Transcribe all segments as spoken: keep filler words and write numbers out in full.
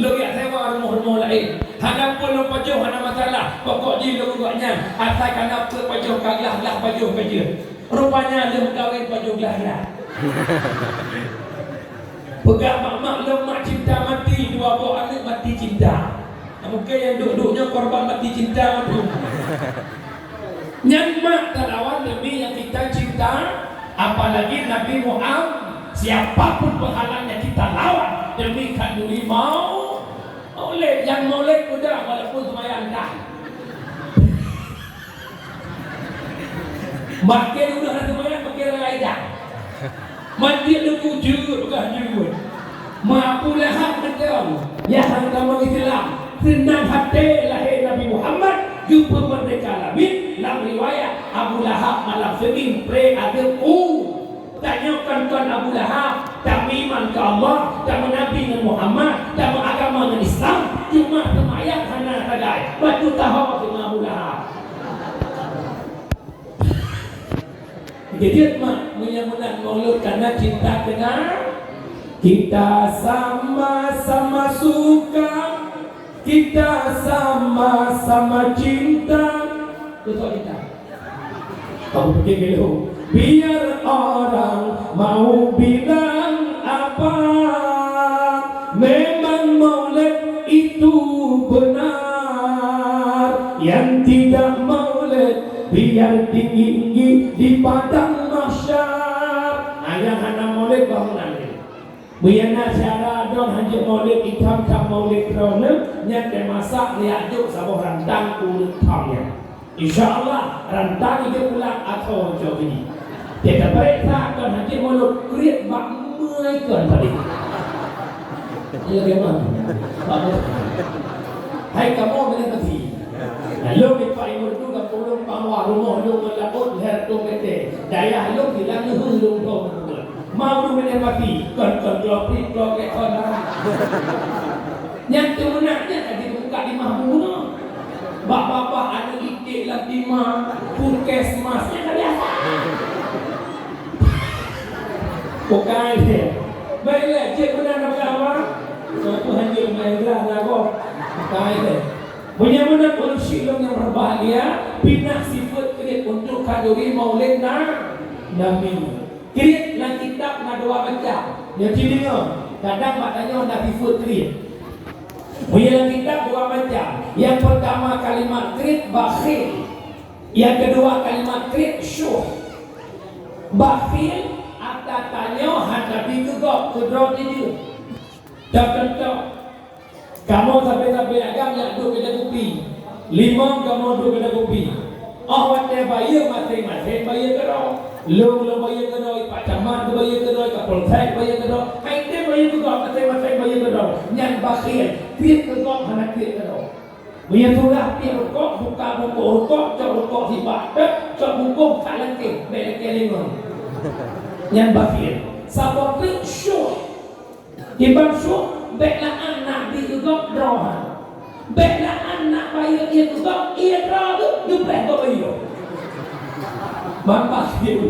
Lôn jak sewa rumoh-rumoh laén. Hana peue lôn pajoh, hana masalah. Pokok jih lôn ngon gobnyan, asai ka na peuet pajoh, ka glah-glah pajoh ka jeuet. Rupanya lheueh meukawen pajoh glah-glah. Peugah mak-mak lôn, mak cinta mati, dua boh aneuk mati cinta. Mungken nyang duek-duek nyoe korban mati cinta mantong. Nyan mak talawan demi nyang kita cinta, apalagi Nabi Muhammad. Siapapun penghalangnya kita lawan demi khanduri mau-, maulid. Nyang maulid mudah walaupun seumayang dah. Makin udah seumayang, makin raya dah. Manjeuet leuku jeuet peugah jeuet. Abu Lahab mantong, ya hana tamong Islam. Seunang até lahé Nabi Muhammad geupeu meurdeka lamin. Lam riwayat, Abu Lahab malam Senin pré azeub u. Tanyoe kon-kon Abu Lahab, tameuiman keu Allah, tameunabi ngon Muhammad, tameuagama ngon Islam, cuma seumayang hana sagai. Bacut taho ngon Abu Lahab. Jeuet mak, meunyoe meunan maulud kana cinta keu na-, kita sama-sama suka, kita sama-sama cinta. Beutôi cinta. Kamu pikir dulu. Biar orang mau bilang apa, memang maulid itu benar. Yang tidak maulid, biar tinggi-tinggi di padang mahsyar. Ayah hana maulid bangunan ni. Buyana syara don hanjeuet maulid itam-tam maulid droeneuh, nyan teumasak liak jok saboh rantang ureuëng tham nyan. Insya Allah, rantang ideh pulang atau cok ini. Kita periksa kon hanjeuet maulid kriet bak meukon tadi. Iya, memang. Bagus. Hai kamu boleh mati. Lalu di Pak Imur tu dah pulung bahwa rumah lu melakot leher tu kete. Dayah lu bilang lu lu tu. Mau tu meunan pati, kon-kon gloprit, gloprit, kon darah. Nyang teumeunang nyan ka jibuka di mah bunoe. Bak babah aneuk iték lam tima, puskesmas, nyan ka biasa. Bukai lé. Baik lé, cit meunan apa-apa. Satu hanya main gerak lagu. Bukai lé. Meunyoe meunan ureuëng syik lôn nyang berbahagia, pinah sifeuet kriet untuk khanduri maulid na-, Nabi. Kriet lam kitab na dua macam. Nyoe ci deungoe, kadang bak tanyoe na sifeuet kriet. Meunyoe lam kitab dua macam. Nyang peurtama kalimat kriet bakhil. Nyang keudua kalimat kriet syuh. Bakhil ata tanyoe hana bi keu gob, keu droe teuh jeuet. Contoh, kamoe sabe-sabe agam jak duek keudè kupi. Limong kamoe duek keudè kupi. Óh watèe bayeue maséng-maséng bayeue keudroe. Lôn, lôn bayeue keudroe, Pak Camat geubayeue keudroe, Kapolsek bayeue keudroe. Hai tem bayeue keu gob, maséng-maséng bayeue keudroe. Nyan bakhil, kriet keu gob hana kriet keudroe. Meunyoe tulah piep rukok, buka bungkôh rukok, cok rukok sibak, cok bungkôh ka lakèe, bèk lakèe lingon. Nyan bakhil. Saboh treuk syuh. Kiban syuh, bèk la'an na bi keu gob droe. Bèk la'an na bayeue ié keu gob, ié droe geuh, geupreh gob bayeue. Ban bakhil.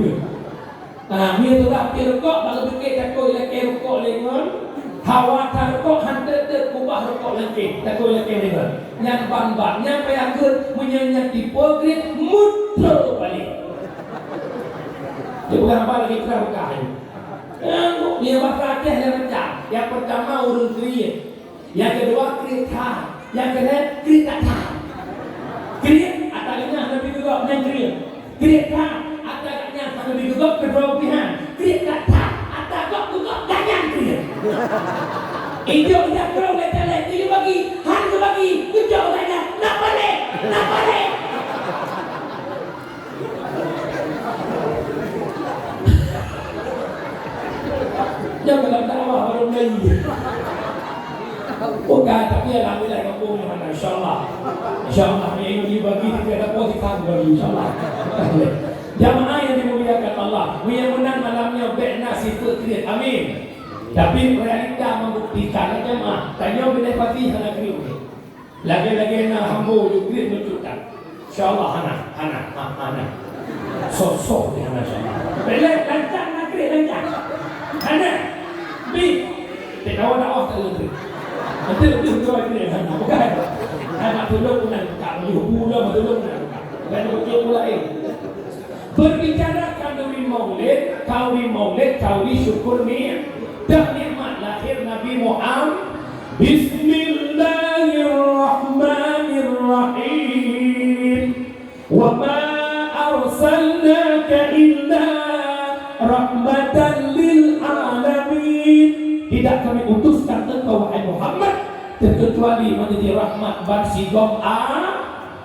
Nah, meunyoe tulah piep rukok, bak geupike takoi lakèe rukok lé ngon hawa that rukok, han teuk-teuk ubah rukok lakèe, takoi lakèe lé ngon. Nyan ban-ban, nyan payah kheun, meunyoe nyan tipe kriet, muteue balek. Dipeugah haba lagèe curah beukah nyan. Nyan, meunyoe basa Aceh laén macam. Nyang peurtama ureueng kriet. Nyang keudua kriet that. Nyang keulhèe kriet that-that. Kriet ata geuh nyan hana bi geugop nyan kriet. Kriet that ata geuh nyan hana bi geugop keudroe pih nyan. Kriet that-that ata gop geugop ganyang kriet. Ijok jak krong lé caleg, ijok bagi, han geubagi, ijok ganyang, na paléh, na paléh. Jangan dakwah orang lain. Bukan, tapi alhamdulillah, kampung mana, insyaallah. Insyaallah, yang ini bagi kita dapat kita bagi, insyaallah. Jamaah yang dimuliakan Allah, meunyoe meunan malam nyoe bèk na sifeuet kriet. Amin. Tapi realita membuktikan, jamaah, tanyoe bina pati hana kriet. Lagèe-lagèe na hambo jukrit meuncukan. Insyaallah hana, hana, ha, hana. Sosok ni hana insyaallah. Belek lancang nakrit lancang. Hana. Bi. Teukawa dakwah tak leutik. Betul, betul, betul, betul. Bukan. Anak tulung pun nak buka, baju pula betul pun nak buka. Bukan betul pula, eh. Berbicara khanduri maulid, khanduri maulid, khanduri syukur ni. Dah nikmat lahir Nabi Muhammad. Bismillahirrahmanirrahim. Wa ma arsalnaka illa rahmatan lil alamin. Tidak kami utuskan engkau, wahai Muhammad, terkecuali menjadi rahmat ban sigom a,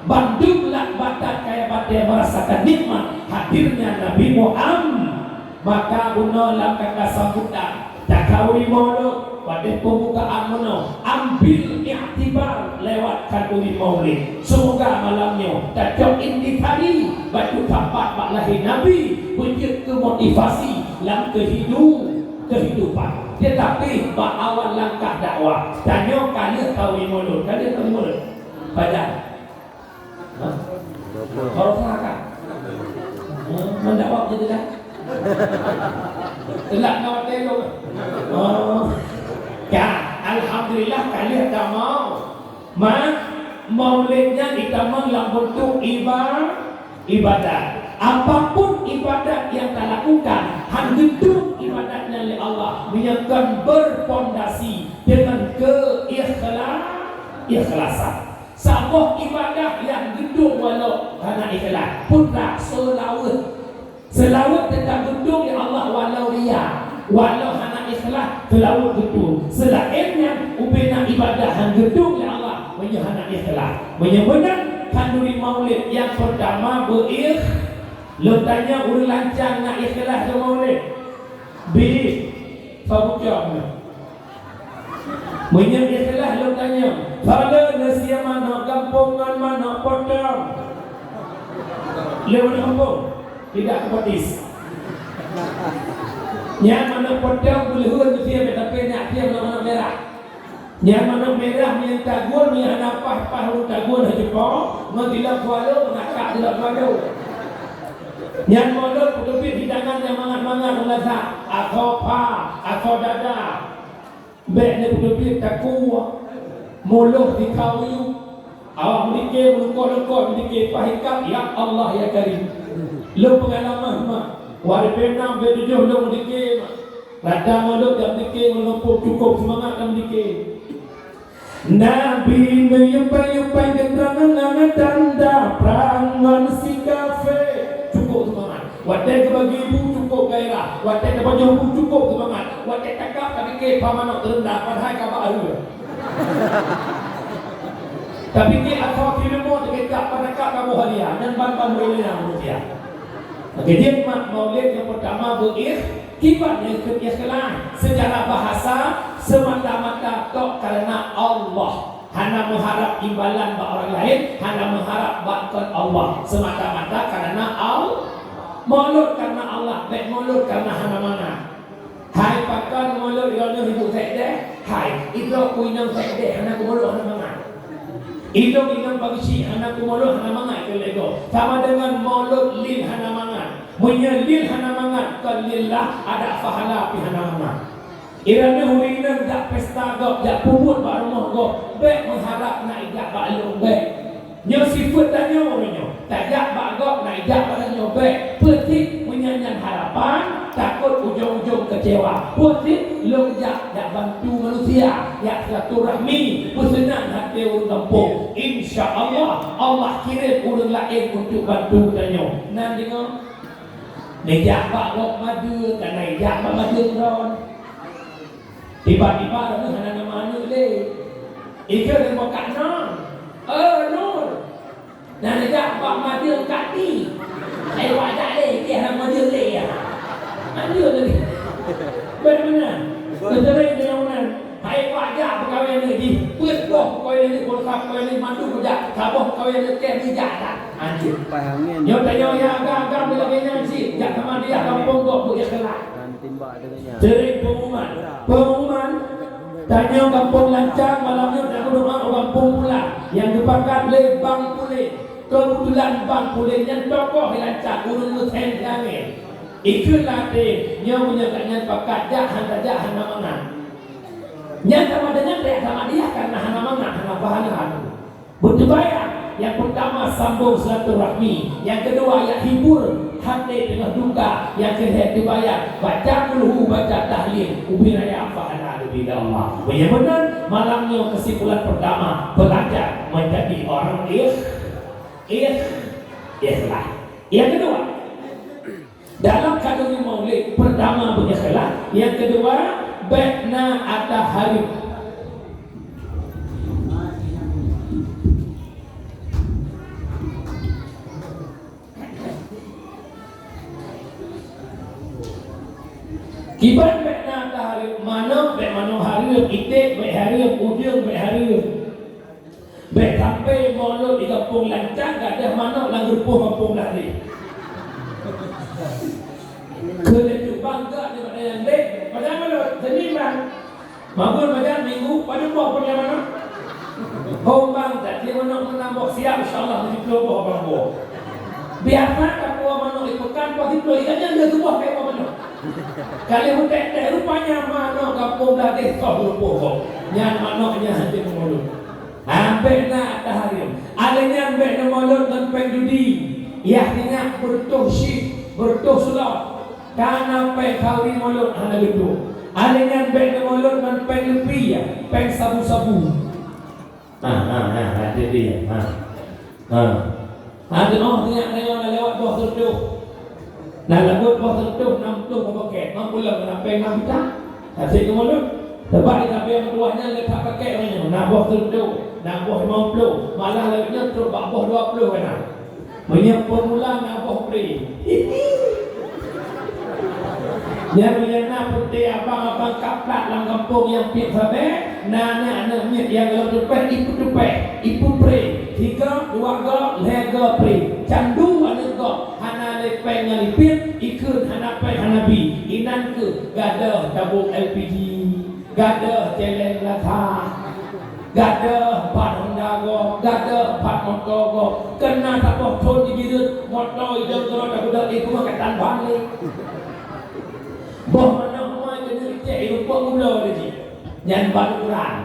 bandum lam batat kaya batée merasakan nikmat hadirnya Nabi Muhammad. Maka bunoe lam kata sambutan, takhanduri maulud, watée pembukaan bunoe, ambil iktibar lewat khanduri maulid. Semoga malam nyoe tacok intisari batu tampat bak lahé Nabi, beujeuet keu motivasi lam kehidu-, kehidupan. Tetapi bak awal langkah dakwah, tanyoe ka lheueh khanduri maulud, ka lheueh khanduri maulud. Pajan. Hah? Baroesa kan? Hmm, menjawab gitu kan? Telat na watée lom. Oh. Ya, alhamdulillah ka lheueh tamong. Ma, maulid nyan itamong lam bentuk iba-, ibadat. Apapun ibadat yang talakukan, han geudong ibadat nyan lé Allah, meunyoe kon berpondasi dengan keikhla-, ikhlasan. Saboh ibadah nyang geudong walau hana ikhlas, peue that seulaweuet. Seulaweuet teutap geudong lé Allah walau ria, walau hana ikhlas, seulaweuet geudong. Seulaén nyan, ubena ibadah han geudong lé Allah meunyoe hana ikhlas. Meunyoe meunan, khanduri maulid nyang peurtama beuikh-, lôn tanyong ureuëng lancang na ikhlas keu maulid? Bi, saboh cok na. Meunyoe ikhlas lôn tanyong, "Fale neusie manok gampông ngon manok potong?" Lé manok gampông, tidak kepetis. Nyan manok potong beuleuheun neusie, tapi nak sie manok-manok mirah. Nyan manok mirah nyang tagun, nyang hana paih-paih ureuëng tagun hana jipo, ngon tilok kualo, meunakak tilok kualo. Nyan maulud peuteubiet hidangan nyang mangat-mangat ulasa, asoe pha, asoe dada. Bék neupeuteubiet takue, muloh dikawi, awak meudike meulungkot-lungkot meudike paih ikat, ya Allah ya Karim. Lôn peungalaman mak, watée peuet nam peuet tujoh lôn meudike mak. Rata maulud jak meudike ngon gampông cukôp seumangat lam meudike. Nabi meuyupai-yupai geutrangan tanda prang ngon si kafé. Cukôp seumangat. Watée geubagi bu cukôp gairah, watée teupajoh bu cukôp seumangat, watée takab tapike pha manok teureunda padahai ka bak hareuem. Tapike asoe sileumô teukecap padakab kamoe halia, nyan ban-ban meureulia manusia. Maka jeuet mak maulid nyang peurtama beuikh-, kiban nyang keu ikhlas, seucara bahasa, seumata-mata tok kareuna Allah. Hana meuharab imbalan bak ureuëng laén, hana meuharab bak kon Allah, seumata-mata kareuna Al-, maulud kareuna Allah, bék maulud kareuna hana mangat. Hai pakon maulud droeneuh ibu sekdeh, hai, idroe ku inong sekdeh hana kumaulud hana mangat. Idong inong pageusi hana kumaulud hana mangat keu lego. Sama dengan maulud lil hana mangat. Meunyoe lil hana mangat kon lillah, adak pahala pih hana mangat. Iroeneuh ureuëng inong jak pesta gob, jak peubuet bak rumoh gob, bék meuharab na ijak bak lôn bék. Nyoe sifeuet tanyoe ureuëng nyoe. Tajak bak gob na ijak bak lôn nyoe bék. Peue cit meunyoe nyan harapan, takot ujong-ujong keucewa. Peue cit lôn jak, jak bantu manusia, jak silaturahmi, peuseunang até ureuëng gampông. Insya Allah, Allah kirém ureuëng laén untuk bantu tanyoe. Nan deungoe? Neujak bak gob madeueng, ka na ijak bak madeueng droen. Tiba-tiba droeneuh hana nama aneuk lé. Ikeu lé bak kak Nur. Eh, Nur. Na neujak bak madeueng kak Ti. Hai wak jak lé, ikeu hana madeueng lé ya. Madeueng lé. Beuna-beuna. Beutôi deungon meunan. Hai wak jak peukawen aneuk jih, peuet boh peukawen aneuk, pulsa peukawen aneuk, mandum jak, saboh peukawen aneuk kèe neujak that. Anjeuet. Nyoe tanyoe nyang agam-agam lagèe nyan cit, jak sama dia gampông gob beuikhlaih. Sering pengumuman. Pengumuman, tanyoe gampông Lancang malam nyoe na meudoa u gampông Pulan nyang geupakat lé Bang Pulen. Keubeutulan Bang Pulen nyan tokoh Lancang, ureueng meusén langèt. Ikheun lam até, nyoe meunyoe gobnyan pakat jak, hana jak, hana mangat. Nyang sama dengan riak sama dia karena hana mangat, hana pahala. Beuteubayang, yang pertama sambung silaturahmi, yang kedua ya hibur hati teungoh duka, yang ketiga teubayang baca kulhu, baca tahlil, ubé raya pahala di Allah. Meunyoe meunan, malam nyoe kesimpulan pertama, belajar menjadi orang ikh-, ikh-, ikhlas. Yang kedua, dalam kandungan maulid, pertama beuikhlas, yang kedua bèk na ata hareuem. Kiban bèk na ata hareuem, manok bèk manok hareuem, iték bèk hareuem, udeueng bèk hareuem. Bèk sampai mulod di gampông lancang, gadôh manok lam geureupoh gampông laén. Keu lé cubang gak di mana nyang dek, padahai mulod seni bang. Mabon majan minggu, padum boh peureulèe manok? Hom bang, jadi manok meunambah siap, insya Allah tujuh puluh boh bang boh. Biasa kapeue manok di peukan, pasti puluh ikan nyan dia sebuah kayak manok. Kali hutek-tek rupanya manok gampông gadôh soh geureupoh boh. Nyan manok nyan hana mulod. Ambek na ata hareuem. Alèh nyan bèk neumulod ngon péng judi. Yah ingat beureutoh syit, beureutoh slot. Kana péng khauri mulod hana geutueng. Alèh nyan bèk neumulod ngon péng leupie, péng sabu-sabu. Ha, ha, ha, ha, jadi, ha. Ha. Ha, teunoh ingat na lewat boh seureutôh. Na lagôt boh seureutôh nam ploh meupaket, nam ploh na péng nam juta. Asyik keumulod. Sabab di sampéng meutuah nyan le that paket meunyoe, na boh seureutôh, na boh limong ploh, malah lagèe nyan trok bak boh dua ploh keunan. Meunyoe peumula na boh pre. Nyan meunyoe na peuté abang-abang kaplat lam gampông nyang piep sabe, na aneuk-aneuk miet nyang goh teupeh, ipeuteupeh, ipeupré, sigoe, dua goe, lhèe goe pré. Candu aneuk gob, hana lé péng ngon ipit, ikheun hana péng hana bi. Inan kheueh gadôh tabông L P G, gadôh céléng lasa, gadôh pat honda gob, gadôh pat moto gob. Keuna saboh thôn jijireuet moto idong keudroe tapeudong ié peue meukadan ban lé. Boh manok moi keuneuk icék irumpok ulo lé jih. Nyan ban ukuran.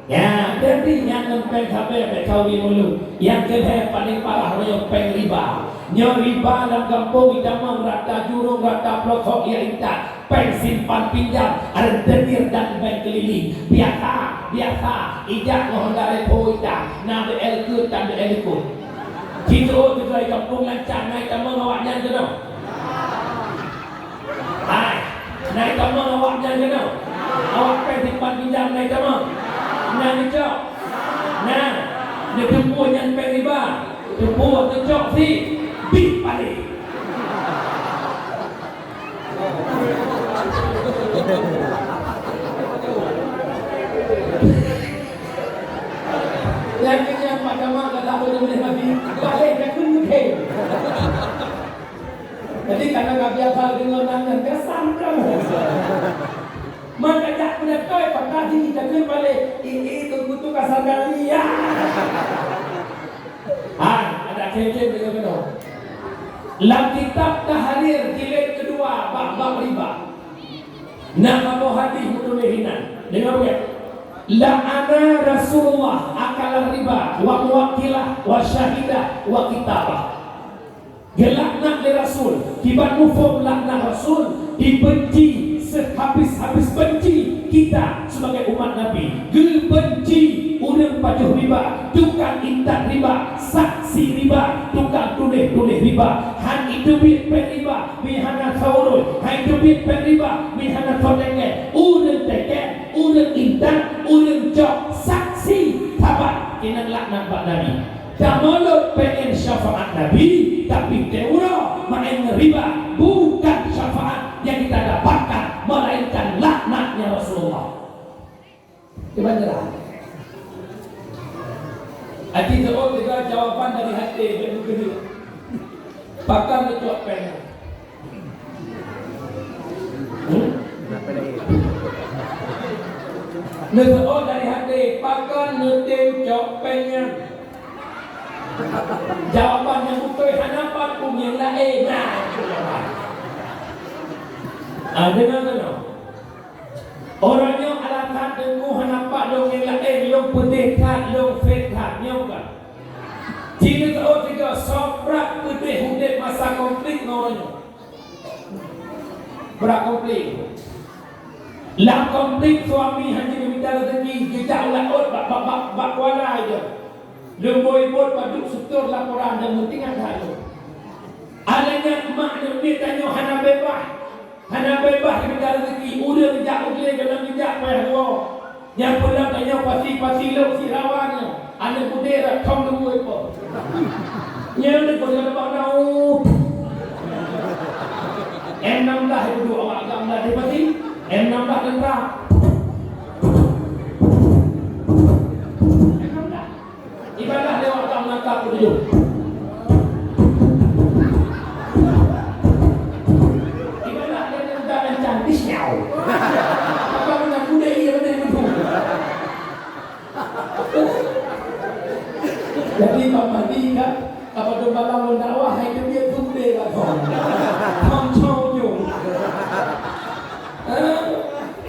Ya, jadi nyan ngon péng sabe bèk kawé mulod. Nyang keulhèe paléng parah nyoe péng riba. Nyoe riba lam gampông itamong rata jurông, rata peulokok ya intat. Péng simpan pinjam, rentenir dan bank keliling. Biasa, biasa, ijak ngon honda repo ita, na B L keue tan B L ikot. Jiteuôt keudroe gampông lancang na itamong awaknyan keunoe. Hai, na itamong awaknyan keunoe. Awak péng simpan pinjam na itamong. Na neucok. Na, neuteupeue nyan péng riba. Teupeue neucok sit. Bit paléh. Nyan keuh nyan mahkamah ka tak boleh boleh lagi. Paléh dah keuneuk. Jadi, karena ka biasa deungon nan nyan, biasa mudah. Maka jak peunatai patah diri takheun paléh, "Ih, ih, Teungku tu ka sadar, ya." Hai, ada khem-khem deungon keunoe. Lam kitab Tahrir jilid keudua bab-bab riba, na saboh hadis meutuléh inan. Deungoe beuet. La'ana Rasulullah akala riba wa muwakkilah wa syahidah wa kitabah. Geulaknat lé Rasul, kiban muphom laknat Rasul, dibenci sehabis-habis benci kita sebagai umat Nabi. Geubenci ureueng pajoh riba, tukang intat riba, saksi riba, tukang tuléh-tuléh riba. Han iteubiet péng riba, mi hana soe ureueng. Han iteubiet péng riba, mi hana soe teuken. Ureueng teuken, ureueng intat, ureueng cok, saksi, sabat, keuneuk laknat bak Nabi. Tamulod pengen syafaat Nabi, tapi teuh uroe maén riba, bukan syafaat yang kita dapatkan, melainkan laknatnya Rasulullah. Cuba jelas. Aji seuôt juga jawaban dari hati, bukan begitu. Pakon neucok péng? Hmm? Neuseuôt dari hati, pakon neutem cok péng nyan? Jawaban nyang beutôi hana pat pun nyang laén. Nah, itu jawaban. Ah, deungoe, deungoe. Uroe nyoe alasan Teungoh hana pat lôn ngieng laén, lôn peudeh that, lôn fét that, nyoe ka. Ci neusoe sigoe, soe brat peudeh udeb masa konflik ngon uroe nyoe. Brat konflik. Lam konflik suami hana geumita rezeki, geujak u laôt bak, bak, bak, bak kuala je. Lôn boi bot padub seutôt laporan dan meutingat that lôn. Alèh nyan mak nyoe miet tanyoe hana beubaih. Hana beubaih geumita rezeki, ureueng jak u glé gohlom geujak payah geuwoe. Nyang peue lam tanyoe pasi-pasi lôn si rawa nyoe, aneuk mudé rot thong dua ekor. Nyan deuh peue nyoe bak daun. M enam belas itu dua awak agam dah dipati. M enam belas tentara. M enam belas. Ibadah lewat dalam mata aku tujuh. Ibadah dia tentang cantik siau. Apa guna kuda iya benar itu. Jadi Pak Mahdi kan, apa tu malam dakwah hai tu dia tu dia lah kau. Kau cong jong. Eh,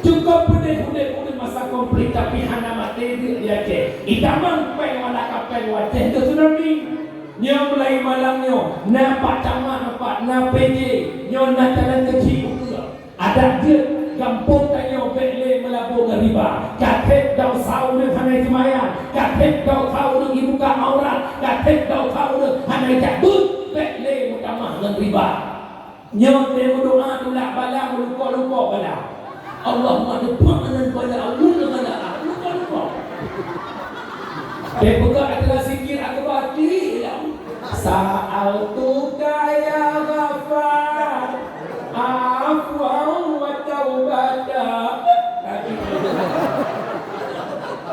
cukup peudeh udeb ureueng masa konflik, tapi hana maté deuk di Aceh. Itamong péng wala kapéng u Aceh ngon tsunami. Nyoe mulai malam nyoe, na Pak Camat, na Pak, na P J, nyoe na calon keuchik ukeue. Adak jeuet gampông tanyoe bék lé meulabô ngon riba. Ka trép desya ureueng hana seumayang, ka trép desya ureueng ibuka aurat, ka trép desya ureueng hana jak beuet, bék lé meutamah ngon riba. Nyoe teuh meudoa tulak bala meulukok-lukok bala. Allahumma dfa' 'anna bala, Allahumma bala, lukok-lukok. Teuh peugah adalah zikir akbar klik ilang. Sa'altuka ya Ghaffar, afwan wa taubata.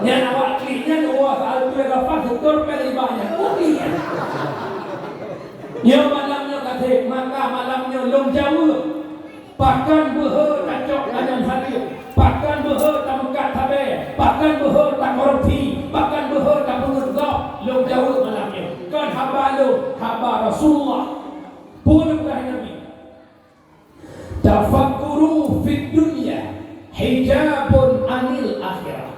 Nyan awak klik nyan, wa sa'altu ya Ghaffar, syukur pèng ibadah. Klik nyan. Nyoe malam nyoe ka trép, maka malam nyoe lôn jaweueb. Pakon beuhe tacok tanyan hareuem, pakon beuhe tameukat sabé, pakon beuhe takorupsi, pakon beuhe tapeungeut gob, lôn jaweueb malam nyoe. Kon haba lôn, haba Rasulullah. Peue peugah Nabi? Tafakkuru fid dunya hijabun anil akhirah.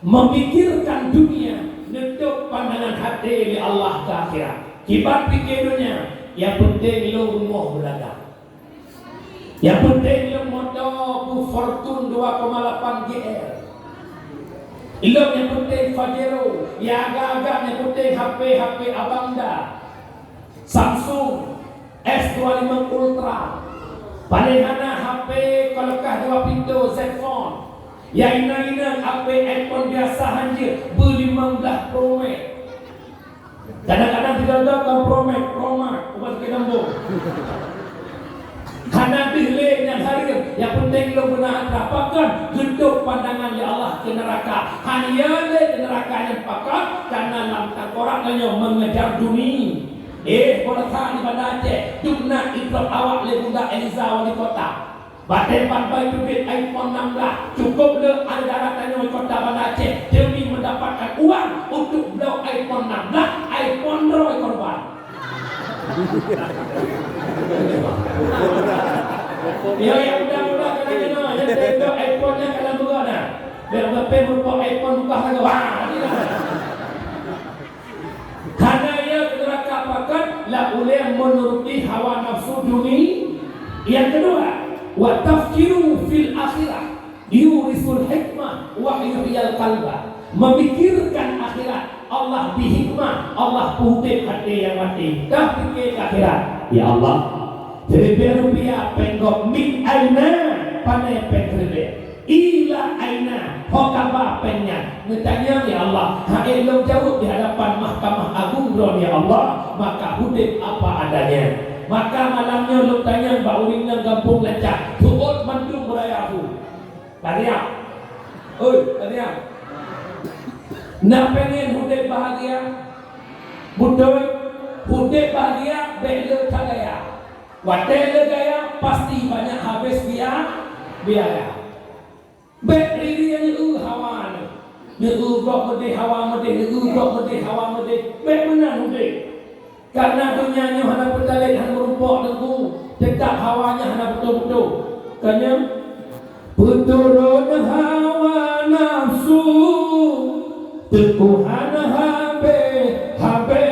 Memikirkan dunia neutôb pandangan até lé Allah keu akhirat. Kiban pike donya, nyang peunteng lôn rumoh beulaga. Nyang peunteng lôn moto bu Fortuner dua koma lapan G L. Ilôn nyang peunteng Pajero, nyang agak-agak nyang peunteng H P, H P abang da. Samsung S dua lima Ultra. Paléng hana H P keuleukah dua pintoe Z Fold. Nyang inong-inong H P iPhone biasa hanjeuet, beu limong blaih Pro Max. Kadang-kadang tigong-tigong kon Pro Max, Pro Max, ubat sakét lambung. Hana deuh lé nyang hareuem, nyang peunteng lôn beuna atra. Pakon? Geutôb pandangan lé Allah keu neuraka. Hana lé keu neuraka nyan pakon? Karena lam tangkorak tanyoe mengejar dunia. Eh, peurasa di Banda Aceh, dum na itrok awak lé Bunda Eliza Wali Kota. Batée ban bai teubiet iPhone enam belas, cukup le antara tanyoe kota Banda Aceh demi mendapatkan uang untuk bloe iPhone enam belas, iPhone droe korban. Yo, nyang muda-muda keunan keunoe, nyang teubiet iPhone nyan ka lam beugöt na. Bèk, bèk pih meureumpok iPhone bukah lagèe, wah, Hana, ya, keu neuraka pakat lam ulèe meunuruti hawa nafsu dunia. Yang kedua, wa tafkiru fil akhirah yurisul hikmah wa yuhyil qalba. Memikirkan akhirat, Allah bri hikmah, Allah peuudép até nyang maté. Tapike keu akhirat. Ya Allah, siribèe rupiah péng gob min aina, pané péng siribèe. Ila aina, ho kaba péng nyan? Neutanyong, ya Allah, han ék lôn jaweueb di hadapan Mahkamah Agong Droeneuh, ya Allah, maka udép apa adanya. Maka malam nyoe lôn tanyong bak ureueng nyang gampông Lancah, seuôt mandum beuraya su. Ka siap? Oi, ka siap? Na pengen udép bahagia? Beutôi, udép bahagia bèk le that gaya. Watèe le gaya, pasti banyak habis bia-, biaya. Bèk riri nyeu hawa neuh. Nyeu gob meudeh hawa meudeh, nyeu gob meudeh hawa meudeh. Bèk meunan udép. Karena donya nyoe hana peutalét, hana meurumpok teungku, teutap hawa nyan hana beutôi-beutôi. Ka nyan, peuturot hawa Nafsu teukuhan habéh-habéh,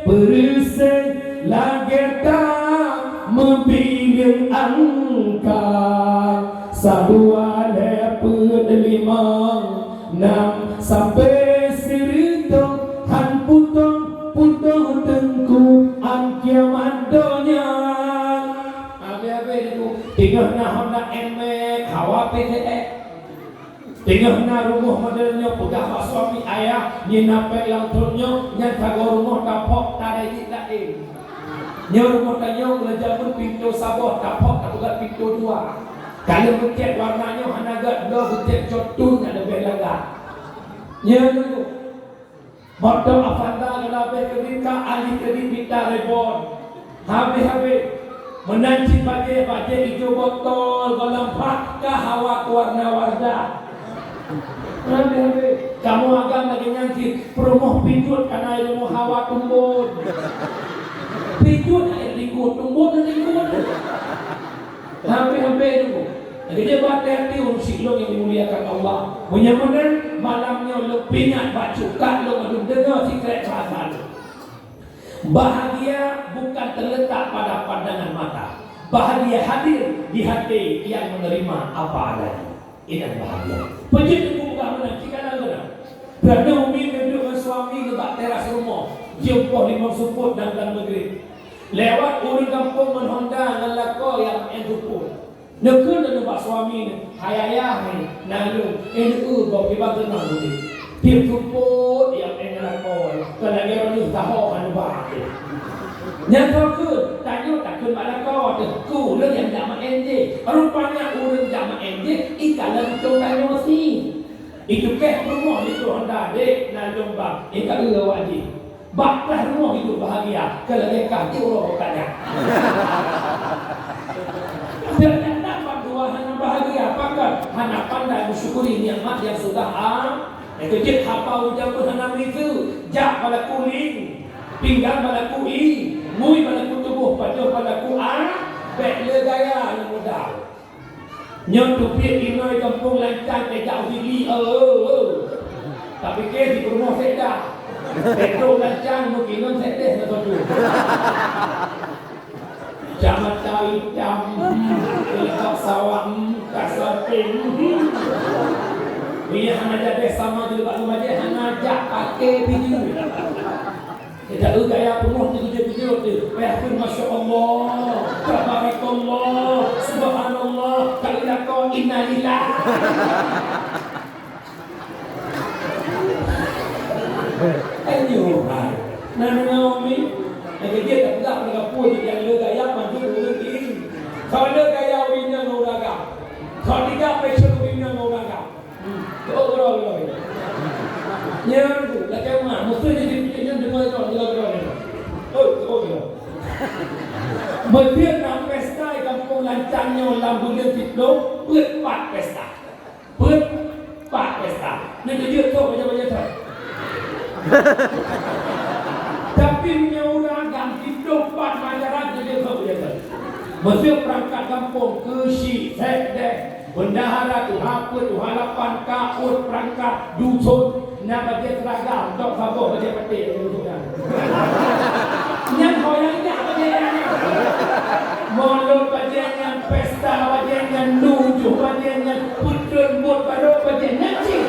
peureuséh lagée tameubileuen angka. Sadua lhée peuet limong nam sampoe sireutôh, han putôh-putôh teungku án kiamat donya. Habéh-habéh teungku, teungoh na Honda Nmax, hawa P T X. Teungoh na rumoh model nyoe, peugah bak suami, "Ayah, nyoe na péng lam trok nyoe, nyan sagoe rumoh tapok tarek jih laén." Nyoe rumoh tanyoe, ulah jameun pintoe saboh, tapok tapeugöt pintoe dua. Ka lheueh geucét warna nyoe hana gét, bloe geucét cot tun nyang leubeh lagak. Nyoe, nyoe, nyoe. Moto Avanza ka leubeh kredit, ka ahli kredit mita rebon. Habéh-habéh. Meunan cit bajée, bajée ijo botol, goh lam bak ka hawa kewarna-warna. Habéh-habéh. Kamoe agam lagée nyan cit, peurumoh pijuet kana ilmu hawa tumbon. Pijuet air lingkuh, tumbon lingkuh. Habéh-habéh teungku. Jadi, bah hati-hati ureueng syedara nyang dimuliakan Allah. Meunyoe meunan, malam nyoe lôn peuingat bacut, ka lôn deungoe sikrek bahasa lôn. Bahagia bukan terletak pada pandangan mata. Bahagia hadir di hati yang menerima apa adanya. Inan bahagia. Peue jeuet teungku peugah meunan, cit kana meunan. Karena umi neuduek ngon suami nibak teras rumoh, jeuem poh limong seupôt dan blang Maghrib. Lewat ureueng gampông ngon Honda ngon lakoe nyang meu'en seupôt. Neukheun lé nibak suami neuh, "Hai ayah, hai, na lôn, eh, neueu gob kiban teunang udép." Tiep seupôt nyang meu'en ngon lakoe, kon lagée droeneuh taho hana ba. Nyan kheun, tanyoe takheun bak lakoe teuh, keu ureueng nyang jak meu'en jih. Rupanya ureueng jak meu'en jih, ikalon cong tanyoe sie. Itukéh peurumoh itu Honda, "Dek, na lôn bang, eh, ka eu awak jih." Bak plah rumoh hidup bahagia, keu lagée kah di uroe tanya. Dan nyang na bandua hana bahagia, pakon hana pandai mensyukuri nikmat yang sudah a-, nyang keu jeuet haba ujeuen pun hana meureuseue, jak bak laku ling, pinggan bak laku ie, ngui bak laku tuboh, pajoh bak laku a-, bék le gaya nyang mudah. Nyoe teubiet inoe gampông lancang teuh jak u Dili, oh, oh, oh. Tapike di peurumoh sekda. Petro lancang meuginom sekdes na satu. Kacamata itam, hmm, leubak sawah, hmm, ka sampéng, hmm. Minyeuk hana jadeh sama jilbab lumajeh hana jak pake biju. Kita eu gaya peurumoh teuh keujeuet-keujeuet teuh. Payah kheun, "Masya Allah, tabarakallah, subhanallah, ka eu lakoe innalillah." Ayo, hai. Nah, nah, nah, Umi. Lagée jih tapeugah bak kampung jih nyang le gaya mandum ureueng jih. Soe le gaya ureueng inong ngon ureueng agam. Soe tinggai fashion ureueng inong ngon ureueng agam. Hmm. Oh, keudroe, keudroe. Nyan tu, lagèe ma, meuseu jideuh nyan deungoe keudroe, keudroe, keudroe. Oh, oh, keudroe. Meuseu na pesta di gampông Lancang nyoe lam buleuen siplôh, peuet pat pesta. Peuet pat pesta. Nyan keujeuet trok bajèe-bajèe trok. Tapi meunyoe ureueng agam siplôh pat masyarakat keujeuet trok bajèe trok. Meuseu peurangkat gampông, keuchik, sekdes, Bendahara, tuha peuet, tuha lapan, ka ôt, peurangkat, duson, na bajèe seuragam, tok saboh bajèe patéh, nyan. Nyan ho nyang jak bajèe nyan. Mulod bajèe nyan, pesta bajèe nyan, nujoh bajèe nyan, peutrön bot barô bajèe nyan cit.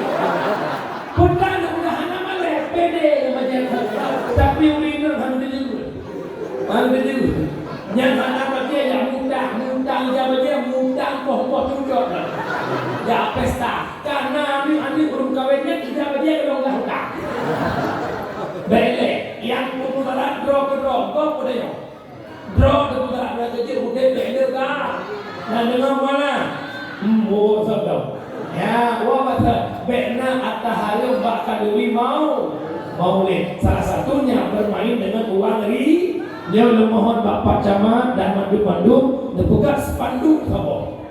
Peue tan udah hana malèe, pédé ngon bajèe nyan. Tapi ureueng inong hana deungoe. Hana deungoe. Nyan hana bajèe nyang mutang, mutang ija bajèe, mutang poh-poh cucok. Jak pesta. Ka na aneuk-aneuk ureueng kawén nyan ija bajèe ka lôn gah utang. Bèk lé, nyang peumudarat droe keudroe, gob peue tanyoe. Droe keumudarat droe keujeuet udép bèk le gah. Na deungoe meunan? Hmm, woe sodom. Ya, woe masa bèk na ata hareuem bak khanuri mau-, maulid. Salah satunya bermain dengan uang ri-, nyoe lôn mohon Bapak Camat dan mandum-mandum neupeugah spanduk saboh.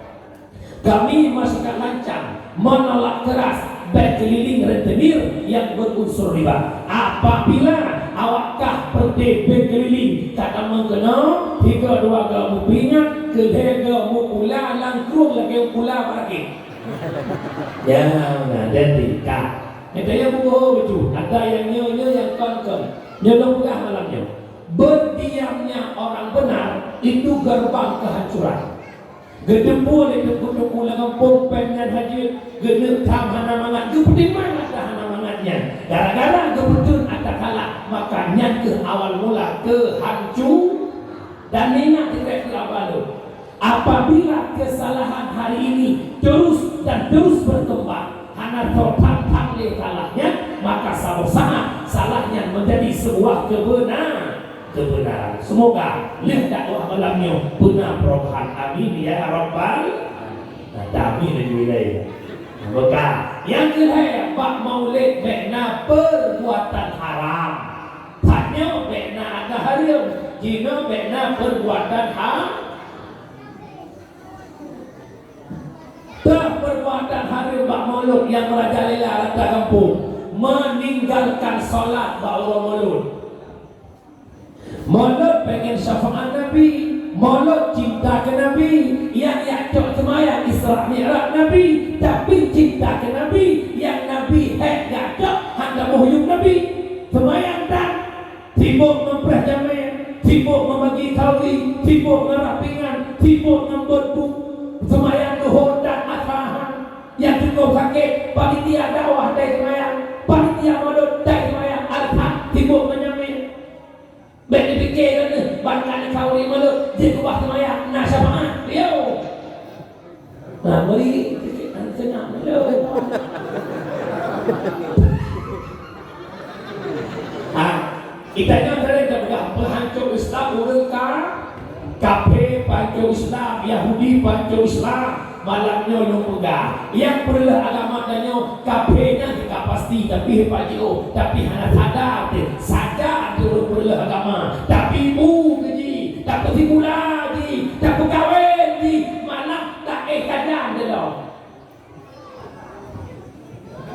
Kami masyarakat Lancang menolak keras berkeliling rentenir yang berunsur riba. Apabila awak kah peureute berkeliling, ka tamong keunoe, tiga dua ga meupeuingat, keu lhèe ga meupula langkrueng lagèe pula beurakit. Ya, nah, jadi, ka. Nyang teuh nyoe bubuhu beutôi. Ada nyang nyoe, nyoe nyang kon-kon. Nyoe lôn peugah malam nyoe. Berdiamnya orang benar itu gerbang kehancuran. Geuteupeue lé teungku-teungku lam gampông péng nyan hajat, geuneuk tham hana mangat, geupeutimang atra hana mangat nyan. Gara-gara geupeutheun atra kalah, maka nyan kheueh awal mula keuhancu-, dan ingat tinggai keu abah lôn. Apabila kesalahan hari ini terus dan terus berkembang, hana soe thang-thang lé salah nyan, maka saboh saát salah nyan menjadi sebuah kebenar-, kebenaran. Semoga lheueh dakwah malam nyoe beuna perubahan. Amin ya rabbal. Nah, amin laju ilai. Buka. Nyang keulhèe, bak maulid bèk na perbuatan haram. Tanyoe bèk na ata hareuem, jinoe bèk na perbuatan ha-, teuh perbuatan hareuem bak maulud nyang merajalela rata gampông, meninggalkan salat bak uroe maulud. Maulud pengen syafaat Nabi, maulud cinta keu Nabi, nyang jak cok seumayang Isra Mi'raj Nabi, tapi cinta keu Nabi, nyang Nabi hék jak cok hana boh yuem Nabi. Seumayang tan, sibok ngon preh jamèe, sibok ngon bagi khauri, sibok ngon rap pingan, sibok ngon bot buet. Seumayang duhur dan asar han. Nyang cukôp sakét, panitia dakwah tai seumayang, panitia maulud tai seumayang, alsan sibok ngon jamèe. Bèk jipike lagèe ban ka neukhauri maulud, jikeubah seumayang na syafaat. Yo. Nah, meuri sikit, hana seungab. Yo. Ah, kita nyoe sering tapeugah peuhanco Islam ureueng ka-, kafé, peuhanco Islam, Yahudi, peuhanco Islam. Malam nyoe lôn peugah, nyang peureuloh agama tanyoe kafé nyan ka pasti, tapi hana jiôh, tapi hana sadar teuh, saja teuh ureueng peureuloh agama, tapi bu keu jih, tapeusikula jih, tapeukawén jih, malah taéh sajan teuh lom.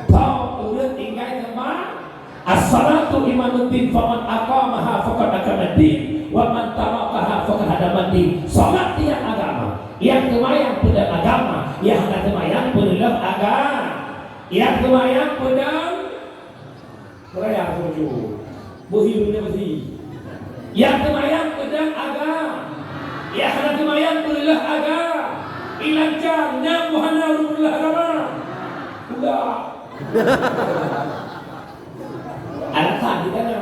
Tho ureueng tinggai teuma, "As-salatu imaduddin, faman aqamaha faqad aqamaddin, wa man tarakaha faqad hadamaddin." Salat tiang agama. Nyang seumayang peudong agama, nyang hana seumayang peureuloh agama. Nyang seumayang peudong, raya tuju. Beuhi dunia beuhi. Nyang seumayang peudong agama. Nyang hana seumayang peureuloh agama. Ilancan nyang buhana ureueng peureuloh agama. Udah. Alasan di sana.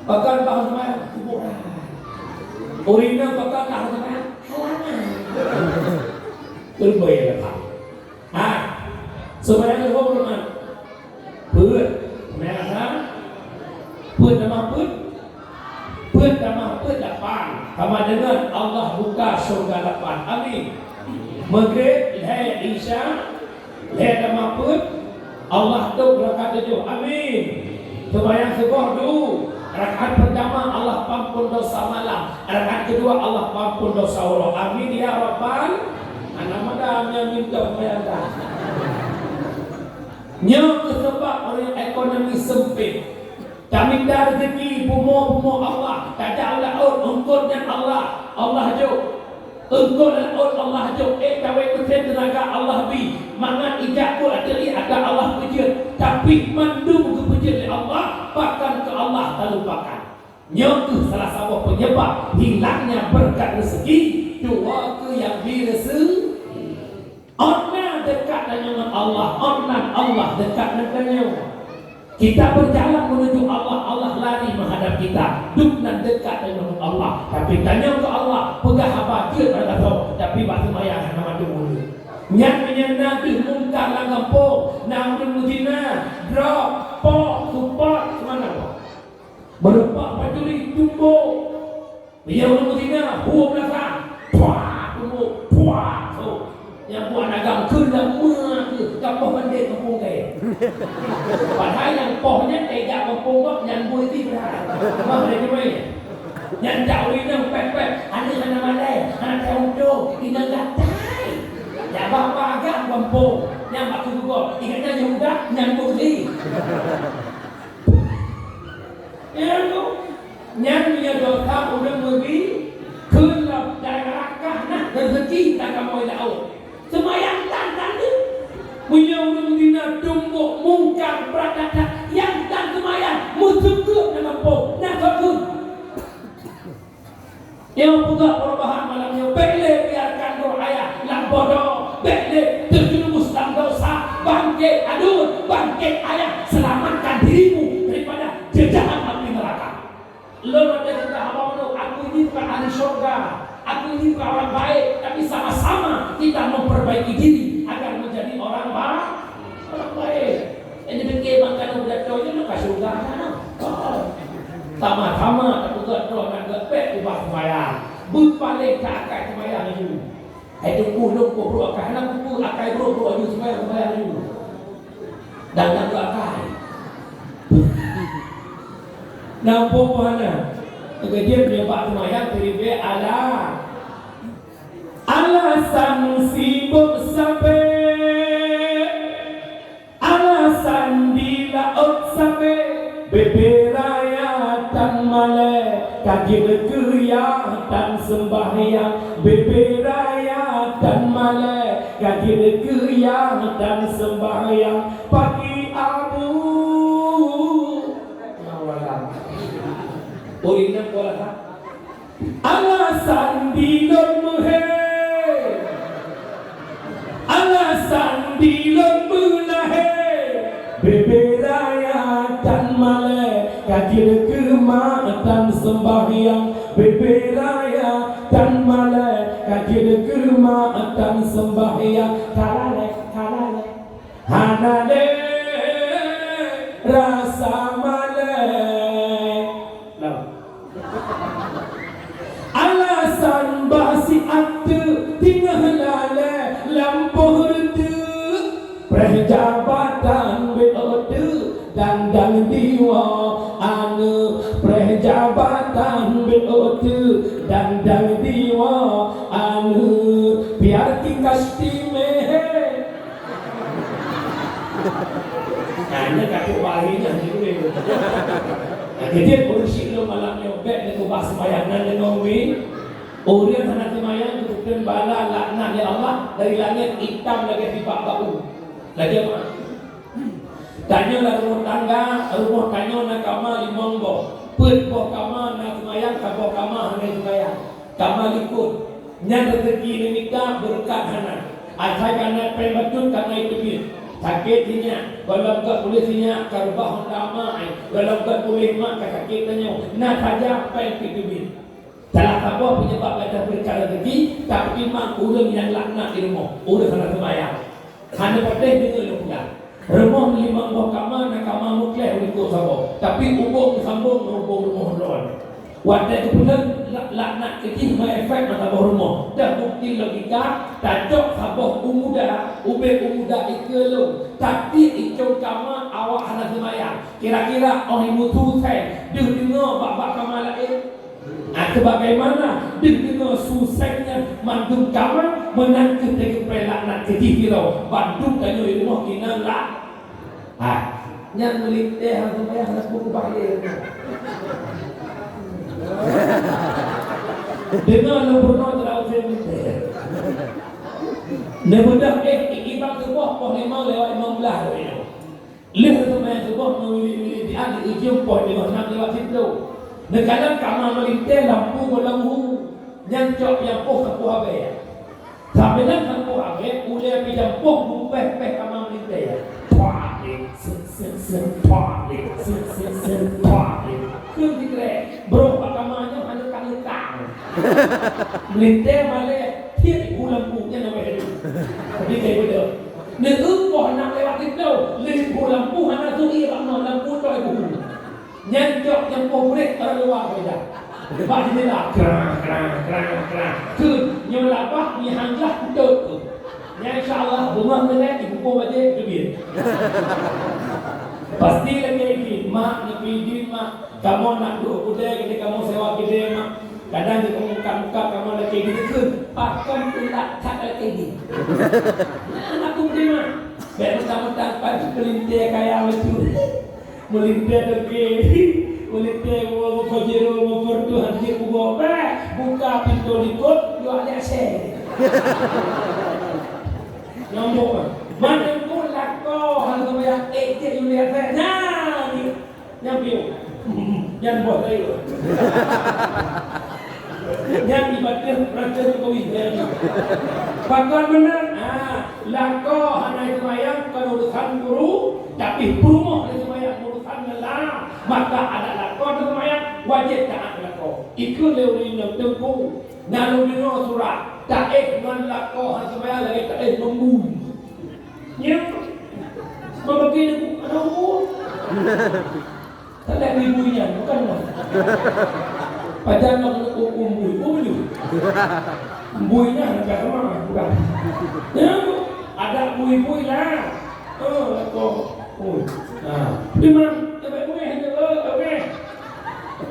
Pakon bah seumayang kuburan. Ureueng inong pakon bah seumayang halangan. Teumbai alasan. Ha. Seumayang leuhô teuma. Peuet. Seumayang asar. Peuet tamah peuet. Peuet tamah peuet lapan. Sama dengan Allah buka syurga lapan. Amin. Maghrib, lhèe, Isya, lhèe tamah peuet, Allah tôp rakaat tujoh. Amin. Seumayang suboh du, rakaat peurtama Allah pampon dosa malam, rakaat keudua Allah pampon dosa uroe. Amin ya rabbal. Hana mada nyang minta seumayang dah. Nyoe keuh sabab ureueng ekonomi seumpit. Tamita rezeki bumoe-bumoe Allah, tajak u laôt eungkôt nyan Allah, Allah jok. Eungkôt laôt Allah jok, ék kawé meusén teunaga Allah bi, mangat ijak buet ateueh ié atra Allah peujeuet. Tapi mandum geupeujeuet lé Allah, pakon keu Allah talupakan. Nyoe keuh salah saboh peunyeubab hilangnya beureukat reuzeki, dua keuh nyang bi reuzeki. Ôn na deukat tanyoe ngon Allah, ôn nan Allah deukat ngon tanyoe. Kita berjalan menuju Allah, Allah lari menghadap kita. Dum nan deukat tanyoe ngon Allah, tapi tanyoe keu Allah peugah haba jeuet bak gasoe, tapi bak seumayang hana mandum ureueng. Nyan meunyan na deuh mungkar lam gampông, na ureueng meuzina, drop, poh, support, keu mana? Meureumpok pancuri tumbok. Meunyoe ureueng meuzina, huköm rasa. Puah, tumbok. Puah, so. Nyang buet agam kheun lam meue keuh, ka poh mandé gampông kayèe. Padahai nyang poh nyan kayèe jak gampông gob, nyan bui ti padahai. Mah lé teumé. Nyan jak ureueng inong pèt-pèt, aneuk hana malèe, hana teuh udong, inong gatai. Jak ba-ba agam gampông, nyan bak keuh gob, ingat nyan nyang udah, nyan bui ti. Nyan tu, nyan meunyoe dosa ureueng meuri, kheun lom, dan rakah na rezeki tatamong laôt. Seumayang tan, tan deuh. Tumbok mungkar brat that-that nyang tan seumayang, meuseukeuek lam gampông, na soe kheun. Nyoe peugah perubahan malam nyoe, bèk lé biarkan roh ayah lam bodoh, bèk lé terjerumus lam dosa, bangkit aduen, bangkit ayah, selamatkan dirimu daripada jejahan api neraka. Lôn watèe teuka haba meunurot, aku ini bukan ahli syurga, aku ini bukan orang baik, tapi sama-sama kita memperbaiki diri agar menjadi orang ba-, orang baik. Jadi pikir bang kanu budak tu je ka syurga sana. Sama-sama tapeugah droe na geuh bèk ubah seumayang. Beupaleng ka akai seumayang laju. Hai teungku lôn peubroe akai, hana peue-peue akai brok-brok laju seumayang, seumayang laju. Dan na geuh akai. Nampak mana? Keujeuet nibak seumayang tiribèe ala. Alasan sibok sabe, alasan di laôt sabe, bebe raya tan malèe, ka jeuet keu yah tan seumbahyang, bebe raya tan malèe, ka jeuet keu yah tan seumbahyang, pagi abu. Oh, ingat pola, ha? Alasan di lôn meuhé, alasan di lôn meulahé, bebe raya tan malèe, ka jeuet keu mak tan seumbahyang, bebe raya tan malèe, ka jeuet keu mak tan seumbahyang, ka lalèe, ka lalèe. Hana lé rasa malèe. Nah. Alasan bah siat teuk teungoh lalèe lam poh reuteuek. Preh jabatan beu teuk dandang diwoe aneuk. Preh jabatan beu teuk dandang diwoe aneuk. Biar tingkat istimewa. Nah, nyan ka trok bahé nyan, nyan boleh tu. Nah, jadi ureueng syiek lôn malam nyoe bèk neukeubah seumayang nan deungoe umi. Ureueng hana seumayang geupeuteun bala laknat lé Allah dari langèt itam lagèe sibak bau. Lagèe ma-, tanyoe lam rumoh tangga, rumoh tanyoe na kama limong boh. Peuet boh kama na seumayang, saboh kama hana seumayang. Kama likot. Nyan reuzeki neumita, beureukat hana. Asai ka na péng bacut ka na iteubiet. Sakét sinyak, gohlom gèt puléh sinyak ka reubah honda mak, gohlom gèt puléh mak ka sakét tanyoe. Na saja péng iteubiet. Salah saboh peunyebab gata beureukat reuzeki, tapeutimang ureueng nyang laknat di rumoh, ureueng hana seumayang. Hana patéh deungoe lôn peugah. Rumoh limong boh kama na kama meuklèh u likot saboh, tapi ubông meusambông ngon ubông rumoh droe. Watèe geupeuleueng la-, laknat keu jih meuefek mata boh rumoh. Dah bukti logika, tacok saboh u muda, ubé u muda ikeue lôn, tatiek icong kama awak hana seumayang. Kira-kira óh imeum suseng deuh deungoe bak-bak kama laén. Ah, sebagaimana deuh deungoe suseng nyan mandum kama, meunan kheueh teugeupeu laknat keu jih sidroe, bandum tanyoe di rumoh inan lak-, ah, nyan meulintèe hana seumayang hana peue bahya. Deungoe lôn peurunoe teuraweuh meulintèe. Neubeudôh, eh, i-, ibang tuboh poh limong lewat limong blah lagèe nyoe. Lheueh seumayang suboh meuwili-wili siat di ujong poh limong nam lewat siplôh. Neukalon kama meulintèe lampu gohlom hu, nyan cok nyang poh sapeue abèe. Sambilan sapeue abèe, ulèe pih nyang poh bupèh-pèh kama meulintèe. Pah, lé, set, set, set, pah, lé, set, set, set, pah, lé. Kheun sikrek, brôk bak kama nyoe hana tang-tang. Meulintèe malèe, tiep hu lampu nyan awèh. Jadi, saya betul. Neueu poh nam lewat siplôh, lheueh hu lampu hana turi bak nyoe lampu toi buhu. Nyan cok nyang poh buret orang luwa saja. Bak jendela, krang, krang, krang, krang. Keu nyoe labah, nyoe hanjah, kutôt tu. Nyan insya Allah, beungoh keunan, ibu poh bajèe, teubiet. Pasti lagèe ini, mak, neupeuidin, mak. Kamoe nak duek keudè, jadi kamoe sewa keudè, mak. Kadang di muka-muka kamoe lagèe geuneukheun, pakon tulak that lagèe nyoe. Nah, aku terima. Bèk mentang-mentang pagi meulintèe kaya macam ni. Meulintèe toke. Meulintèe woe, woe Pajero, woe Fortuner, jeuet pugoe. Bèk, buka pintoe likot, yue alèh asèe. Nyombok, man. Man teungku lakoe, hana Nyan boh sayur. Nyan ibadah raja Jokowi. Pakon meunan, ha, lakoe hana seumayang kon urusan guru, tapi peurumoh hana seumayang urusan ngon la, maka adak lakoe seumayang wajéb taát lakoe. Ikheun lé ureueng inong teungku, na lôn deungoe surat, taéh ngon lakoe hana seumayang lagèe taéh ngon bui. Nyan, meubagi deungon aneuk bui. Tadek bui-bui nyan, bukan ngon. Pajan ngon huköm bui, bui. Bui nyan ka sama, bukan. Ya, ada bui-bui lah. Oh, lakoe. Bui. Nah, memang, sampai bui hanya, oh, oke.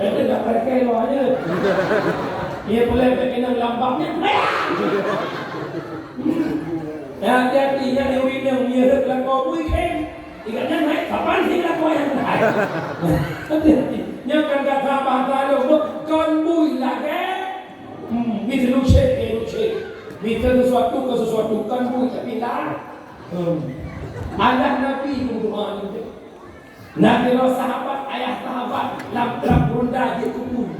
Eh, dia tak pakai lo aja. Dia boleh bikin yang lambang ni. Ya, hati-hati, nyan ureueng inong, dia lakoe bui kan. Ingat nyan, hai, kapan sih lakoe nyang hai? Hati-hati. Nyan kan kata bahasa lôn, kon bui lagèe. Hmm, mita lucek, eh, lucek. Mita sesuatu ke sesuatu, kon bui, tapi la. Hmm. Anak Nabi itu doa ni. Na keudroe sahabat, ayah sahabat, lam, lam ronda jeuet keu bui.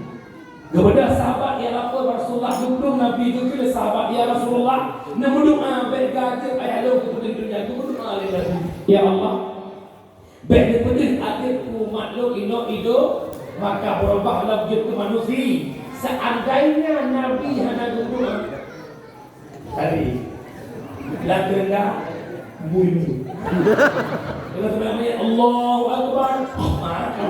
Geubeudôh sahabat, "Ya Rasul, Rasulullah, dudoe Nabi geukheun lé sahabat, 'Ya Rasulullah, neumeudoa bèk gajeuet ayah lôn keu peudeuh donya.' Geumeudoa lé Nabi, 'Ya Allah, bèk neupeudeuh ateueh umat lôn inong idôk.' Maka beurubah lom jeuet keu manusia." Seandainya Nabi hana geumeudoa, tadi, lam teungoh bui-bui. Kalau sebenarnya Allahu Akbar, maka.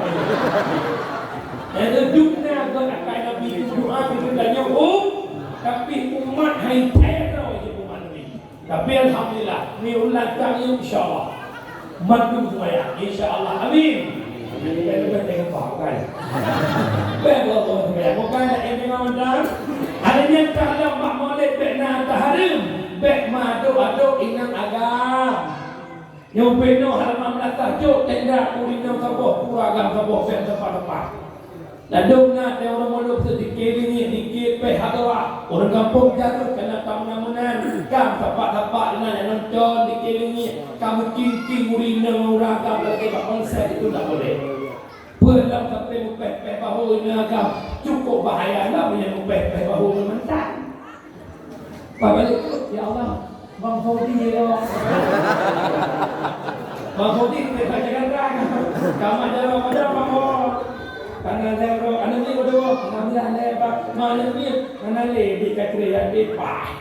Jadi, dunia buat akai Nabi itu doa, kita tanya, oh, tapi umat hai terus je umat Nabi. Tapi alhamdulillah, ni ulang tahun, insya Allah. Mandum semuanya, insya Allah. Amin. Amin. Kita lebih tengok apa, kan? Baik, Allah, Allah, Allah. Bukan nak yang tengok, kan? Ada yang tak ada, Mak Maulid, bèk na tahareuem, bèk madok-adok inong agam. Nyoe pih nyoe halaman meunasah jok tenda ureueng inong saboh, pura agam saboh, bèk teumpat-teumpat. Ladôm na teuh ureueng mulod seudikit lingiek, dikit péh hadrah. Ureueng gampông jaroe kana tameunan-meunan, ka sapat-sapat inan nyang nonton dikit lingiek, ka meuking-king ureueng inong ureueng agam lagèe bak konsèp, itu tak boleh. Peue lom sampai meupéh-péh bahô inong agam, cukup bahaya lom nyang meupéh-péh bahô ngon mantan. Pabalek, "Ya Allah, Bang Fauzi ya Allah." Bang Fauzi, kita jaga terang. Kamar jalan macam apa? Tanah jalan, anak ni bodoh. Alhamdulillah, lebar. Mana ni? Mana le? Di kacri yang dipah.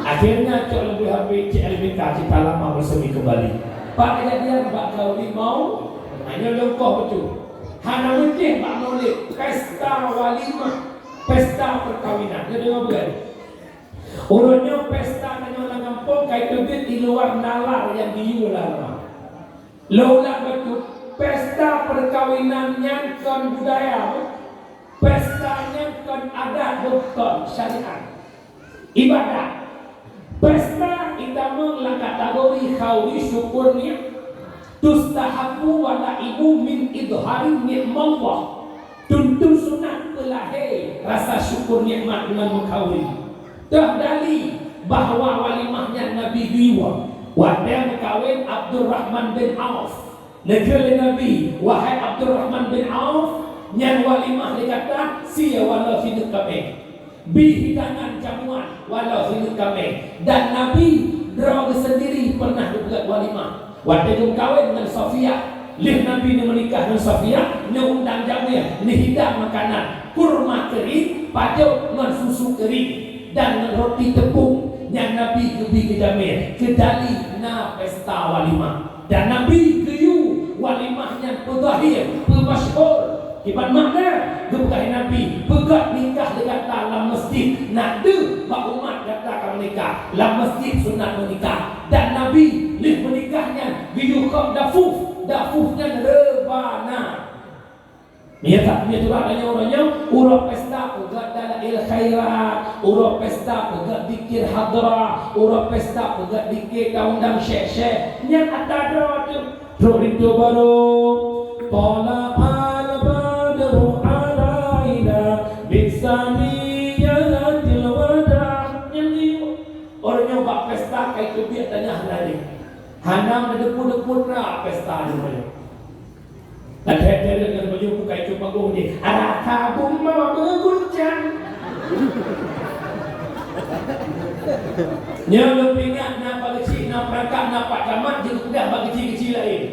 Akhirnya, cok lebih habis, cik Alvita, kita lama bersemi kembali. Pak kejadian, Pak Gauli mau, hanya lengkah betul. Hana mungkin Pak Maulid, pesta walimah, pesta perkawinan. Dia dengar bukan? Uroe nyoe pesta tanyoe lam gampông ka iteubiet di luwa nalar nyang geuyue lam rumoh. Lôn ulang bacut, pesta peukawinan nyan kon budaya, pesta nyan kon adat, bukan syariat. Ibadat. Pesta itamong lam kategori khauri syukur nikmat. Tustahabbu walaimu min idhari nikmatillah. Tuntut sunat peulahé rasa syukur nikmat ngon meukhauri. Teuh dali bahwa walimah nyan Nabi geuyue watée meukawen Abdurrahman bin Auf. Neukheun lé Nabi, "Wahai Abdurrahman bin Auf, nyan walimah lé gata sie walau sineuk kaméng. Bi hidangan jamuan walau sineuk kaméng." Dan Nabi droe geuh seundiri pernah geupeugét walimah. Watée geumeukawen ngon Safiyah, lheueh Nabi neumeunikah ngon Safiyah, neuundang jamé, neuhidang makanan, kurma keuring, pajôh ngon susu keuring, dan ngon roti teupông nyang Nabi geubi keu jamé, keudali na pesta walimah. Dan Nabi geuyue walimah nyan peuzahir, peumasyhur. Kiban makna geupeugah Nabi, "Peugét nikah lé gata lam masjid, nak deuh bak umat gata ka meunikah. Lam masjid sunat meunikah." Dan Nabi lheueh meunikah nyan geuyue khok dafuf, dafuf nyan reubana. Meunyoe that, meunyoe that tanyoe uroe nyoe, uroe pesta peugét dalail khairat, uroe pesta peugét dikir hadrah, uroe pesta peugét dikir ka undang syekh-syekh. Nyan atra droe teuh. Trok linto barô, "Thala'al badru 'alaina bisaniyatil wada'." Nyan di uroe nyoe bak pesta ka iteubiet tanyah lagée. Hana meudeupot-deupot na pesta nyoe. Dan hé-hé ngon baju bukai cuba Bunyi, rasa buma meuguncang. Nyoe lôn peuingat, na Pak Geuchik, na Perangkat, na Pak Camat, jeuet peugah bak keuchik-keuchik laén.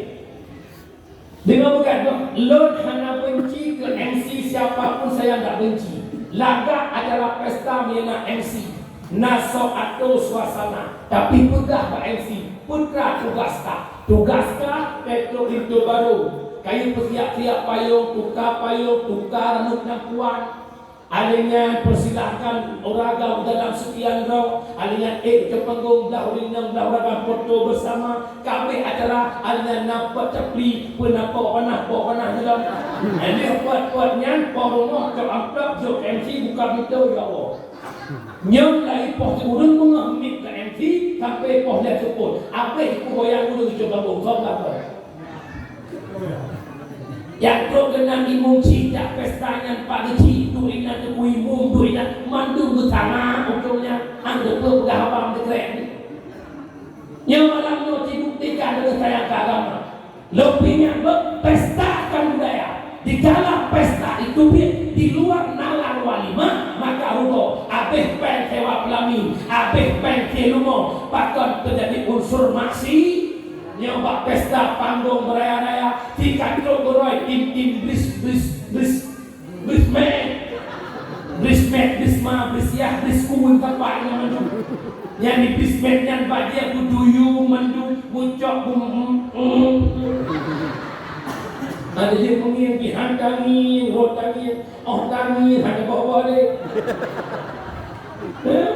Deungoe peugah, lôn hana benci keu M C siapa pun, saya ndak benci. Lagak acara pesta meunyoe na M C. Na soe atô suasana, tapi peugah bak M C, peue kah tugas kah? Tugas kah trok linto barô, kayue peusiap-siap payong, tuka payong, tuka ranup nyang kuat. Alèh nyan peusilahkan ureueng agam dalam sekian droe, alèh nyan ék keu panggong, blah ureueng inong, blah ureueng agam foto beusama. Ka abéh acara, alèh nyan na pot capli, peue na pot panah, pot panah dalam. Alèh pot-pot nyan, po rumoh, cok amplop, jok M C, buka pintoe, ya Allah. Nyoe lagèe poh sikureueng beungoh miet keu M C sampai poh lhèe seupôt. Abéh kugoyang ureueng cok gabong, soe gabong. Nyang trok keunan imum chik jak pesta nyan, Pak Geuchik, duek inan, Teungku Imum, duek inan, mandum beusama ujong nyan, hana teupeue peugah haba meuteurek. Nyoe malam nyoe jibuktikan deungon sayang keu agama. Lôn peuingat beuh, pesta kan budaya. Dikala pesta itu pih di luar nalar walimah, maka rugoe, abéh péng sewa peulami, abéh péng keu leumo, pakon teujadi unsur maksi. Nyoe bak pesta panggong beuraya-raya, tika trok beurôi tim-tim bris, bris, bris. Brismat. Brismat, brisma, brisyah, briskun, teumpat nyan mandum. Nyang di brismat nyan bajèe beuduyueng mandum, mucok bum, bum, bum. Ada je mengieng, pih han tangieng, roh tangieng, oh tangieng, hana boh-boh deh. Hah?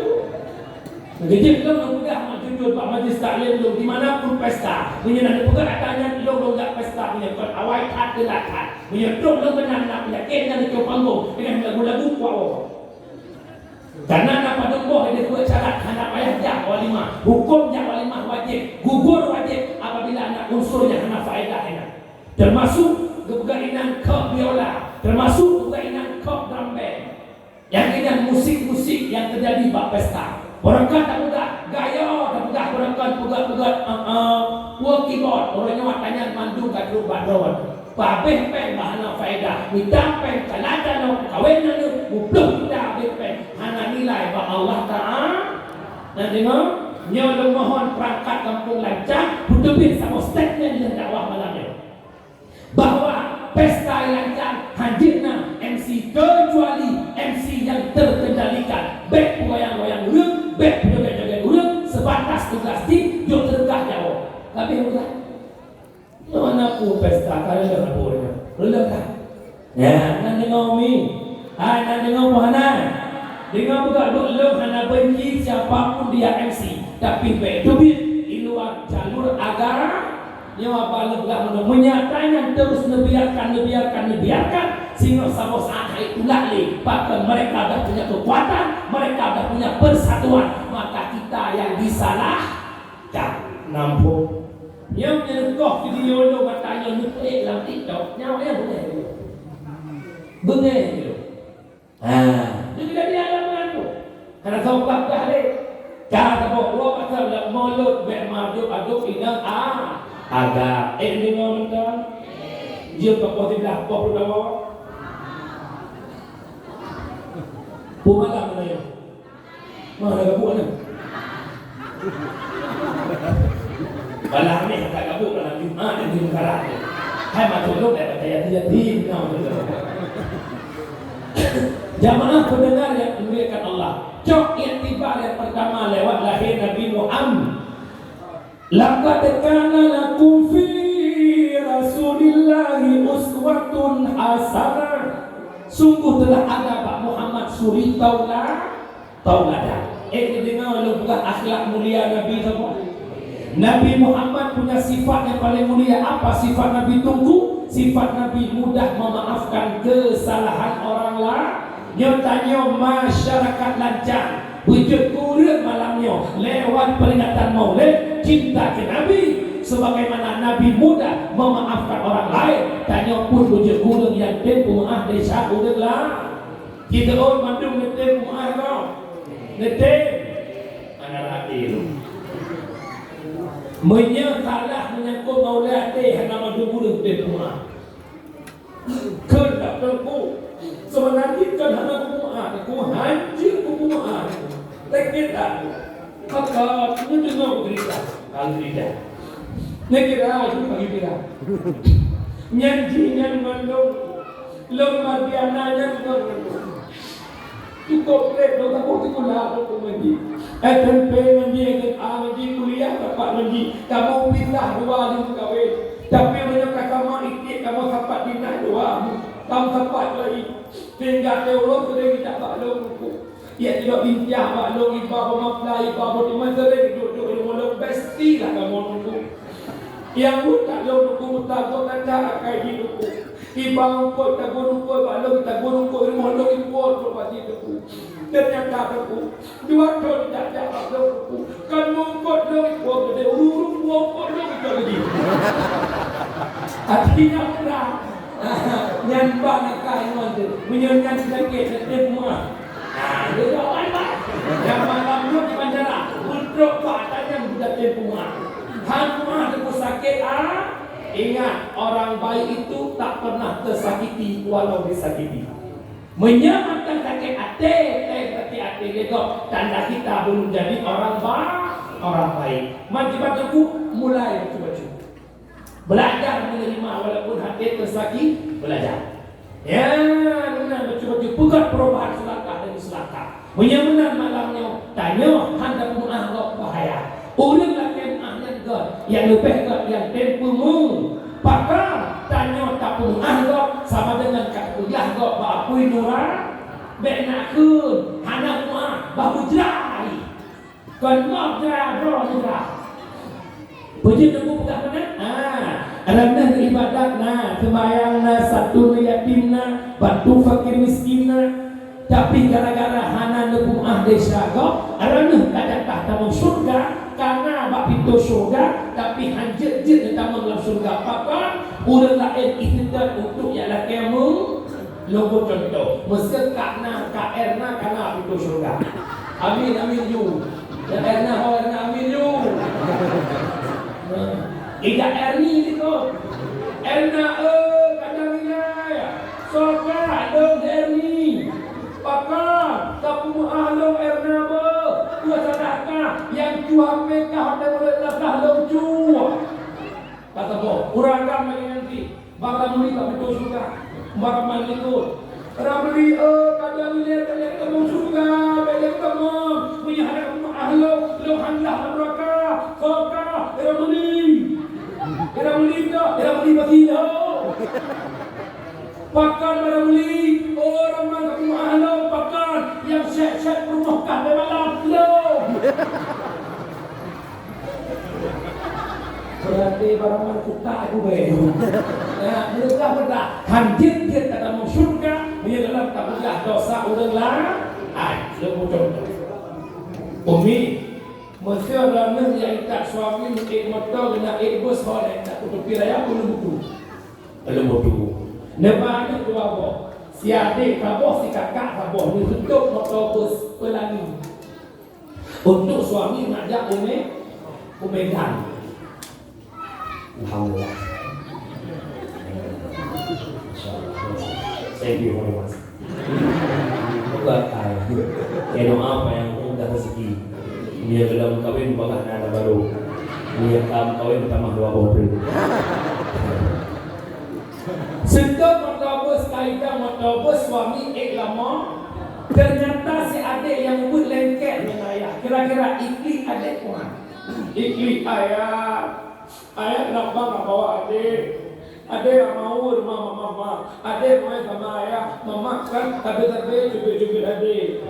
Geujeuet lôn neupeugah mak jujur bak majlis taklim lôn di mana pun pesta. Meunyoe na neupeugah ata nyan lôn, lôn jak pesta, meunyoe kon awai that, teulat that. Meunyoe trok lôn meunan na peunyakét nyan, neucok panggong deungon lagu-lagu kuat woe. Karena na padum boh di dua syarat hana payah jak walimah. Huköm jak walimah wajéb, gugur wajéb apabila na unsur nyang hana faedah inan. Termasuk geupeugah inan kok biola, termasuk geupeugah inan kok drum band. Nyang ingat musik-musik nyang teujadi bak pesta. Barangkapeue tapeugah, gayo tapeugah, barangkapeue peugah-peugah, eh, eh, peue keyboard, uroe nyoe ata nyan mandum ka trok bak droe. Pabéh péng bah hana faedah, mita péng kala tanoh, kawen aneuk, muploh juta abéh péng, hana nilai bak Allah Taala. Na deungoe, nyoe lôn mohon perangkat kampung Lancang, beuteubiet saboh statement lheueh dakwah malam nyoe. Bahwa pesta Lancang hanjeuet na M C, kecuali M C nyang terkendalikan. Bék peugoyang-goyang ureueng, bék peujoget-joget ureueng, sebatas tugas jih jok seudeukah nyawa. Habéh udah. Nyoe na peue pesta ka reuloh na peue nyoe. Reuloh dah. Ya, na deungoe mi. Hai, na deungoe peue hana? Deungoe peugah, lôn hana benci siapa pun dia M C, tapi bék teubiet di luar jalur agama. Nyoe haba lôn peugah meunoe, meunyo ata nyan terus neubiarkan, neubiarkan, neubiarkan, singoh saboh saat hai tulak lé, bahkan mereka dah punya kekuatan, mereka dah punya persatuan, maka kita yang disalahkan. Nampung. Nyoe meunyo neukoh video lôn, ata nyoe neupeuék lam TikTok, nyawa nyan beungéh. Beungéh. Ha, jadi ada alam tu. Karena saboh peugah lé. Ka saboh dua pasal lam mulut bék maduk-aduk inong a-, agam. Eh, deungoe mantong. Jeuet ka poh siblah, poh peuet. Peue malam nyoe? Mana gabuk ni? Malam ni tak gabuk, malam Jumat ni di Mekara. Hai mak tolong dah percaya dia di. Jamaah pendengar yang dimuliakan Allah, cok iktibar yang pertama lewat lahir Nabi Muhammad. Laqad kana lakum fi Rasulillahi uswatun hasanah. Sungguh telah ada bak Muhammad suri taula-, tauladan. Eh, deungoe lôn peugah akhlak mulia Nabi kamoe. Nabi Muhammad punya sifat yang paling mulia. Apa sifat Nabi Teungku? Sifat Nabi mudah memaafkan kesalahan orang la-, Nyoe tanyoe masyarakat Lancang, beujeuet keu ureueng malam nyoe lewat peringatan Maulid cinta keu Nabi, sebagaimana Nabi mudah memaafkan orang lain. Tanyoe pun beujeuet keu ureueng nyang tem peumeu'ah desya ureueng laén. Kita oh mandum neutem peumeu'ah kah? Neutem. Hana até tu. Meunyoe salah menyangkut Maulid até, hana mandum ureueng tem peumeu'ah. Kheun dak teuh Sakét that. Maka, nyoe deungoe gurita. Alhamdulillah. Neukira, itu bagi kira. Nyan jih nyan mandum. Lôn Mardiana nyan ngon mandum. Cukup treb lôn saboh sikula lôn pun ngaji. S M P ngaji, S M A ngaji, kuliah dapat ngaji. Kamoe pisah dua lôn kawin. Tapi meunyoe ka sama iték kamoe sapat dinah dua. Tam sapat lagi. Sehingga teulheueh sering jak bak lôn ruku. Ié lôn intiah bak lôn iba bak mafla, iba bak teuma sering duek-duek rumoh lôn, besti lah kamoe ruku. Nyang buet that lôn ruku meusagoe gata akai jih ruku. Iba eungkôt tagun eungkôt bak lôn, tagun eungkôt rumoh lôn, ipuet lôn bak jih ruku. Teunyata ruku, dua thon jak-jak bak lôn ruku. Kan meungkôt lôn ipuet geude, ureueng-ureueng buet eungkôt lôn ipuet geude. Artinya murah. Nyan bak nakah iman teuh. Meunyoe nyan sakét, sakét peumeu'ah. Ah, dia jawab, "Ai, Mak." Nyang malam nyoe di bandara, peutrok bak atanyang budak tempoh. Han meu'ah teupeu sakét, ah. Ingat, orang baik itu tak pernah tersakiti walau disakiti. Meunyoe mantong sakét até, sakét até lé gob, tanda kita belum jadi orang ba-, orang baik. Mari kita tunggu, mulai baca-baca. Belajar menerima walaupun hati tersakiti, belajar. Ya, meunan bacut-bacut peugah perubahan selangkah demi selangkah. Meunyoe meunan malam nyoe, tanyoe hana meu'ah gob bahaya. Ureueng lakée meu'ah nyan göt, nyang leubeh göt nyang tem peumeu'ah. Pakon tanyoe tapeumeu'ah gob sama deungon ka tapeugah gob bak apui nura, bék nakheun, hana meu'ah, bah beujrai. Kon moh jra droe nibak. Peue jeuet neupeugah meunan? Ah, raneuh ibadat na, seumayang na, satu yatim na, bantu fakir miskin na. Tapi gara-gara hana neupeu'ah desya gob, raneuh ka jatah tamong syurga, ka na bak pintoe syurga, tapi han jeuet-jeuet neutamong lam syurga. Pakon? Ureueng laén iseutôt untuk jak lakée meu-, Lôn bri contoh, meuseu ka na, ka Erna ka na pintoe syeuruga. Amin, amin, ju. Ya Erna, ho Erna, amin, ju. Nah, ija Erni sigoe. Erna, eh, kadang ilée. Soe ka lôn Erni. Pakon, tapeumeu'ah lôn Erna beuh. Dua salah ka, nyang cuha pih ka hotel mulai dah lôn cuha. Kata boh, urang agam lagée nyan cit. Bak Ramli bak pintoe syeuruga. Bak Rahman likot. Ramli, eh, kadang ilée bék lé tamong syeuruga, bék lé tamong. Meunyoe hana tamong ahlok, lôn handah lam neuraka. Soe ka? Eh, Ramli. Eh, Ramli ka? Eh, Ramli pasti lôn. Pakon Ramli? Oh, Rahman ka tamong ahlok. Pakon? Nyang sét-sét peurumoh kah lé malam? Lôn. Berarti barang kutak aku bae. Nah, mudah-mudahan han jeuet-jeuet ka tamong syeuruga, meunyoe dalam tapeugah dosa ureueng laén. Ai, leumo contoh. Umi, meuseu raneuh nyang itak suami meuék moto geunak ék bus ho lé, tak kutupi raya pun leumo tu. Leumo tu. Neuba aneuk dua boh. Si adék saboh, si kakak saboh, neuseutôt moto bus Pelangi. Untuk suami nak jak u Me-, u Medan. Alhamdulillah. Insya Allah. Thank you very much. Bukan, ah, ya, doa apa yang mudah rezeki. Dia dalam kahwin bagah na baru. Dia tam kahwin tamah dua boh tu. Seutôt moto bus, ka idang moto bus, suami ék lama. Ternyata si adék nyang ubit lengket ngon ayah. Kira-kira iklik adék kuat. Iklik ayah. Ayah kenapa nggak bawa adék? Adék nggak mau rumah mama, mama. Adék mau sama ayah. Mama kan tabe-tabe cubit-cubit adék.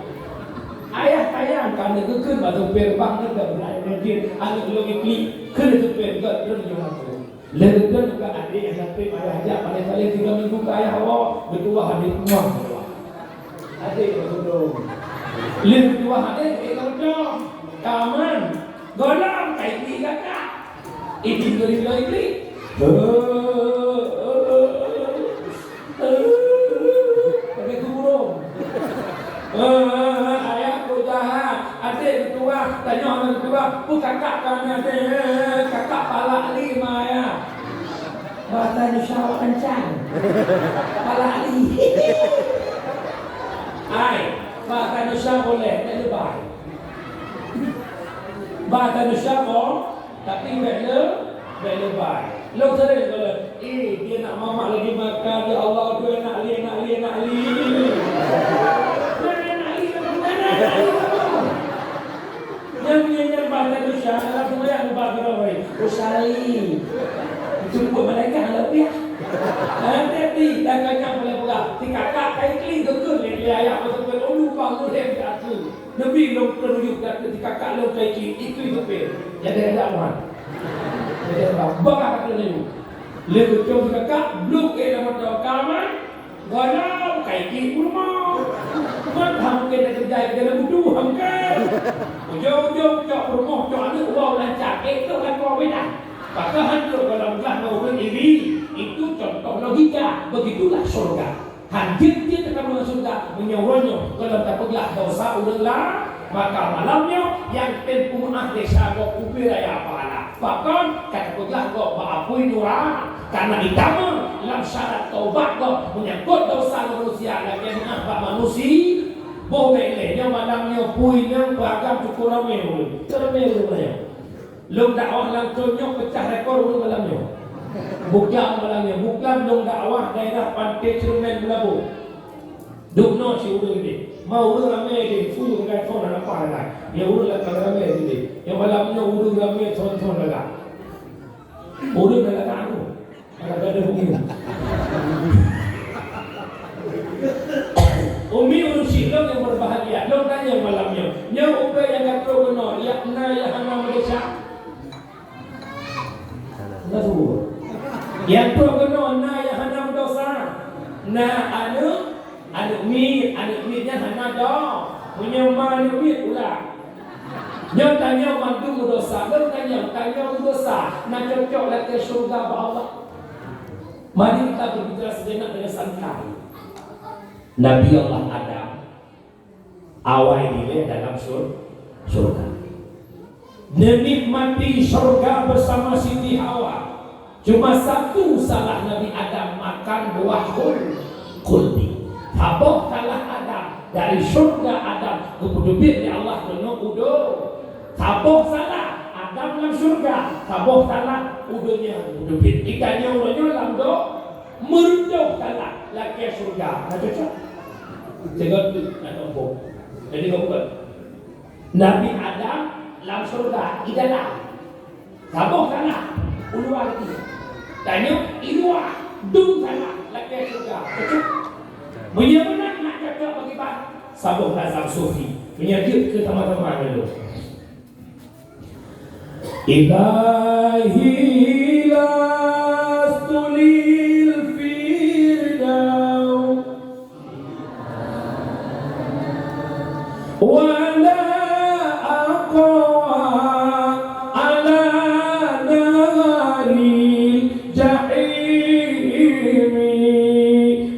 Ayah sayang kan, dia kekeh bak supir bang ni dah berai mungkin. Aneuk lôn iklik, kena supir got terus dia mampu. Leuh geutanyoe ka adék nyang trép ayah jak paléng-paléng tiga minggu keu ayah woe, geutuwah adék pulang. Adék geutanyoe. Leuh geutuwah adék, ék ka beutôi. Ka aman. Gohlom ka iklik kakak. Iklik geutanyoe iklik. Pakai tu burung. Eh, ayah tu jahat. Adék tu tuah. Tanyoe aneuk tu tuah. Peue kakak kami adék? Eh, kakak palak lima ayah. Bahasa Indonesia awak kencang. Palak li. Ai, bahasa Indonesia boleh, tak lebai. Ba tanyoe syako, tapi bèk le, bèk le bai. Lôn sering kalon, "Eh, dia nak mamak lagi makan, ya Allah, dia nak li, nak li, nak li." Nak li, nak li, nak li. Nyan, nyan, nyan ba tanyoe syako, langsung ya, ba keudroe. Oh, syari. Itu pun malaikat lah, ya. Hati-hati, dan kanyang boleh peugah. Tikakak kai kli geukheun lé, lé ayah beutôi-beutôi ulu bang ulèe di ateueh. Neubi lôn keuneuk yub dan keu tikakak lôn kai kli, ikli geupeu. Jadi ada aman. Jadi ada bangga kata lôn. Lé geucok tikakak, bluk eh dalam mata kaman. Gohlom kai kli peurumoh. Man hamke dak keujai keu dalam budu hamke. Ujong-ujong cok peurumoh, cok aneuk, wow lancar. Eh, tu kan kau beda. Pakon han trok gohlom glah ngon ureueng iri. Itu contoh logika. Begitulah syurga. Han jeuet-jeuet tatamu lam syeuruga meunyoe uroe nyoe gohlom tapeuglah desya ureueng laén, maka malam nyoe nyang tem peumeu'ah desya gob ubé raya pahala. Pakon? Ka tapeuglah gob bak apui nuraka, kareuna itamong lam syarat taubat gob meunyangkot desya manusia lagèe meu'ah bak manusia. Boh bèk lé nyoe malam nyoe pui nyoe peuagam syukoe ramé ureueng. Ramé ureueng nyoe. Lôn dakwah lam thôn nyoe peucah rekor ureueng malam nyoe. Buklam malam nyoe, buklam lôn dakwah daerah Panté Ceureumen Meulaboh. Dum noe si ureueng deh. Ma ureueng ramé deh, puyueng kai thon hana paih lai. Nyang ureueng lakang ramé deh. Nyang malam nyoe ureueng ramé thon-thon lagak. Ureueng lagak aku. Umi ureueng syik lôn nyang berbahagia, lôn tanyong malam nyoe, nyoe ubé nyang ka trok keunoe, na nyang hana meudesya? Na su. Nyang trok keunoe na nyang hana meudesya? Na aneuk, aneuk miet, aneuk miet nyan hana do. Meunyoe ma aneuk miet ulang. Nyoe tanyong mandum meudesya, lôn tanyong, tanyong meudesya, na cocok lakèe syeuruga bak Allah? Mari kita berbicara sejenak dengan santai. Nabi Allah Adam awai dilèe dalam syur-, syurga. Neunikmati syurga bersama Siti Hawa. Cuma satu salah Nabi Adam, makan buah khul-, khuldi. Saboh salah Adam, dari syurga Adam geupeuteubiet lé Allah keunoe u do-, Saboh salah, Adam lam syeuruga. Saboh salah, u donya geuteubiet. Geutanyoe uroe nyoe lam do-, meureudoh salah, lakèe syeuruga. Na cocok? Sigoe teuk na tumpôk. Jadi, bukan. Nabi Adam lam syeuruga, di dalam. Saboh salah, u luwa lagi. Tanyoe, di luwa, dum salah, lakèe syeuruga. Cocok? Meunyoe meunan nak cocok bagi bah, saboh lazam sufi. Meunyoe jeuet keu teuma-teuma nyoe. Ilahi lastu lil firdaus wa la aqwa ala naril jahimi.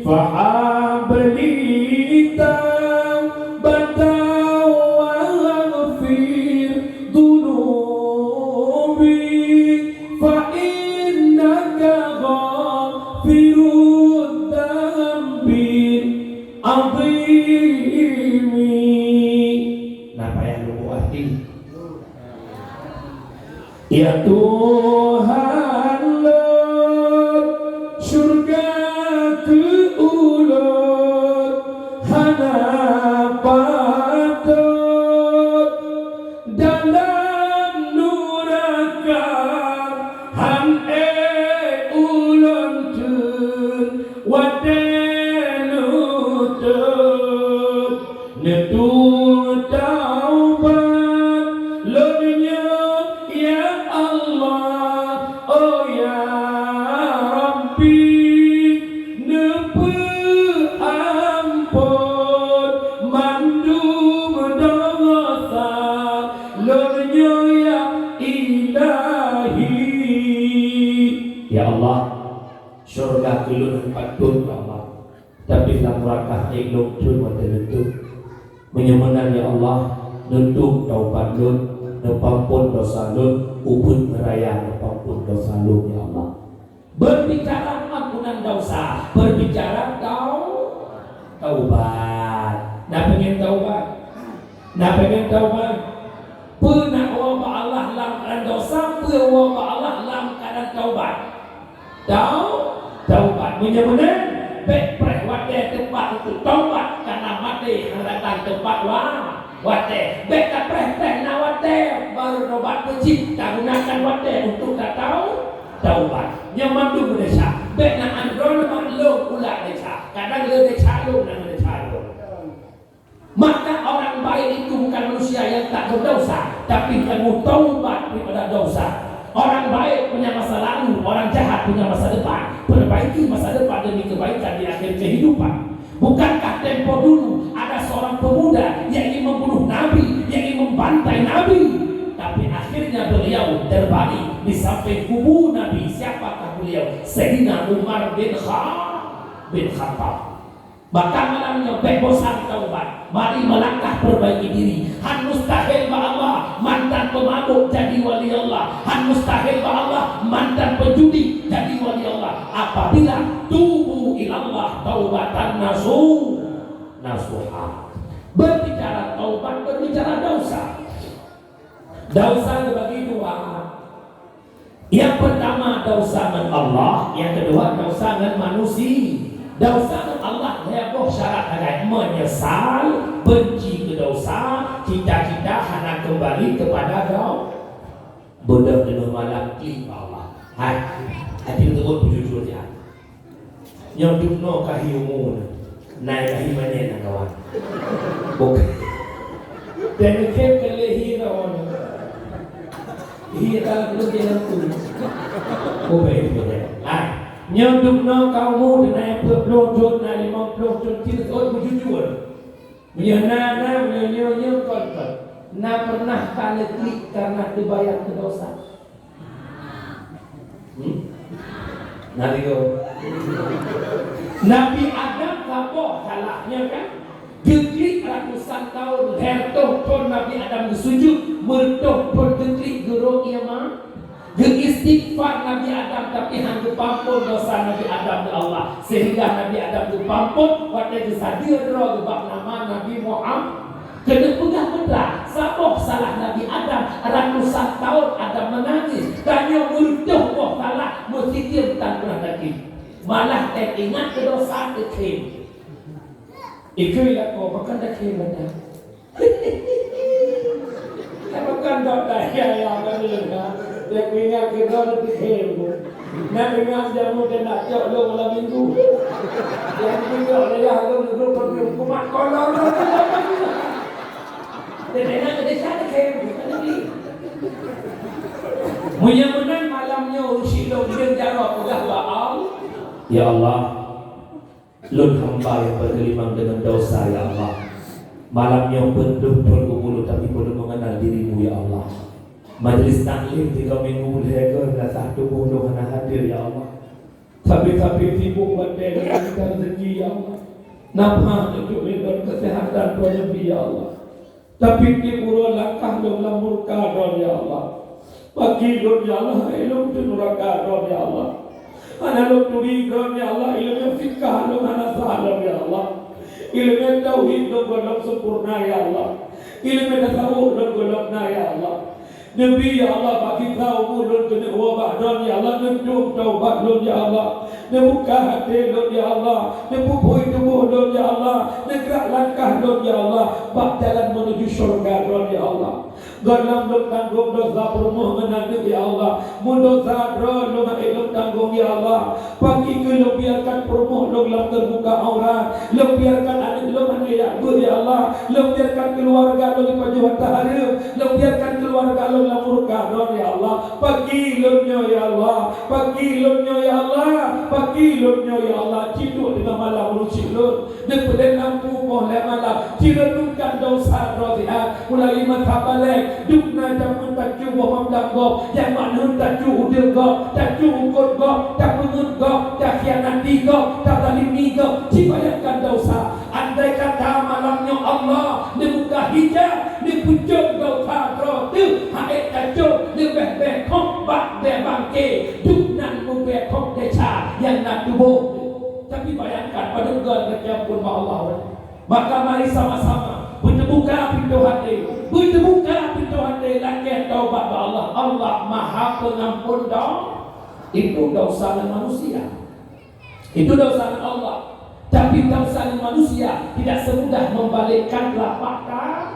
Fahab li taubatan waghfir dzunubi, fa innaka ghafirudz dzambil adzimi. Na payah lubuk até. Ya Tuhan lôn, syeuruga keu ulôn hana patot, dalam nuraka han ék ulôn theun watèe neutot. Neutueng taubat lôn nyoe, ya Allah, oh ya Rabbi, neupeuampôn mandum desya lôn nyoe, ya Ilahi. Ya Allah, syeuruga keu lôn han patot, ya Allah. Tapi lam nuraka han ék lôn theun watèe neutot. Meunyoe meunan, ya Allah, neutueng taubat lôn, neupeuampôn desya lôn, ubit ngon raya neupeuampôn desya lôn, ya Allah. Berbicara ampunan desya, berbicara tau-, taubat. Na peungen taubat? Na peungen taubat? Peue na Woe bak Allah lam keuadaan taubat. Tau-, taubat. Meunyoe meunan, bék preh watée teumpat untuk taubat, karena maté hana datang teumpat wa-, watée. Bék tapreh-preh na watée, baru taubat peucit, tagunakan watée untuk tatau-, taubat. Nyoe mandum meudesya. Bék na andron bak lôn ulak desya. Kadang le desya lôn, na meudesya lôn. Maka orang baik itu bukan manusia yang tak berdosa, tapi yang bertaubat daripada dosa. Orang baik punya masa lalu, orang jahat punya masa depan. Perbaiki masa depan demi kebaikan di akhir kehidupan. Bukankah tempo dulu ada seorang pemuda yang ingin membunuh Nabi, yang ingin membantai Nabi, tapi akhirnya beliau terbalik di samping kubu Nabi? Siapakah beliau? Sayyidina Umar bin Kha-, bin Khattab. Maka malam nyoe bék bosan taubat. Mari melangkah perbaiki diri. Han mustahil bak Allah mantan pemabuk jadi wali Allah. Han mustahil bak Allah mantan penjudi jadi wali Allah. Apabila tubu ilallah taubatan nasu-, nasuha. Berbicara taubat, berbicara dosa. Dosa dibagi dua. Yang pertama dosa ngon Allah, yang kedua dosa ngon manusia. Dosa ngon Allah lhèe boh syarat, hai menyesal, benci keu dosa, cita-cita hana kembali kepada do-, beudôh deungon malam klik bak Allah. Hai, hati beutôi bujur-bujur ya. Nyoe dum noe ka hi umu na. Nai ka hi manyét na kawan. Bukan. Dan mungkin kali hi lawan. Hi ka belum dia tu. Oh, baik, baik. Ah, nyoe dum noe ka umu na peuet ploh thon, na limong ploh thon, cit oh bujur-bujur. Meunyoe na, na, meunyoe nyoe, nyoe kon, kon. Na pernah ka neuklik karena teubayang keu dosa? Hmm? Na lego. Nabi Adam saboh salahnya kan? Geuklik ratusan tahun, lhèe reutôh thon Nabi Adam geusujud, meureutôh thon geuklik geurok ié ma-, geuistighfar Nabi Adam, tapi han geupeuampon dosa Nabi Adam lé Allah. Sehingga Nabi Adam geupeuampon watèe geusadeue droe geuh bak nama Nabi Muhammad. Keuneuk peugah peue? Saboh salah Nabi Adam, ratusan tahun Adam meunangis. Tanyoe meureutôh boh salah, meusikeue tan peunah takheun. Malah teuingat keu dosa teukhém. Ikheun lakoe, pakon takheun mata? Pakon dok daya ya, ya, ya. Dia ingat keu dosa teukhém. Nak ingat jamu dia nak cok lôn malam minggu. Yang tunjuk daya lôn duduk berdua kumat kolor. Dia dengar dia sana teukhém. Meunyoe meunan malam nyoe ureueng sidroe udeb jaroe peugah bak Allah, "Ya Allah, lôn hamba nyang bergelimang dengan dosa, ya Allah. Malam nyoe peuet ploh thon umu lôn, tapi ulôn mengenal dirimu, ya Allah. Majlis taklim tiga minggu lhèe goe, rasa tuboh lôn hana hadir, ya Allah. Sabe-sabe sibuk watèe nyoe, hana rezeki, ya Allah. Nafah neucok lé lôn, kesehatan droeneuh bri, ya Allah. Tapi tiep uroe langkah lôn lam murka Droe, ya Allah. Bagi lôn, ya Allah, ilôn teuh nuraka Droe, ya Allah. Hana lôn turi Droe, ya Allah, ileumèe fikah lôn hana sah lôn, ya Allah. Ileumèe tauhid lôn gohlom sempurna, ya Allah. Ileumèe tasawuf lôn gohlom na, ya Allah. Neubi, ya Allah, bak gisa umu lôn keuneuk woe bak Droe, ya Allah, neudum taubat lôn, ya Allah. Neubuka até lôn, ya Allah. Neupeuphôi tuboh lôn, ya Allah. Neugrak langkah lôn, ya Allah, bak jalan menuju syurga Droe, ya Allah. Gohlom lôn tanggong dosa peurumoh ngon aneuk, ya Allah. Meudosa droe lôn hana lôn tanggong, ya Allah. Pagi keu lôn biarkan peurumoh lôn lam teubuka aurat. Lôn biarkan aneuk lôn hana jak beuet, ya Allah. Lôn biarkan keuluwarga lôn jipajoh hareuem. Lôn biarkan keuluwarga lôn lam murka Droe, ya Allah. Pagi lôn nyoe, ya Allah. Pagi lôn nyoe, ya Allah. Pagi lôn nyoe, ya Allah. Cit duek teungoh malam rucit lôn. Neupeudeh lampu poh lhèe malam, jireunungkan dosa droe siat, mulai masa balek, dum na jamén tacu boh mandang gob, nyang makneuh tacu udeueng gob, tacu eungkôt gob, tapeungeut gob, takhianati gob, tazalimi gob, jibayangkan dosa. Andai kata malam nyoe Allah neubuka hijab, neupeucok dosa droe teuh, hana tacok, neubeh-beh khok bak bangke, dum nan mubeh khok desya nyang na tuboh. Tapi bayangkan, padum göt geutanyoe phon bak Allah. Maka mari sama-sama Beuteubuka pintoe até, beuteubuka pintoe até, lakée taubat bak Allah. Allah Maha Pengampun do-, itu dosa ngon manusia. Itu dosa ngon Allah. Tapi dosa ngon manusia tidak semudah membalikkan telapak ta-,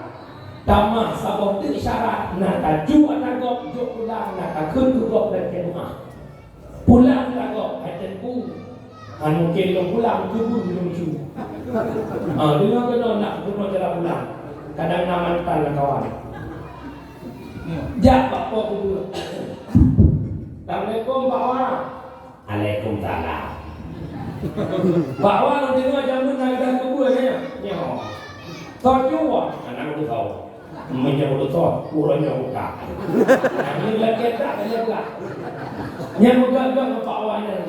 tamah. Saboh teuk syarat, na taju ata gob, jok pulang, na takheun keu gob dan keu meu'ah. Pulang ata gob, hai Teungku. Han mungken lôn pulang, keubeue lôn cu. Ha, deungoe keunoe nak keunoe jalan pulang. Kadang na mantan lam kawan. Jak bak po keubeue. Assalamualaikum, Pak Wan. Waalaikumsalam. Pak Wan, deungoe jameun na geudah keubeue nyoe. Nyoe. Soe cu, Wan? Aneuk lôn soe. Meunyoe lôn soe, uroe nyoe buka. Nyan lakée that, lakée that. Nyan meugah-gah ngon Pak Wan nyan.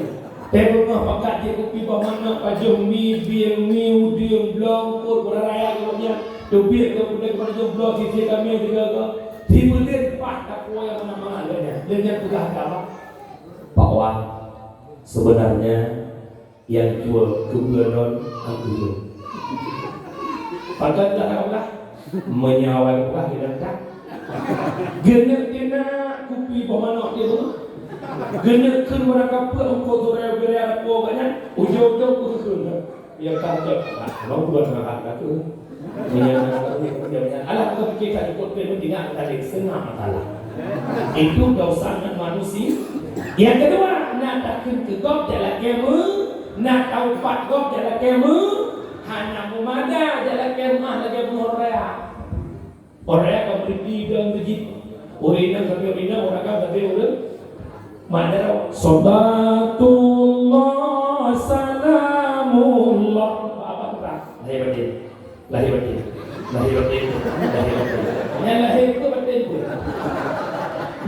Teubeungoh pakat jih kupi boh manok, pajoh mi, bieng mi, udeueng, bloe, eungkot, beuraya geuhnyan. Teubiet geuh peudeueng pajoh bloe, sisé kamieng sigoe-goe. Sibuleuen paih tapuwoe nyang mangat-mangat geuhnyan. Lheueh nyan peugah keu Abah, "Pak Wan, sebenarnya nyang cue keubeue nyoe han ulôn." Pakat dah Allah, meunyoe awai Allah hilang that. Geuneuk keuneuk kupi boh manok jih tu. Geuneuk kheun barang kapeue eungkot, beuraya-beuraya lakoe geuhnyan, ujong-ujong keu kheun. Ya, ka cok. Nah, memang bukan hak aku. Meunyoe hak aku, meunyoe alah, aku pikir tak cukup, tapi mungkin nak tadi setengah masalah. Itu dosa ngon manusia. Yang kedua, na takheun keu gob jak lakée meu-, na taupat gob jak lakée meu-, hana meumada jak lakée meu'ah lagée bunoe raya. Orang akan berhenti dalam masjid. Ureueng inong sampai ureueng inong, ureueng agam sampai ureueng. Mana tahu? Salatullah, salamullah. Apa tu, Pak? Lahir batin. Lahir batin. Lahir batin. Lahir batin. Yang lahir tu batin tu.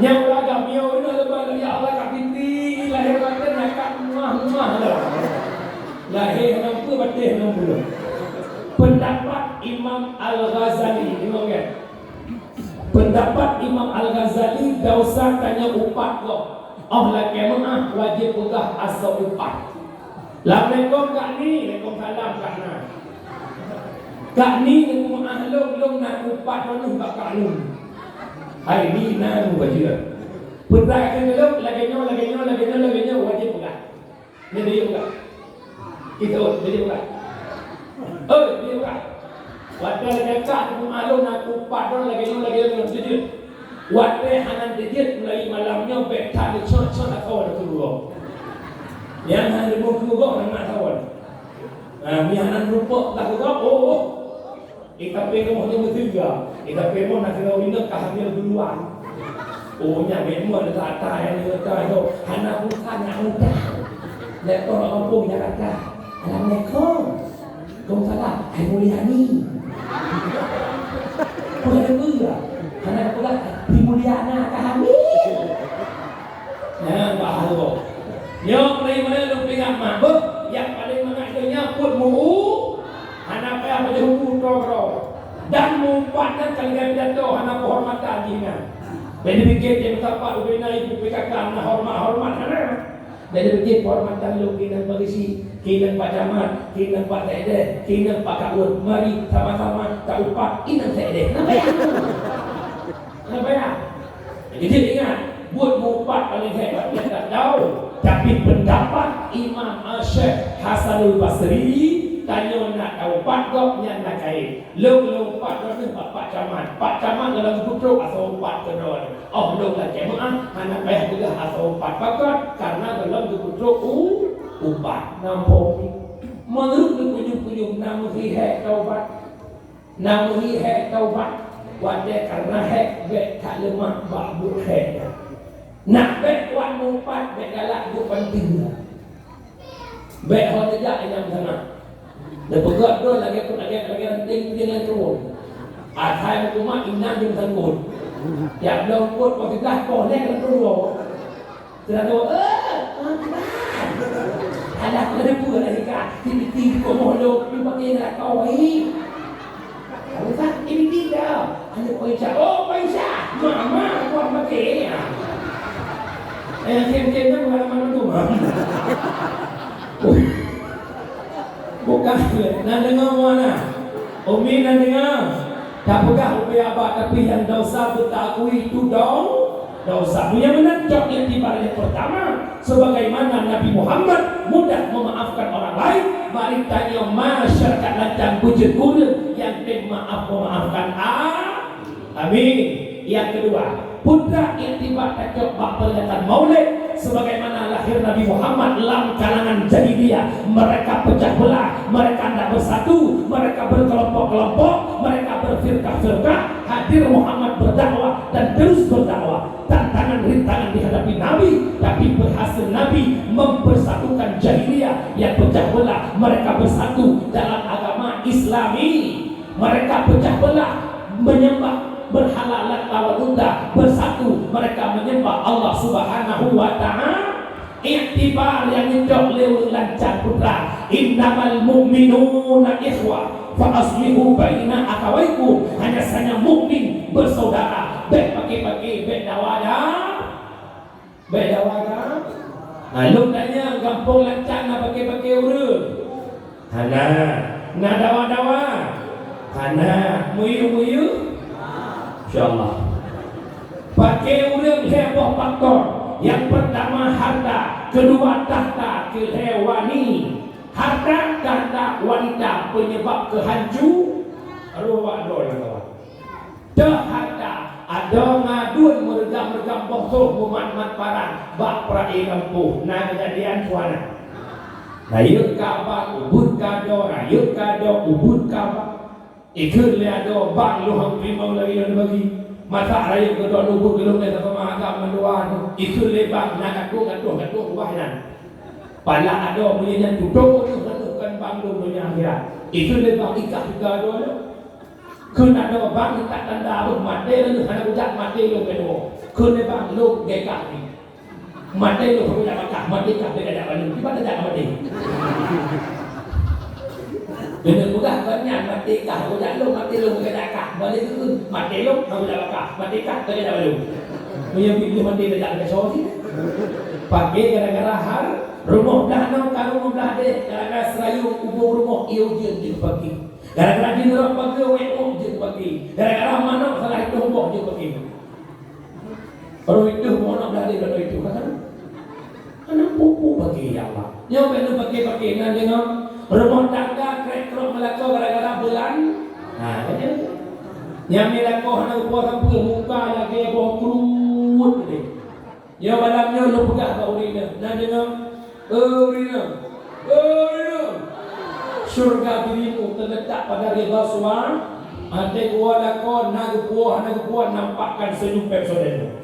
Yang ureueng agam, ya Allah, lepas dari Allah kat fitri, lahir batin, nak kat rumah-rumah tu. Lahé hana peue, batéh hana peue. Peundapat Imam Al-Ghazali, ingat kan? Peundapat Imam Al-Ghazali, desya tanyoe upat gob. Óh lakée meu'ah, wajéb peugah asoe upat. Assalamualaikum Kak Ni, waalaikumsalam Kak Na. Kak Ni, neupeu'ah lôn, lôn na upat droeneuh bak Kak Ni. Hai Ni, na mubajeur. Peugah keu lôn, lagée nyoe, lagée nyoe, lagée nyoe, lagée nyoe, wajéb peugah. Nyan dia buka. Kita, dia buka. Oi, dia buka. Watée lagée ka, aku maklum, aku pat droe lagée nyoe, lagée nyoe, jeuet. Watée hana jeuet, mulai malam nyoe, bék that dicok-cok lakoe lagée keudroe. Nyang hana leumoh keudroe, hana tawon. Nah, nyang hana rumpok lakoe, oh, oh. Di tapi rumoh nyoe meuteuga. Di tapi rumoh na keudroe inong ka hamil duluan. Oh, nyan memang ata nyang ata nyoe hana pulsa, nyak muda. Lé po kampung Jakarta. Assalamualaikum. Waalaikumsalam. Hai Mulyani. Peue lagée peue? Hana peugah, Sri Mulyana ka hamil. Nyan bahaya. Nyoe mulai-mulai lôn peuingat mak, beuh, nyang paleng mangat donya peuet meu-, hana payah pajoh umu droe-droe. Dan meuupat nyan ka lagée pidato, hana keuhormatan jih nyan. Bék neupike jih meusapat ubena ibu P K K na horeumat-horeumat, hana. Bék neupike keuhormatan lôn keunan Pak Geuchik, keunan Pak Camat, keunan Pak Sekdes, keunan Pak Kaun. Mari sama-sama taupat inong Sekdes. Hana payah. Hana payah. Jadi ingat, buet meuupat paleng hék bak nyang that tau. Tapi peundapat Imam Syekh Hasanul Basri, tanyoe na taupat gob nyan na kayém. Lôn, lôn upat droeneuh bak Pak Camat. Pak Camat gohlom geupeutrok asoe upat keu droeneuh. Óh lôn lakée meu'ah, hana payah peugah asoe upat pakon, karena gohlom geupeutrok u-, upat. Nampak ni. Meunurot lôn kujung-kujung, na meuhi hék taubat. Na meuhi hék taubat, watée ka na hék bék that leumak bak buet hék nyan. Na bék kuat meuupat, bék galak buet panteue. Bék ho teujak inong sana. Neupeugah droe lagée, lagée, lagée ranting peuet ngon keureueng. Asai meukumat inong jeuem sangkot. Tiep bloe eungkot poh siblaih poh lhée ngon keureueng. Sira tu, "Eh, Tuan Tuan. Alah, kau ada buah dari kah? Tipi-tipi kau mau lo, lu pakai nak kau, eh." Tuan Tuan, tipi-tipi dah. Anak Pak Isya. "Oh, Pak Isya. Mama, buah pakai, ya." Eh, kem-kem dah pengalaman tu, Mam. Bukan, nak dengar mana? Umi na deungoe, tapeugah ubé aba, tapi nyang desya beutakui itu do-, desya. Meunyoe meunan cok iktibar nyang peurtama, sebagaimana Nabi Muhammad mudah memaafkan orang lain, mari tanyoe masyarakat Lancang beujeuet ureueng nyang tem maaf memaafkan. A-, Amin. Nyang keudua, peue treuk iktibar tacok bak peringatan Maulid, sebagaimana lahir Nabi Muhammad lam kalangan jahiliyah, mereka pecah belah, mereka ndak bersatu, mereka berkelompok-kelompok, mereka berfirqah-firqah. Hadir Muhammad berdakwah dan terus berdakwah. Tantangan, rintangan dihadapi Nabi, tapi berhasil Nabi mempersatukan jahiliyah yang pecah belah, mereka bersatu dalam agama Islami. Mereka pecah belah, menyembah berhala Lat Wal Uzza, bersatu mereka menyembah Allah Subhanahu wa Ta'ala. Iktibar nyang neucok lé ureueng Lancang, peue treuk, "Innamal mu'minuna ikhwah, fa aslihu baina akhawaikum." Hanya saja mukmin bersaudara, bèk paké-paké, bèk dawa-dawa. Bèk dawa ka? Ha, lôn tanyong, gampông Lancang na paké-paké ureueng? Hana. Na dawa-dawa? Hana. Meuyeuh-meuyeuh? Insya Allah. Paké ureueng lhèe boh faktor. Nyang peurtama harta, keudua takhta, keulhèe wani. Harta, takhta, wanita penyebab keuhancu-, roh awak droe nyang kawan. Teuh harta, adoe ngaduen meureugam-reugam boh trôh, mumat-mat paran bak peurae lampôh. Na keujadian peue na? Rayeuk ka bang, ubeut ka adoe, rayeuk ka adoe, ubeut ka bang. Ikheun lé adoe, "Bang, lôn han teurimong lagèe nyan bagi. Masak rayeuk keu droeneuh, ubeut keu lôn lé sapeue agam mandua nyoe." Ikheun lé bang, na ka trôh, ka trôh, ka trôh ubah nyan. Palak adoe, meunyoe nyan tutoe nyoe, nyoe kon bang lôn donya akhirat. Ikheun lé bang, ikah juga adoe nyoe. Kheun adoe, "Bang, nyoe that tanda beuh, maté lôn hana kujak, maté lôn keu nyoe." Kheun lé bang, "Lôn gèt kah nyoe. Maté lôn hana kujak bak kah, maté kah bèk kajak bak lôn. Kiban tajak ka maté?" Keuneuk peugah, "Kon nyan, maté kah hana kujak lôn, maté lôn keu kajak kah." Balik kheun, "Maté lôn hana kujak bak kah, maté kah bèk kajak bak lôn." Meunyoe pih lôn maté tajak bak soe cit. Paké gara-gara har-, rumoh blah noe ka rumoh blah deh, gara-gara seurayong ubông rumoh ié ujeuen jeuet paké. Gara-gara jineurok pageue wék ôk jeuet paké. Gara-gara manok salah itôh boh jeuet paké. Roh itôh manok dari roh itôh, kan? Hana peue-peue paké, ya Allah. Nyoe bèk neupaké-paké, na deungoe. Rumoh tangga krek-krok meulakoe gara-gara beulan. Ha, kan? Nyang meulakoe hana geupuwoe sapeue, muka lagèe boh kruet deh. Nyoe malam nyoe lôn peugah bak ureueng inong, na deungoe? Eh, ureueng inong! Eh, ureueng inong! Syurga dirimu terletak pada ridha suami. Até geuwoe lakoe, na geupuwoe, hana geupuwoe, nampakkan senyum Pepsodent.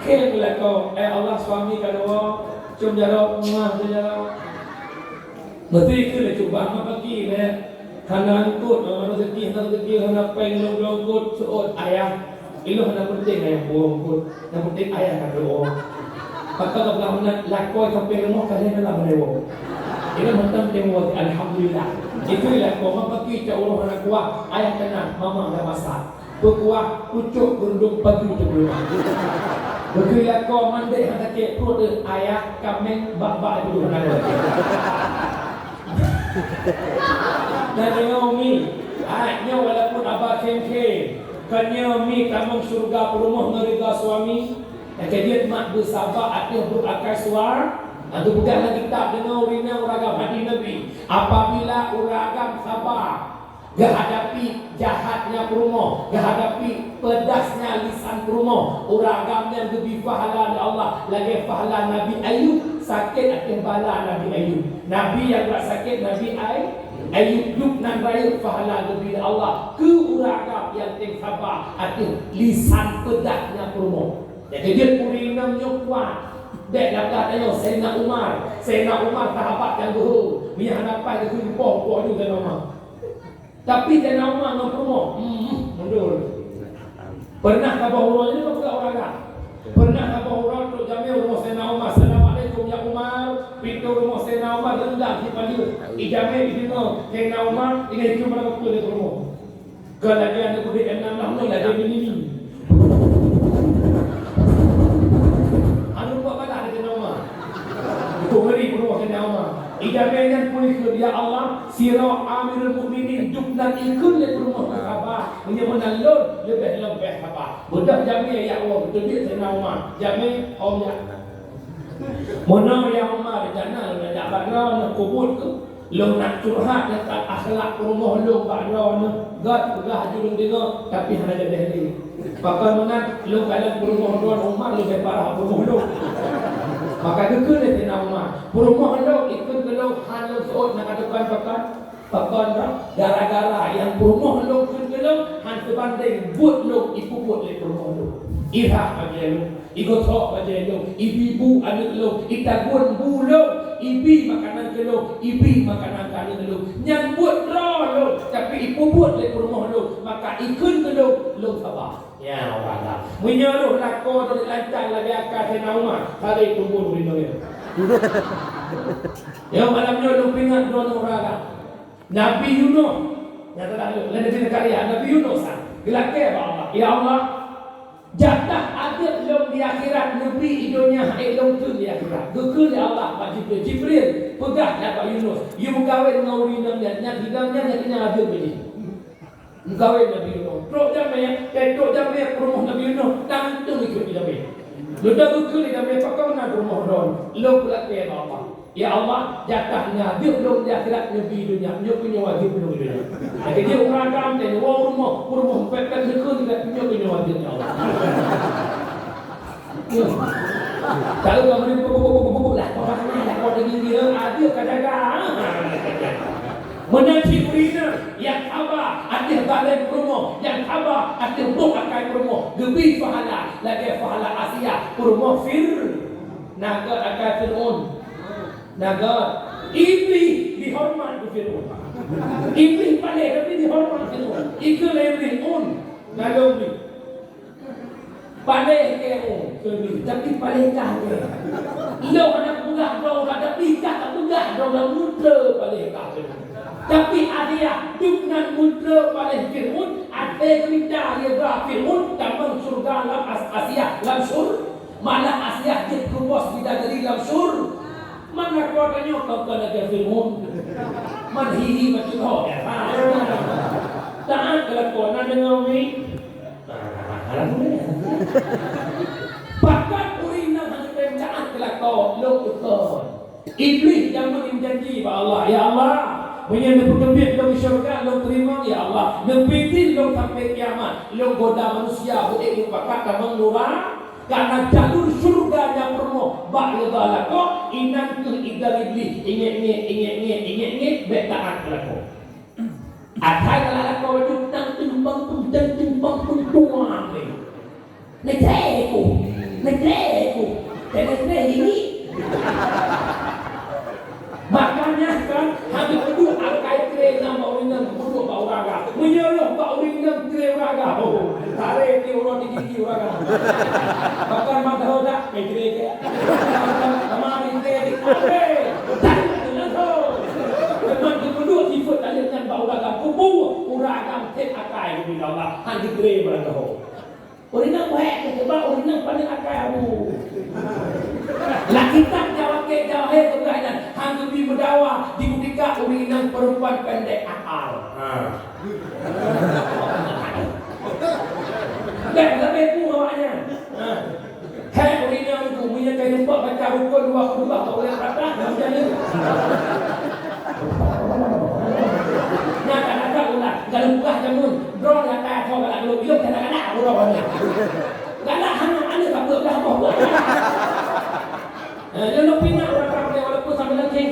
Kheun lakoe, "Eh Allah, suami ka neuwoe, cium jaroe, muah, cium jaroe." Meusti keu lé cuba meupaké lé. Hana eungkôt, hana rezeki, hana rezeki, hana péng, lôn eungkôt, seuôt, "Ayah, ilôn hana peunteng, ayah, puwoe eungkôt. Nyang peunteng ayah ka tuwoe." Maka gobnyan meunan, lakoe sampoe rumoh ka lhèe malam hana woe. Ilôn mantong teuwoe, alhamdulillah. Itu lakoe, meupaké cak uroe hana kuat, ayah teunang, mama dah masak. Peukuah pucôk geurundong pagi teuk. Beutôi lakoe mandé hana cek pruet deuh, ayah kaméng bak-bak itu hana ada. Na deungoe mi, ai nyoe walaupun aba khém-khém, kan nyoe mi tamong syeuruga peurumoh ngon ridha suami. Nyang keujeuet mak beusaba ateueh brok akai suami. Nyang geupeugah lam kitab, deungoe ureueng inong ureueng agam hadih Nabi, apabila ureueng agam saba, geuhadapi jahatnya peurumoh, geuhadapi peudasnya lisan peurumoh, ureueng agam nyan geubri pahala lé Allah lagèe pahala Nabi Ayub sakét ateueh bala Nabi Ayub. Nabi nyang brat sakét Nabi Ay-, Ayub, dum nan rayeuk pahala geubri lé Allah keu ureueng agam nyang tém saba ateueh lisan peudasnya peurumoh. Nyang keujeuet ureueng inong nyoe kuat. Bèk lagèe tanyoe Saidina Umar. Saidina Umar sahabat nyang geuhôi. Meunyo hana paih geukheun poh, poh ju Saidina Umar. Tapi Saidina Umar ngon peurumoh, hmm, mundur. Pernah saboh uroe, nyoe bukan ureueng agam. Pernah saboh uroe trok jamé u rumoh Saidina Umar, "Assalamualaikum ya Umar." Pintoe rumoh Saidina Umar reudah sipajoh. Ijamé jideungoe Saidina Umar, ingat itu mana beutôi di rumoh. Kon lagèe aneuk udép M enam belas nyoe, lagèe mini-mini. Aneuk buah balah di Saidina Umar. Itu ngeri peurumoh Saidina Umar. Jamé nyan pun ikheun, "Ya Allah, sidroe Amirul Mukminin dub nan ikheun lé peurumoh keu haba, meunyoe meunan lôn leubeh lom bèk haba." Beudôh jamé jak woe, beuteubiet Saidina Umar. Jamé, hom jak. Meunoe ya Umar, rencana lôn jak bak droeneuh, peubuet keuh. Lôn nak curhat teuntang akhlak peurumoh lôn bak droeneuh. Gèt peugah aju lôn deungö, tapi hana jadeh lé. Pakon meunan, lôn kalon peurumoh droeneuh Umar leubeh parah peurumoh lôn. Maka geukheun lé Saidina Umar, peurumoh lôn ikheun keu lôn han lôn seuôt, na ka tukon pakon. Pakon, bro? Gara-gara nyang peurumoh lôn kheun keu lôn han teubandeng buet lôn ipeubuet lé peurumoh lôn. Irhah bajèe lôn, igosok bajèe lôn, ibi bu aneuk lôn, itagun bu lôn, ibi makanan keu lôn, ibi makanan keu aneuk lôn. Nyan buet droe lôn, tapi ipeubuet lé peurumoh lôn, maka ikheun keu lôn, lôn saba. Ya Allah. Meunyoe roh lakoe droeneuh lancang lagèe aka Saidina Umar, sabe peubuet ureueng nyan. Ya, malam nyoe lôn peuingat droeneuh ureueng agam. Nabi Yunus, nyata dah lôn, lagèe Nabi Zakaria, Nabi Yunus, ha, geulakèe bak Allah, "Ya Allah, jatah adeueb lôn di akhirat neubri i donya, han ék lôn kheun di akhirat." Geukheun lé Allah bak Jibril, "Jibril, peugah bak Yunus, yue meukawén ngon ureueng inong nyan, nyan inong nyan, nyan inong adeueb jih." Meukawén Nabi Yunus. Trok jamé, eh, trok jamé peurumoh Nabi Yunus, tantu ikheun jamé. Lôn geukheun jamé, pakon na peurumoh droeneuh, lôn peulakèe bak Allah. Ya Allah, jatah nyan adeueb lôn di akhirat neubri donya, nyoe keuh nyoe wajéb lôn di donya. Lagèe jih ureueng agam teuh, woe u rumoh, u rumoh pèt-pèt neukheun, nyoe keuh nyoe wajéb, ya Allah. Nyoe. Tahu ka meunan, bu-, bu-, bu-, bu-, bu-, bu-, lah, kau dah kenal, lah, kau dah gini, eh, adeueb ka jaga. Meunan cit ureueng inong nyang haba ateueh zalém peurumoh, nyang haba ateueh boh akai peurumoh, geubri pahala lagèe pahala Asiah, peurumoh Fir-, na gèt akai Fir'aun. Na gèt. Iblih dihoreumat keu Fir'aun. Iblih paléh, tapi dihoreumat Fir'aun. Ikheun lé Iblih, "Un, na lôn bi." Paléh kèe, oh, keu Iblih, tapi paléh kah kèe. Lôn hana peugah droe uroe, tapi kah peugah droe uroe, meuteureu paléh kah kèe. Tapi Asiah, dub nan meuteureu paléh Fir'aun, até geumita ridha Fir'aun, tamong syeuruga lam As-, Asiah lam syur-, Malah Asiah jeuet keu bos bidadari lam sur-, mana kota nyoe kau kena ke Fir'aun. Man hihi macam ho, ya. Ha. Taat keu lakoe na deungoe mi. Alhamdulillah. Pakat ureueng nyang hana tem taat keu lakoe, lôn utoe. Iblih jameun janji bak Allah, "Ya Allah, meunyoe neupeuteubiet lôn syeuruga, lôn teurimong, ya Allah. Neupitin lôn sampai kiamat, lôn goda manusia, beuék lôn pakat tamong nura-, karena jalur syeuruga nyang peurumoh bak ridha lakoe, inan keuh idang Iblih, ingat-ingat, ingat-ingat, ingat-ingat, bèk taat keu lakoe." Asai ka lakoe baju tang tumpang pun, tang tumpang pun tuan deh. Neutreku, neutreku. Teuneuk ini. Makanya kan, habis itu akai tre nama orang yang kudu bak orang. Menyuruh bak orang yang tre orang. Oh, tarik di orang di gigi orang. Bahkan mata hodak, eh, tre ke. Sama di tre di. Oke. Tak ada langsung. Memang duduk sifat tadi dengan bak orang. Kubu orang. Cit akai, kubu Allah, han jiteurimong bak lakoe. Ureueng inong beuhèk keu, sebab ureueng inong paléng akai abu. Lam kitab Jawahir, Jawahir peugah nyan, han geubi meudawa, di buktika ureueng inong perempuan pendek akal. Ha. Bèk, bèk, bèk, bu awaknyan. Ha. Hai ureueng inong tu, meunyoe ka lumpah baca rukun dua puluh dua, tak boleh patah, macam ni. Nah, kadang-kadang ulah, kalau buah jamun, drone yang kaya kau galak belum, belum kadang-kadang aku dah banyak. Galak hana, hana tak boleh dah, boh. Eh, lalu pindah orang ramai, walaupun sambil lagi,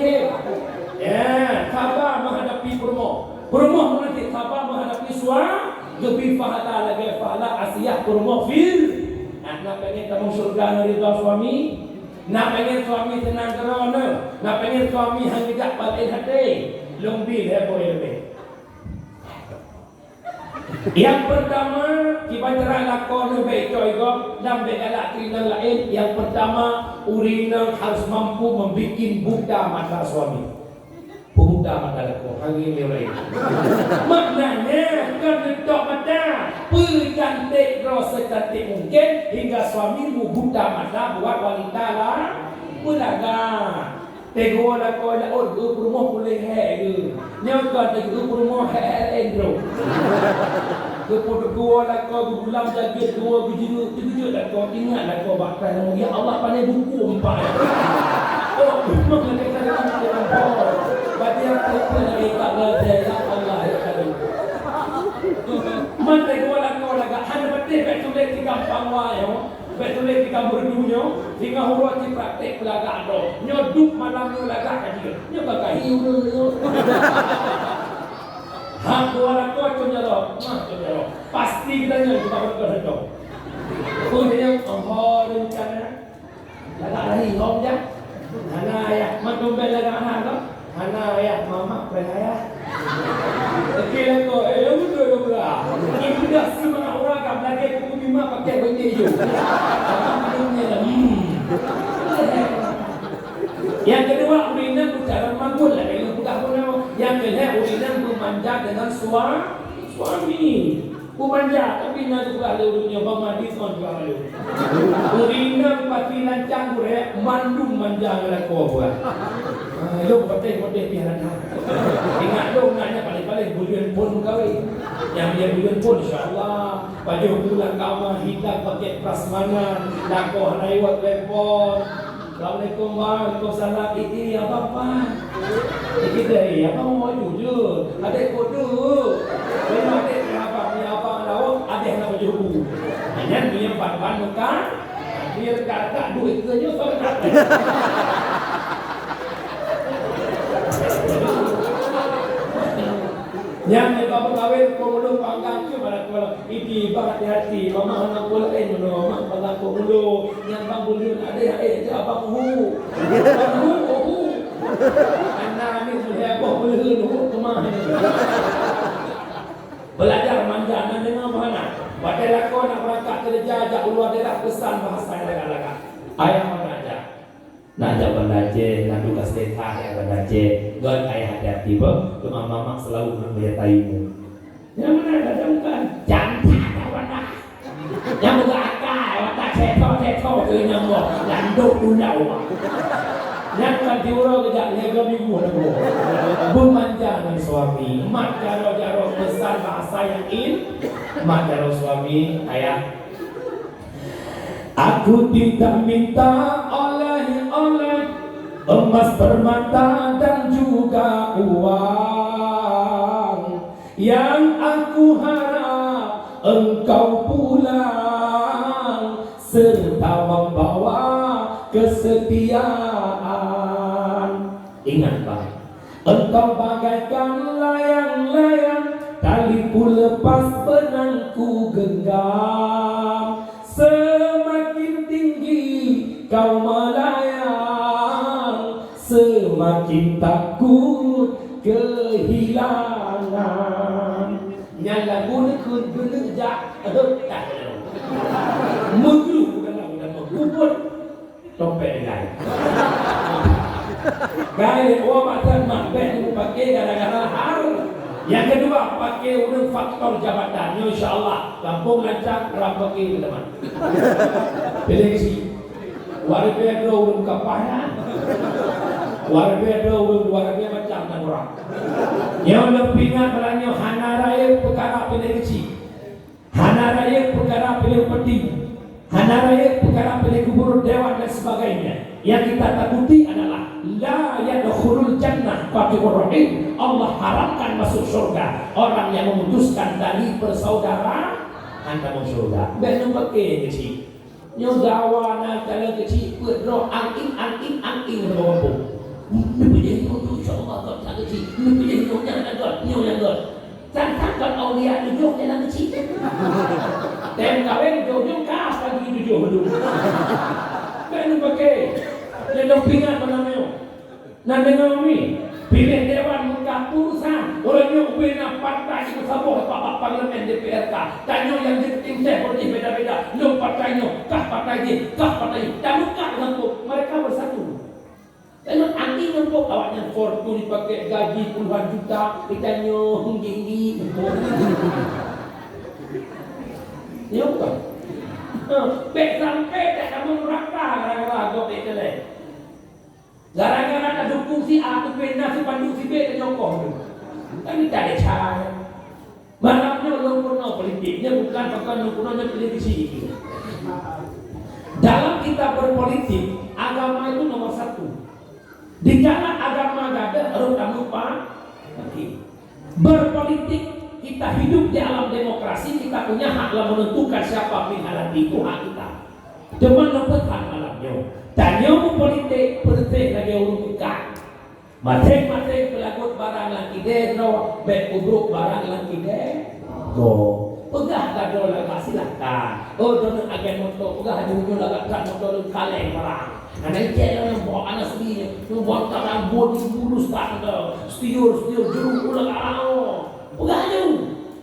ya, sabar menghadapi peurumoh. Peurumoh nanti sabar menghadapi suami, lebih pahala lagi pahala Asiah peurumoh fir. Nah, nak pengen kamu surga dari suami? Nak pengen suami tenang kerono, nak pengen suami hana jak paten hati, lombi heboh lebih. Yang pertama, kiban cara lakoe bèk coi gob dan bèk galak keu inong laén. Yang pertama, ureueng inong harus mampu membuat buta mata suami. Pemuda mata lakoe, hanggi nyoe laén. Maknanya, kon neutok mata, peucantik droe secantik mungkin hingga suami buta mata buat wanita la-, beulaga. Teugeuwoe lakoe laôt geupeureumoh puléh hék geuh. Nyoe ka teugeupeureumoh hék-hék laén droe. Geupeuteugeuwoe lakoe geugulam jagét geuwoe geujeuet, teugeujeuet lakoe, ingat lakoe bak tai, "Ya Allah, pané buku empat." Oh, memang lagèe tadi kita nampak. Bagi yang tak pernah kita belajar, ya Allah, ya Allah. Man teugeuwoe lakoe lagak, hana beutôi bèk tuléh di gampang wae, yo. Bèk tuléh di gambar dunia, singoh uroe cit prakték peulagak droe. Nyoe dup malam nyoe lagak ka jeuet. Nyoe ka kahi ureueng nyoe. Hak dua lakoe cok jaroe, mah cok jaroe. Pasti geutanyoe ka beutôi-beutôi. Peue nyang, oh, rencana. Lagak lahi, hom jak. Hana ayah, mandum bèk lagak hana, hana ayah, mamak bèk ayah. Oke lah kau, eh, yang betul kau pula. Ini dah semangat orang kan, lagi pukul lima pakai benda hijau. Hmm. Yang kedua, ureueng inong bukan orang manggul lah, kalau bukan pun nama. Yang kedua, ureueng inong bermanja dengan sua-, suami. Pemanja, tapi na juga ada ureueng nyang bang mandi kon juga ada. Ureueng inong pasti lancang gurèe, mandum manja ngon lakoe buah. Ah, lôn patéh-patéh pih hana that. Ingat lôn nanya paléng-paléng buleuen phôn kawin. Nyang dia buleuen phôn, insya Allah. Pajoh pulang ka ma, hilang paket prasmanan, lakoe hana iwat telepon. Assalamualaikum, Bang. Waalaikumsalam. Iki abang, Bang. Iki dari abang mau jujur. Adek bodoh. Memang adek ni abang, ni abang lawan, adek nak baju bu. Hanya ni yang ban-ban muka. Dia dekat-dekat duit ke nyo, kau nak. Nyang leubeh meukawen, peumulo panggang cuma nak kuala. Iki bang hati-hati, mama anak bola eh, mama bang aku mulu. Nyang bang buleuen adeh, eh, ja bang hu. Bang hu, oh, hu. Anak ni sudah boh buleuen hu kemah ni. Belajar manja, nan deungoe meuhana. Watèe lakoe nak beurangkat keureuja jak u luwa daerah, peusan bahasa nyang lagak-lagak. Ayah mana aja? Nak jak Banda Aceh, nak tugas T K jak Banda Aceh. Ngon ayah hati-hati beuh, teuma mamak selalu nak meunjaga ilmu. Nyang mana ada jangka, jangka kawan dah. Nyang buka akai, watak ceto-ceto tu nyang boh, landok dulau. Nyang kan tiura kejak, nyaga minggu ada boh. Beumanja ngon suami, mat jaroe-jaroe pesan bahasa yang in, mat jaroe suami, ayah. Aku tidak minta oleh-oleh, emas, permata, dan juga uang. Yang aku harap engkau pulang serta membawa kesetiaan. Ingat, Bang. Engkau bagaikan layang-layang, taliku lepas benangku genggam. Semakin tinggi kau melayang, semakin takut kehilangan. Nyan lagu ni kheun geuneuk jak rhot dah. Meugruh bukan lagu dah meugubot. Tompet dengan. Gai, oh, matan mak bèk mupake gara-gara hareuem. Yang kedua, pake ureueng faktor jabatan. Nyoe insya Allah, gampông lancang, ram pake teman. Pilih isi. Warga dua ureueng kapah nyan. Warga dua ureueng, warga macam dan orang. Nyoe lôn peuingat, barang nyoe hana rayeuk peukara pilih keuchik. Hana rayeuk peukara piléh upeti, hana rayeuk peukara piléh gubunur, dewan dan sebagainya. Yang kita takuti adalah la yadkhulul jannah qati'ur rahim. Allah haramkan masuk syurga orang yang memutuskan tali persaudaraan antamu syurga. Bèk neupake keuchik. Nyoe dawa na calon keuchik peuet droe angking, angking, angking di bawah gampông. Neupeujeuet nyoe, nyoe, insya Allah, göt that keuchik. Neupeujeuet nyoe, nyan that göt, nyoe nyan göt. Sang-sang kon aulia tujoh dalam keuchik. Tem kawin tujoh-tujoh ka pagi tujoh beudôh. Kan pake. Nyoe dong pingat malam nyoe. Nah, deungoe mi, piléh dewan meuka urusan. Uroe nyoe ubé na partai meusaboh bak, bak parlemen D P R K. Tanyoe nyang jeuet tim teh politik beda-beda. Lôn partai nyoe, kah partai jih, kah partai jih. Dan meuka dengan tu, mereka bersatu. Tanyoe anti nyoe awaknyan Fortuner dipakai gaji puluhan juta, kita nyoe tinggi-tinggi. Nyoe bukan. Ha, bèk sampai tak kamu neraka gara-gara gob ikhlas. Gara-gara na dukung si A, teupeue na si Pandu si B, tanyoe koh tu. Kan mita desya. Malam nyoe lôn peurunoe politik, nyoe bukan pakon lôn peurunoe, nyoe pilih bisi itu. Dalam kita berpolitik, agama itu nomor satu. Di dalam agama gadoh, harus kamu pahami. Berpolitik, kita hidup di alam demokrasi, kita punya hak dalam menentukan siapa pilihan nanti, itu hak kita. Cuma lôn peusan malam nyoe, tanyoe berpolitik persis lagèe ureueng tukang. Maséng-maséng peulagot barang lam kidée droe, bèk peubrok barang lam kidée droe. Peugah ka droe lagak, silakan. Oh, droeneuh agen moto, peugah aju nyoe lagak that moto lôn kaleng barang. Hana icek lom, bak aneuk sendiri, nyoe bak tarang bodi bulus that moto. Setiur, setiur, juru ulang arang. Peugah aju.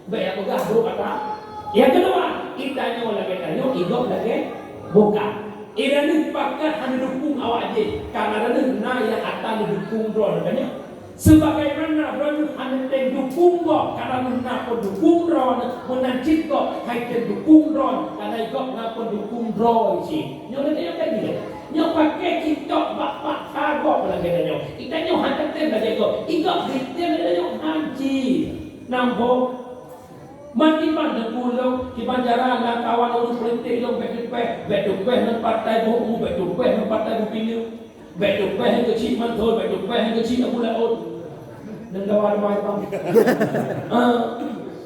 Bèk peugah brok atra. Nyang keudua, geutanyoe lagèe tanyoe, i gob lagèe bukon. Droeneuh pakat hana dukung awak jih, karena droeneuh na nyang atra neudukung droeneuh, ka nyoe. Sebagaimana droeneuh hana tém dukung gob, karena droeneuh na peudukung droeneuh, meunan cit gob han tém dukung droeneuh, karena i gob na peudukung droe cit. Nyoe lagèe nyoe ka jih. Nyoe paké cit gob bak paksa gob lagèe nyoe. Geutanyoe hana tém lagèe gob. I gob geutém lagèe nyoe han cit. Nambah Maki ban teungku lôn, kiban cara lam kawan ureueng politik lôn, bèk teupèh, bèk teupèh ngon partai boh u, bèk teupèh ngon partai boh pineung, bèk teupèh ngon keuchik Mansur, bèk teupèh ngon keuchik Abu Laot. Ngon kawan-kawan bang.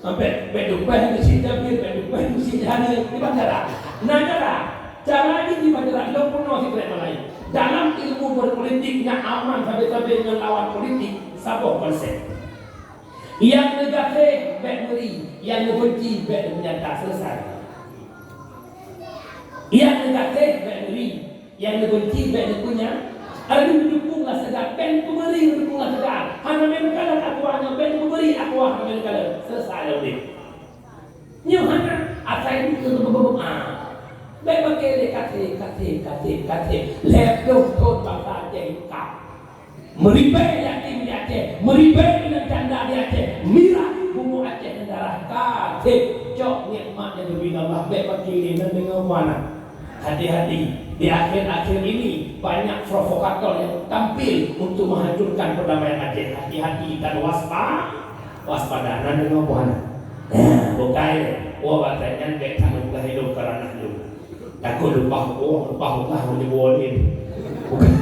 Ah, bèk, bèk teupèh ngon keuchik Jabir, bèk teupèh ngon keuchik Jahani, kiban cara. Na cara, cara jih kiban cara lôn peurunoe sikrek malayu. Dalam ilmu berpolitik nyang aman sabe-sabe ngon lawan politik, saboh konsep. Nyang neugaséh bèk neuri, nyang neubeunci bèk neupeunyata, selesai. Nyang neugaséh bèk neuri, nyang neubeunci bèk neupeunya-, Aduh, dukung lah segar, bèk neupeubeuri dukung lah segar. Hana meukalon aku hana, bèk neupeubri aku hana meukalon. Selesai lah udép. Nyoe hana, asai duek keu beubeubeuet, ah. Bèk bak lé kasé, kasé, kasé, kasé. Lhèe ploh thon bansa Aceh ikat. Meuribèe yatim di Aceh, meuribèe inong janda di Aceh, mirah bumoe Aceh nyang darah. Ka teucok nikmat nyang geubri lé Allah, bèk bak lé nan deungoe muana. Hati-hati, di akhir-akhir ini banyak provokator yang tampil untuk menghancurkan perdamaian Aceh. Hati-hati dan waspa-, waspada, nan deungoe muana. Nah, bukai, wah, batèe nyan bèk tanyoe peugah ilôn karana lôn. Takot lumpah ukeue, lumpah ukeue meunyoe boleh.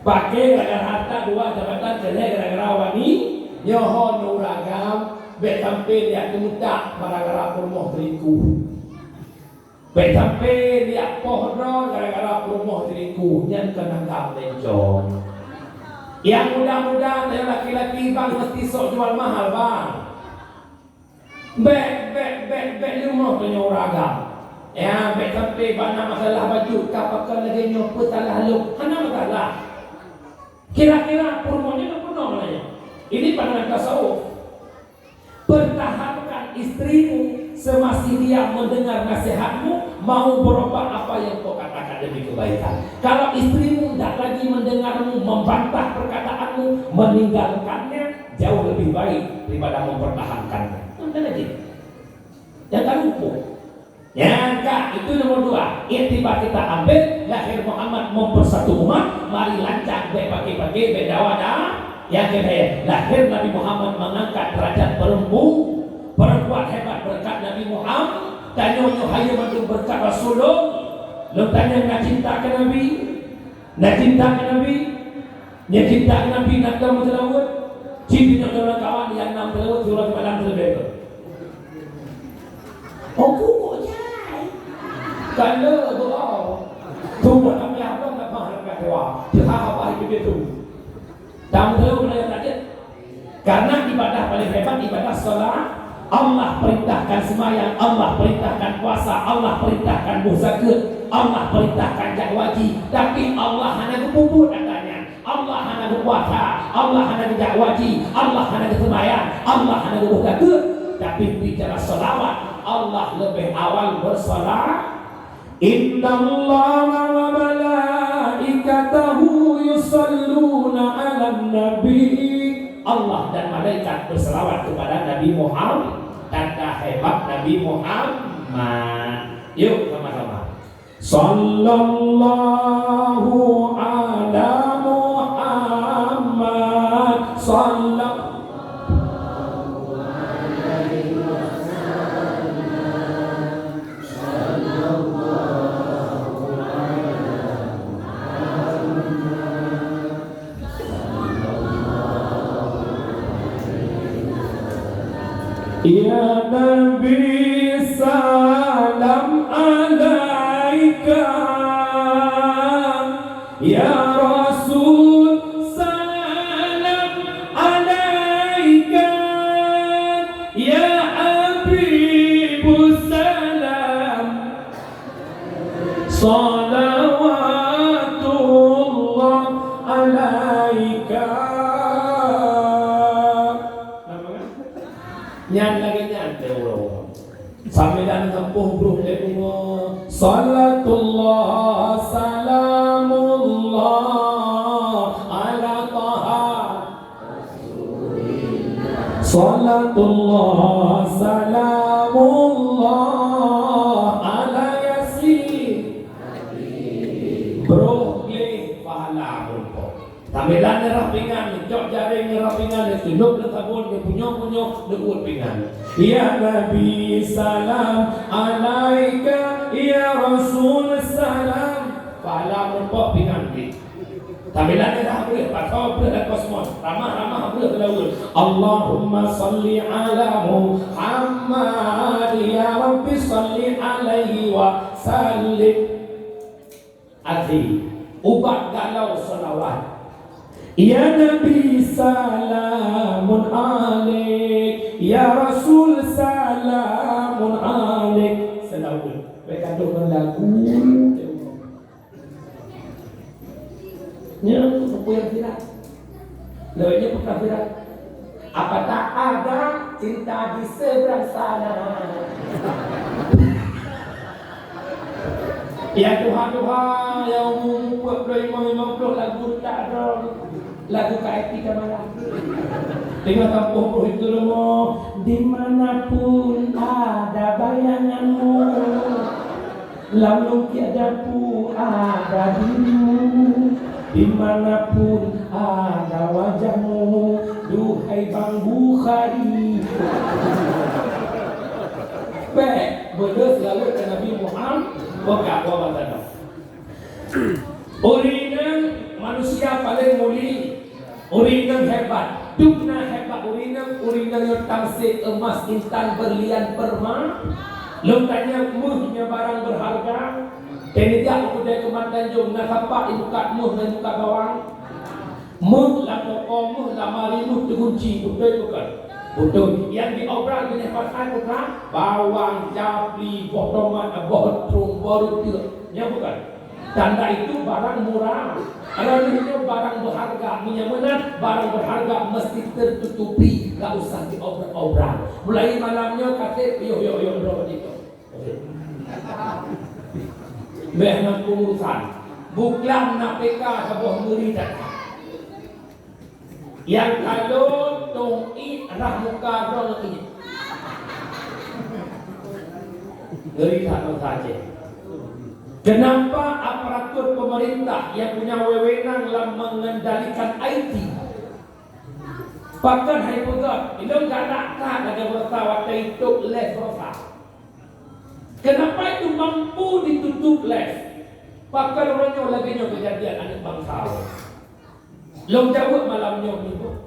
Paké gara-gara harta dua jabatan, keu lhèe gara-gara awak nyoe, nyoe ho nyoe ureueng agam, bèk sampoe jak keumeutak gara-gara peurumoh selingkuh. Bèk sampoe jak poh droe gara-gara peurumoh selingkuh, nyan keunan agam lé cok. Nyang muda-muda, nyang laki-laki bang meusti sok jual mahal bang. Bèk, bèk, bèk, bèk leumoh tanyoe ureueng agam. Ya, bèk sampoe bak na masalah bacut, ka pakon lagèe nyoe, peue salah lôn. Hana masalah. Kira-kira peurumoh nyoe na peunoh lagèe nyoe. Ini pandangan tasawuf. Pertahankan istrimu semasih dia mendengar nasihatmu, mau berubah apa yang kau katakan demi kebaikan. Kalau istrimu tidak lagi mendengarmu, membantah perkataanmu, meninggalkannya, jauh lebih baik daripada mempertahankannya. Kan lagi. Nyang ka lumpuh. Nyang ka, itu nomor dua. Iktibar kita ambil, lahir Muhammad mempersatu umat, mari lancang, bèk paké-paké, bèk dawa dah. Nyang keulhèe, lahir Nabi Muhammad mengangkat derajat perempu-, perempuan hebat berkat Nabi Muhammad. Tanyoe nyoe hayeue mandum berkat Rasulullah. Lôn tanyong, na cinta keu Nabi? Na cinta keu Nabi? Nyan cinta keu Nabi na tom meuseulaweuet. Cit nyoe kawan nyang na meuseulaweuet, siuroe simalam seuleubeh. Oh, kuku jai. Kan le doa. Tu buat kami apa nak faham kat dewa. Cuma apa itu dia tu. Tamu tahu mana yang sakit? Karena ibadah paling hebat ibadah salat. Allah perintahkan sembahyang, Allah perintahkan puasa, Allah perintahkan buet zakeuet, Allah perintahkan jak haji. Tapi Allah hana geupeubuet katanya. Allah hana geupuasa, Allah hana geujak haji, Allah hana geuseumbahyang, Allah hana geubuet zakeuet. Tapi bicara selawat, Allah lebih awal berselawat. Innallaha wa malaikatahu yusalluna 'alan nabi. Allah dan malaikat berselawat kepada Nabi Muhammad. Tanda hebat Nabi Muhammad. Yuk sama-sama. Sallallahu ala Sallallahu Ya Nabi, salam alaika. Ya Rasul, salam alaika. Ya Habibu, salam. Salawatullah alaika. Nyan lagèe nyan teuh uroe. Sambilan sampôh brôh lé bungo. Salatullah, salamullah, ala Taha. Salatullah, salamullah, ala Yasin. Brôh gleh pahala meurumpok. Sambilan neurah pingan, cok jareng neurah pingan, neutundok neusabon, neupunyok-punyok, neuuet pingan. Ya Nabi, salam alaika, ya Rasul, salam. Pahala meurumpok pingan gleh. Sambilan neurah breuh, pasoe breuh lam kosmos, ramah-ramah breuh lam laôt. Allahumma shalli ala Muhammad, ya Rabbi shalli alaihi wa sallim. Arti, ubat galau seulaweuet. Ya Nabi, salamun alaik. Ya Rasul, salamun alaik. Seulaweuet. Bèk gadoh ngon lagu. Nyoe peue nyang viral? Lagèe nyoe peue nyang viral? Apa tak ada cinta di seberang sana? Ya Tuhan, Tuhan, ya umur empat puluh lima, lima puluh lagu tak ada. Lagu K I P ka malam. Teungoh sampôh brôh itu leumo, di mana pun ada bayanganmu. Lam lungkiek dapu ada dirimu, di mana pun ada wajahmu, duhai Bang Bukhari. Bèk, beudôh seulaweuet keu Nabi Muhammad, bukak buah mata dong. Ureueng inong manusia paleng mulia. Ureueng inong hebat. Dum na hebat ureueng inong, ureueng inong nyoe tamsé emas, intan, berlian, perma. Lôn tanyong, méuh nyan barang berharga? Teuneujak u keudè keuman Tanjong, na sapat ibuka méuh ngon ibuka gawang? Méuh lam toko, méuh lam lamari, méuh teugunci, beutôi bukon? Beutôi. Nyang diobral binéh pasai peue? Bawang, capli, boh tomat, boh trueng, boh reuteuek. Nyan bukon? Tanda itu barang murah. Kalau nyoe barang berharga, meunyoe meunan barang berharga mesti tertutupi, tak usah diobral-obral. Mulai malam nyoe ka sép yoh, yoh, yoh, droe situ. Bèk na peungurusan. Buklam na P K saboh meuri that. Nyang ka lôn tông ié rhah muka droeneuh ié. Ngeri that bansa Aceh. Kenapa aparatur pemerintah yang punya wewenang lam mengendalikan I T? Pakon hai peugah, ilôn galak that lagèe bansa watèe itôp live bansa. Kenapa itu mampu ditutup live? Pakon uroe nyoe lagèe nyoe keujadian aneuk bansa? Lôn jaweueb malam nyoe nibak.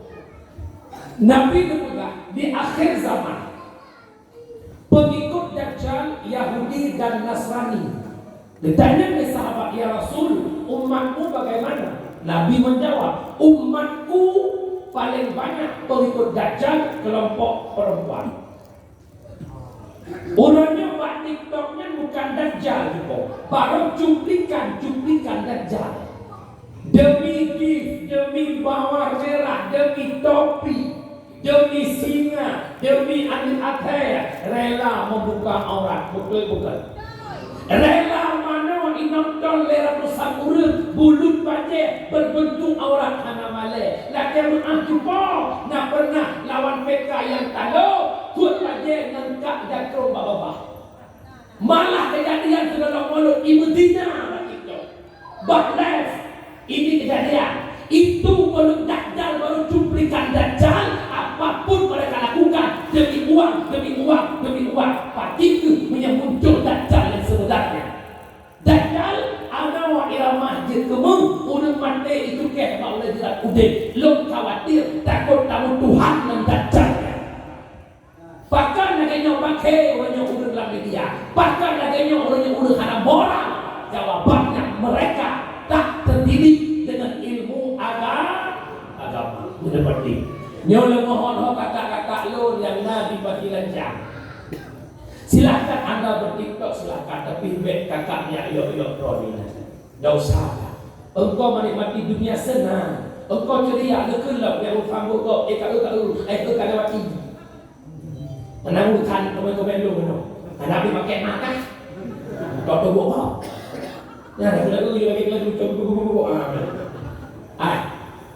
Nabi geupeugah, di akhir zaman, pengikut Dajjal, Yahudi dan Nasrani. Geutanyong lé sahabat, "Ya Rasul, umatmu bagaimana?" Nabi menjawab, "Umatku paling banyak pengikut Dajjal, kelompok perempuan." Uroe nyoe bak TikTok nyan bukan Dajjal, barô cuplikan-cuplikan Dajjal. Demi gift, demi mawar merah, demi topi, demi singa, demi aneuk athée, rela membuka aurat, beutôi bukon? Rela manoe inong thôn lhèe ratusan ureueng bulut bajèe berbentuk aurat hana malèe. Lakèe meu'ah cupo, na pernah lawan P K nyang talo, buet bajèe ngon kak jatrong bak babah. Malah keujadian sigohlom mulod imeuzina bak TikTok. Bak live, ini kejadian. Itu belum Dajjal, baru cuplikan Lôn khawatir takot tamu Tuhan ngon Dajjal nyan. Pakon lagèe nyoe paké ureueng nyoe ureueng lam media. Pakon lagèe nyoe ureueng nyoe ureueng hana moral. Jawabannya, mereka tak terdidik dengan ilmu aga-, agama. Beuna peurhati. Nyoe lôn mohon ho kakak-kakak lôn nyang na di Baki Lancang. Silahkan anda bertiktok, silahkan, tapi bèk kakak nyak yok-yok droeneuh. Ndak usah. Engkau menikmati dunia senang. Engkau ceria, leukeun lom, nyang usah bukok, eh, ka eu, ka eu, eh, ka lewati. Meunan urusan komen-komen lôn nyoe. Hana pih pakai mata. Tok tubuh kau. Nah, dah kena eu, lagi kena cucuk, bukok, bukok, bukok. Ah. Ah.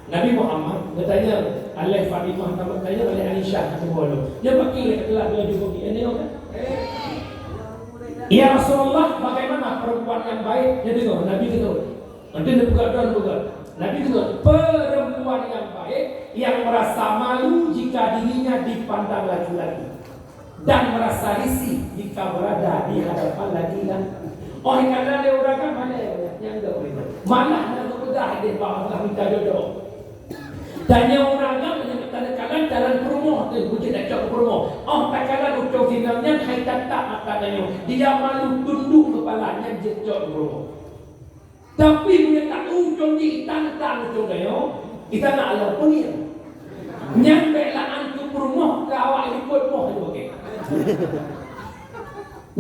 Nabi Muhammad geutanyong lé Fatimah, geutanyong lé Aisyah, kata boh lôn. Nyan pakri lé keulah dua jumpa di N O kan? Ya Rasulullah, bagaimana perempuan yang baik? Dia dengar, Nabi dengar. Nanti dia buka doang buka. Nabi dengar, perempuan yang baik yang merasa malu jika dirinya dipandang laki-laki dan merasa risih jika berada di hadapan laki-laki. Oh, karena dia orang kan mana yang, yang enggak boleh. Malah nak berpegang dia bawa minta jodoh. Dan nyang ureueng agam nyang takalon calon peurumoh teuh, beujeuet tacok peurumoh. Óh takalon ucong sidang nyan hai tatap mata tanyoe, dia malu tunduk keupala nyan jeuet cok peurumoh. Tapi meunyoe ta ucong jih itang-tang ucong tanyoe, itang na Allah peungieng. Nyan bèk la'an keu peurumoh keu awak likot boh nyoe, oke.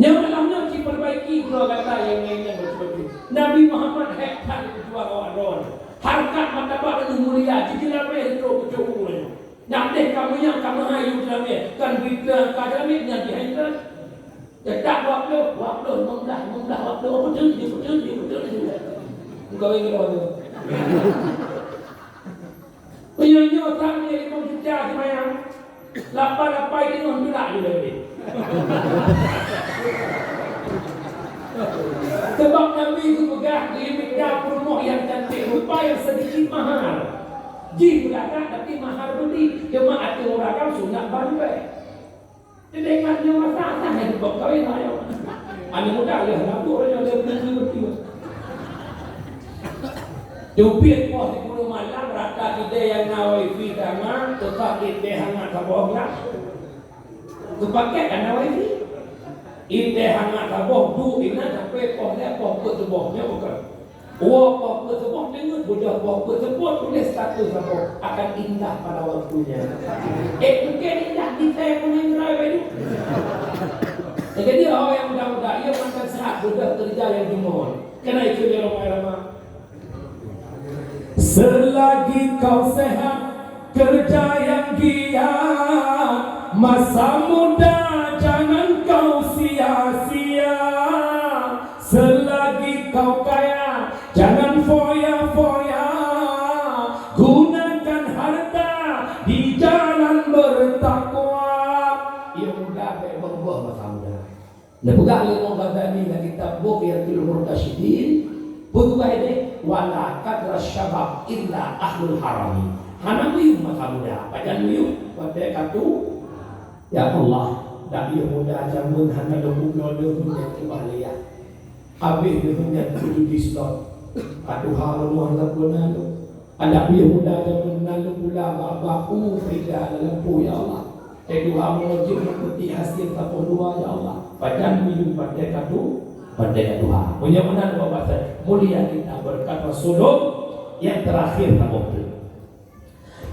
Nyang malam nyoe ci perbaiki droe gata nyang nyan beutôi-beutôi. Nabi Muhammad hék that peujuang awak droe. Hareukat martabat ureueng mulia, jijeulamé trok keucok ureueng. Nyang deh ka meunyan ka meuhai yue jeulamé, kan bita ka jeulamé nyan jihai that. Teutab dua ploh, dua ploh, limong blah, limong blah, dua ploh, beutôi, beutôi, beutôi. Engkau ingat apa tu? Meunyoe nyoe sang nyoe limong juta seumayang, lapan-lapan deungon tulak ju lagèe. Sebab Nabi geupeugah, geuyue mita peurumoh nyang cantik, rupa nyang sedikit mahar. Jih beulakat, tapi mahar beudih. Cuma ateueh ureueng agam sunat ban ribèe. Jadi, ingat nyoe masa asai nyan dipeukawen ayah. Aneuk muda lheueh nabôk nyoe lheueh nabôk. Teubiet poh sikureueng malam rata kidée nyang na wifi tama, teuka ideh hangat saboh glah. Teupaket hana wifi. Ideh hangat saboh duek inan sampoe poh lhèe poh peuet suboh nyoe bukan. Woe poh peuet suboh teungeut, beudôh poh peuet suboh tuléh status saboh, akan indah pada waktunya. Eh, mungkin indah di saya pun yang gerai baju. Jadi, oh, yang muda-muda, ia mantan sehat, beudôh kerja yang jumon. Kena itu dia ramai-ramai. Selagi kau sehat, kerja yang giat, masa muda jangan kau sia-sia. Selagi kau kaya, jangan foya-foya. Gunakan harta di jalan bertakwa. Ia muda bèk beuh-beuh masa muda. Neupeugah lé Imam Ghazali lam kitab Bughyatul Murtasyidin, peugah deh, "Wala qadra syabab illa ahlul harami." Hana meuyuem masa muda, pajan meuyuem watèe ka tu. Ya Allah, dak yoh muda jameun hana lôn pulo leuheun nyang keubah lé yah. Habéh leuheun nyang keu judi slot. Ka tuha lôn hana peuna lôn. Adak pih muda jameun na lôn pula bak-bak u frida lam lampôh, ya Allah. Eh, Tuhan meungeujeuet meupeuti hasé saboh dua, ya Allah. Pajan meuyuem watèe ka tu, watèe ka tuha. Meunyoe meunan, Bapak, mulia kita berkat Rasulullah yang terakhir saboh tu.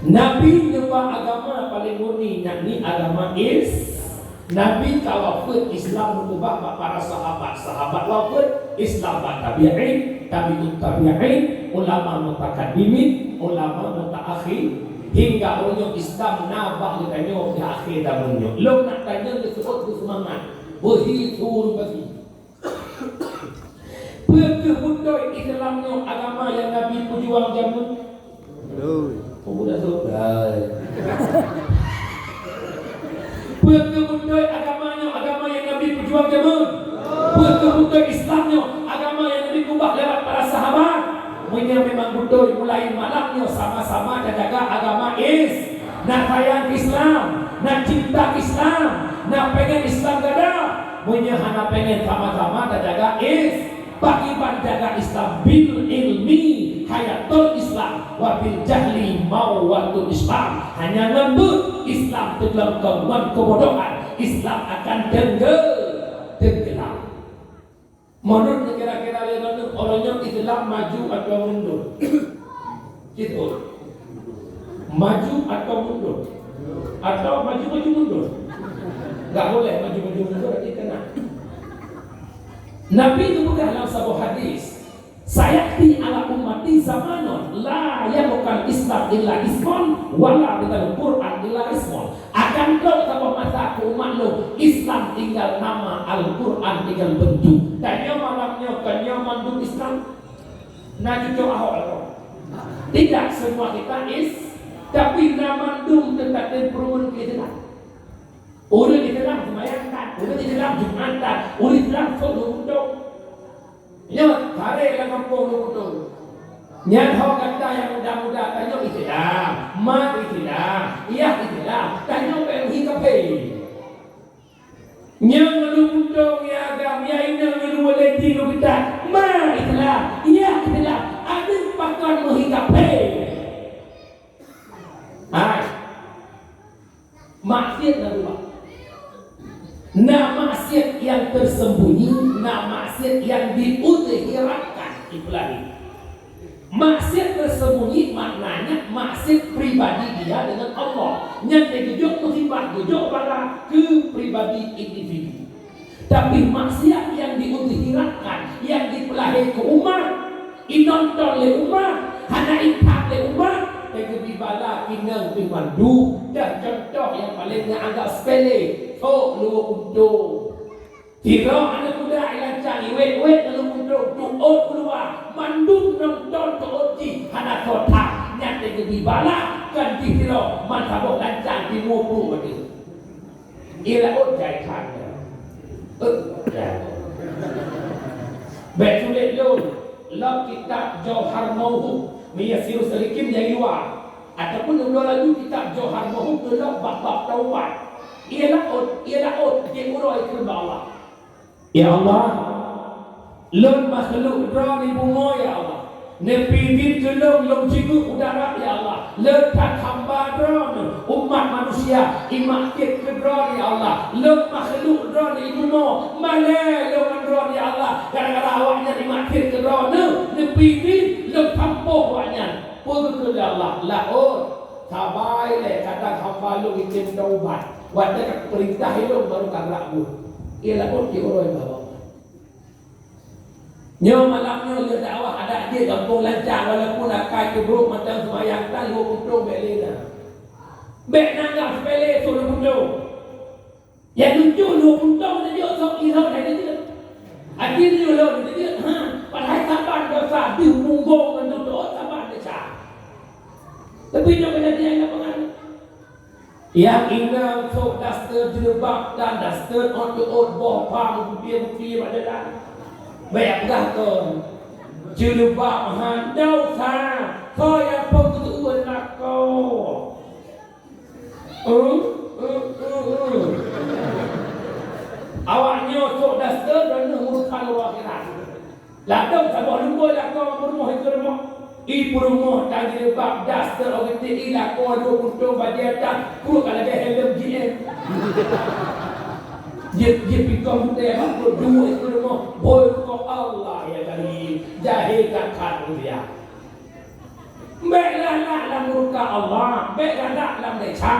Nabi neuba agama paleng murni, yakni agama Is-, Nabi ka wafeuet, Islam neukeubah bak para sahabat, sahabat wafeuet, Islam bak tabi'in, tabi'ut tabi'in, ulama mutakaddimin, ulama mutaakhir, hingga uroe nyoe Islam na bak geutanyoe di akhé zaman nyoe. Lôn nak tanyong, geuseuôt, geuseumangat, beuhi su bagi. Peue keuh beutôi Islam nyoe agama nyang Nabi peujuang jameun? Beutôi. Oh, udah selesai. Peue keuh beutôi agama nyoe agama nyang Nabi peujuang jameun? Peue keuh beutôi Islam nyoe agama nyang Nabi keubah lewat para sahabat? Meunyoe memang beutôi, mulai malam nyoe sama-sama tajaga agama Is-, na sayang Islam, na cinta Islam, na pengen Islam gada. Meunyoe hana pengen, sama-sama tajaga Is-, pakriban jaga Islam bil ilmi, hayatul Islam, wa bil jahli mautul Islam. Hanya ngon beuet Islam teuglengkong, ngon keubodohan Islam akan tengge-, tenggelam. Menurut kira-kira lé droeneuh, uroe nyoe Islam maju atau mundur? Cit, oh. Maju atau mundur? Atau maju-maju mundur? Enggak boleh maju-maju mundur, nanti kena. Nabi geupeugah lam saboh hadis, "Sayati ala ummati zamanun la yabqal Islam illa ismun, wala baqal Qur'an illa ismun." Akan trok saboh masa keu umat lôn, Islam tinggal nama, Al-Quran tinggal bentuk. Tanyoe malam nyoe, tanyoe mandum Islam. Na cucok Ahok lakoe. Tidak semua kita is, tapi na mandum teuka tem peureumeun keu Islam. Ureueng Islam seumayang that, ureueng Islam Jumat that, ureueng Islam sôk lôn untông. Nyoe, baré lam gampông lôn untông. Nyan ho gata nyang muda-muda, tanyoe Islam, mat Islam, yah Islam, tanyoe bék meuhi kafé. Nyang lôn untông ya agam, ya inong lôn walai di lôn geutak, mat Islam, yah Islam, aneuk pakon meuhi kafé. Hai. Maksiat na dua. Na maksiat yang tersembunyi, na maksiat yang diuzhirkan, Ibrahim. Maksiat tersembunyi maknanya maksiat pribadi dia dengan Allah. Nyan teugeujok musibah, geujok bala keu pribadi individu. Tapi maksiat yang diuzhirkan, yang dipeulahé keu umat, inonton lé umat, hana ipat lé umat, teugeubri bala inong pih mandum. Dah contoh nyang paleng neuanggap sepele, thok luwok untông. Sidroe aneuk muda ilancang iwet-wet luwok untông, tuôt u luwa, mandum nonton tuôt jih hana soe that, nyan teugeubri bala kon jih sidroe, meusaboh lancang timu pruet ateueh. Ie laôt jai that nyan. Eh, jai. Bék sulet lôn, lom kitab Johar Mauhub, Muyassirus Salikin nyang luwa. Ataupun lôn laju kitab Johar Mauhub, lôn lom bab-bab taubat. Ie laôt, ie laôt, di uroe keu Allah. Ya Allah, lôn makhluk Droeneuh bumoe, ya Allah. Neupeuidhin keu lôn, lôn jingeuek u darat, ya Allah. Lôn that hamba Droeneuh, umat manusia, imaksiet keu Droeneuh, ya Allah. Lôn makhluk Droeneuh bumoe, malèe lôn ngon Droeneuh, ya Allah. Gara-gara awaknyan imaksiet keu Droeneuh, neupeuidhin lôn tampoh awaknyan. Peue geukheun lé Allah? Laôt, sabai lé, kadang hamba lôn item taubat. Watèe ka kupeurintah lôn, baru ka gerak buet. Ie laôt di uroe bak Allah. Nyoe malam nyoe lheueh dakwah adak jeuet gampông lancang, walaupun akai teubrok mantong seumayang tan, luwok untông bék lé na. Bék na anggap sepele sôk luwok untông. Nyang lucu luwok untông neujok sôk irot hai neujeuet. Até neujok lom neujeuet, ha, padahai saban desya deuh punggong ngon tutoe saban desya. Tapi nyoe keujadian lapangan. Nyang inong sôk daster jilbab dan daster ôt-ôt boh pam meuputéh-putéh bak jalan. Bék peugah kon. Jilbab han desya, soe nyang phon geuteu'eun lakoe. Eh, eh, eh, eh. Awaknyoe sôk daster dan neuh urusan uroe akhirat. Ladôm saboh lumbôi lakoe peurumoh ikeue rumoh. I peurumoh tan jilbab daster, óh geuti i lakoe dua putôh bajèe tan, pruet ka lagèe helm G M. Jeuet, jeuet pikôh mutée bak pruet dua ikeue rumoh. Bôi rumoh Allah ya Karim, jahé that-that manusia. Bék galak lam murka Allah, bék galak lam desya.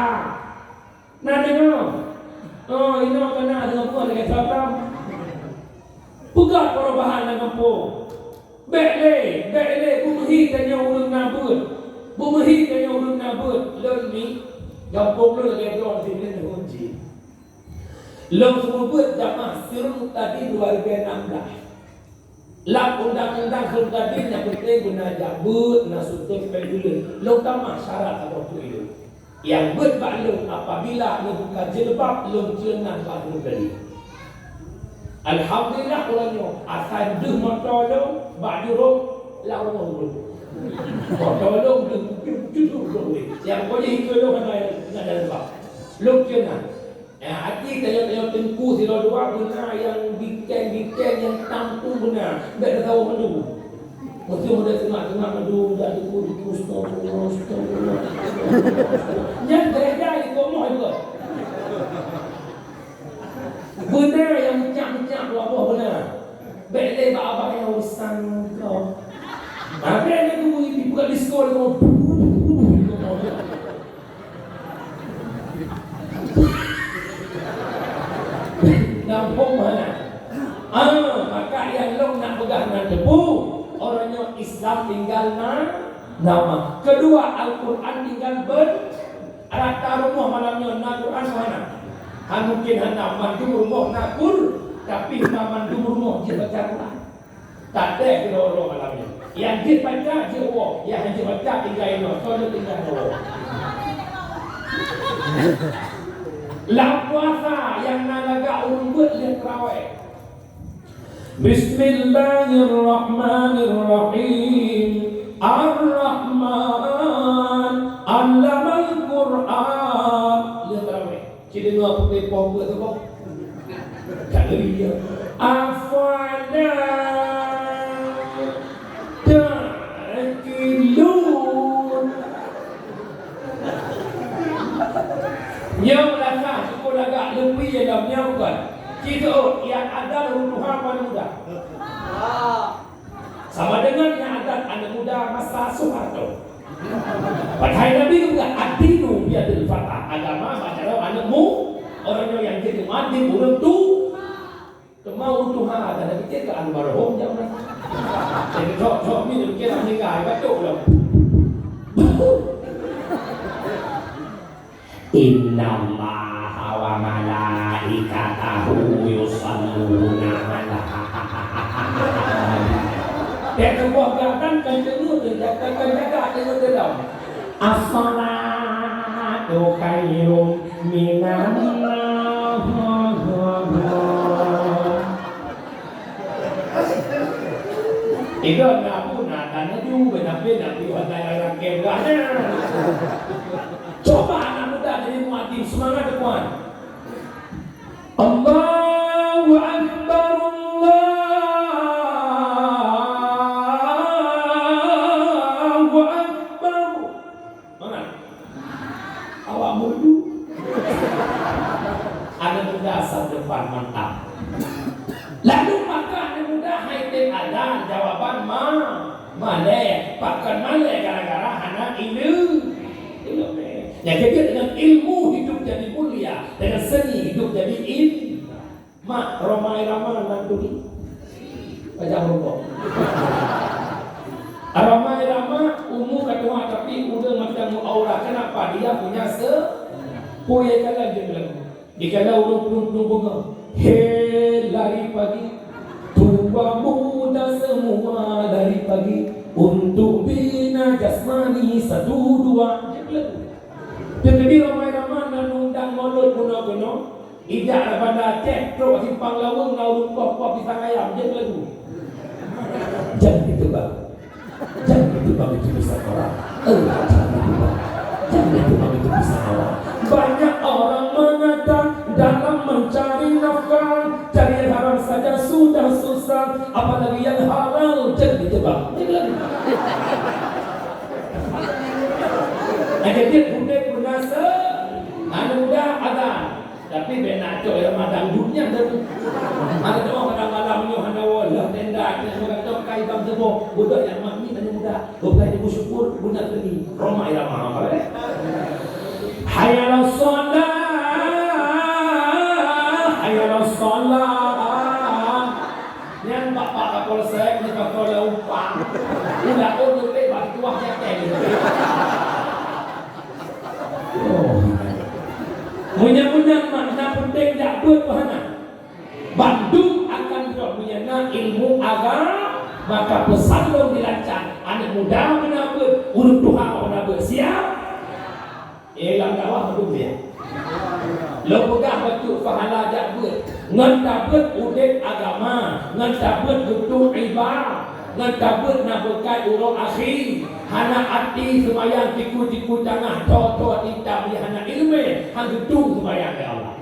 Na deungoe? Oh, inoe keunan deungoe peue lagèe soe lom. Peugah perubahan lam gampông. Bék lé, bék lé, beumeuhi tanyoe ureueng na beuet. Beumeuhi tanyoe ureueng na beuet. Lôn ni, gampông lôn lagèe droe sinoe lôn jih. Lôn seumeubeuet jamaah Sirul Mubtadin dua ribu enam belas. Lam undang-undang Sultan Din nyang peunteng beuna jak beuet, na sutôt péng buleuen. Lôn tamah syarat saboh teuk ilôn. Nyang beuet bak lôn apabila lôn buka jilbab, lôn ceunah bak Sultan Din. Alhamdulillah, uroe nyoe asai deuh moto lôn bak jurông lam rumoh ulôn. Moto lôn deuh bukeueng cucu lôn wéh. Nyang pokok jih ikeue lôn hana, hana jilbab. Lôn ceunah. Eh, até tanyoe-tanyoe teungku sidroe dua beuna nyang bikeng-bikeng nyang tam tu beuna, bék teusawoe mandum. Beutôi model teunak-teunak, aduh, dak dikut-dikut, astagfirullah, astagfirullah, astagfirullah. Nyan gereja di komoh juga. Beuna nyang meucak-meucak dua boh beuna. Bèk lé bak abah nyang urusan kau. Abah nyang geubu ibi buka diskon kau. Gampông mana? Ah, maka nyang lôn nak peugah nan teupeu, uroe nyoe Islam tinggal na nama. Kedua, Al-Quran tinggal ben-, rata rumoh malam nyoe na Quran mana? Han mungkin hana, mandum rumoh na Qur-, tapi hana mandum rumoh jeuet baca Quran. Tatéh keudroe-droe malam nyoe. Nyang jeuet baca, jeuet woe. Nyang hana jeuet baca, tinggai inoe. Soe jeuet tinggai inoe. Lam puasa nyang na lagak ureueng beuet lheueh tarawih. Bismillahirrahmanirrahim. Ar-Rahman, 'allamal Qur'an. Lheueh tarawih. Ci deungoe peuté poh beuet tu boh. Ka ngeri dia. Afala ta'qilun. Nyoe meunasah syukur lagak leupie lom nyoe bukan. Ci seuôt, nyang ada lôn tuha paling mudah. Sama dengan nyang adat aneuk muda masa Soeharto. Padahai Nabi geupeugah, "Ad-dinu biyadil fata." Agama bak jaroe aneuk mu-, ureueng nyoe nyang jeuet mualim ureueng tu. Teuma ureueng tuha, dan pike keu almarhum jam masa. Jadi, cok, cok, ni, pike nak meninggal, batuk lom. Innallaha wa malaikatahu yusalluna 'alan nabi. Teuh tuboh gata kan teungeut, kan jaga teungeut dalam. As-salatu khairum minan naum. Itu na pun na tanya ju, nabi nabi wahai rakyat gana. Coba anak muda jadi mualim, semangat, teman. Allahu Akbar, Allahu Akbar. Mana? Awak merdu. Anak muda masa depan mantap. Lalu maka anak muda hai tem ada jawaban ma. Malèe, pakon malèe gara-gara hana ileu-, ileumu. Nyang keujeuet dengan ilmu hidup jadi mulia, dengan seni hidup jadi in-, mak Rhoma Irama nan turi. Pajak rukok. Rhoma Irama umu ka tuha tapi ureueng macam mu aura. Kenapa? Dia punya se-, puye kalan dia bilang. Dikala ureueng plueng-plueng beungoh, "He lari pagi, tua muda semua lari pagi, untuk bina jasmani satu dua." Jadi ramai-ramai na undang mulod bunoe-bunoe, ijak daripada Aceh trok simpang Laweueng na ureueng koh-koh pisang ayam, jeuet lagu. Jangan ditebak. Jangan ditebak itu pisang orang. Eh, jangan ditebak. Jangan ditebak itu pisang orang. Banyak orang mengata dalam mencari nafkah, cari yang haram saja sudah susah, apalagi yang halal, jangan ditebak. Jangan ditebak. Nah, jadi udép guna se-, anu dah ada. Tapi bèk na cok Ramadan dunia tu. Ada doa pada malam nyoh hana woe lah tenda, tenda tu kai bang sebo. Budak nyang mak ni tanya muda. Bukan ibu syukur, guna seni. Rhoma Irama apa, eh? Hayya 'alas shalah, hayya 'alas shalah. Nyan bapak Kapolsek ni kapol lam umpang. Udah oh, lebih bak tuah nyatai. Oh. Meunyo-meunyo makna penting jak buet tu hana. Bandum akan droe meunyo na ilmu agama, maka peusan lôn dilancan. Aneuk muda meunan beuet, ureueng tuha meunan beuet. Siap? Eh, lam dakwah mandum dia. Lôn peugah bacut pahala jak beuet. Ngon tabeuet udép agama, ngon tabeuet geutuek iba, ngon tabeuet na beukai uroe akhé. Hana até seumayang tiku-tiku tangah, tho-tho ita bri hana ileumèe, han geutueng seumayang lé Allah.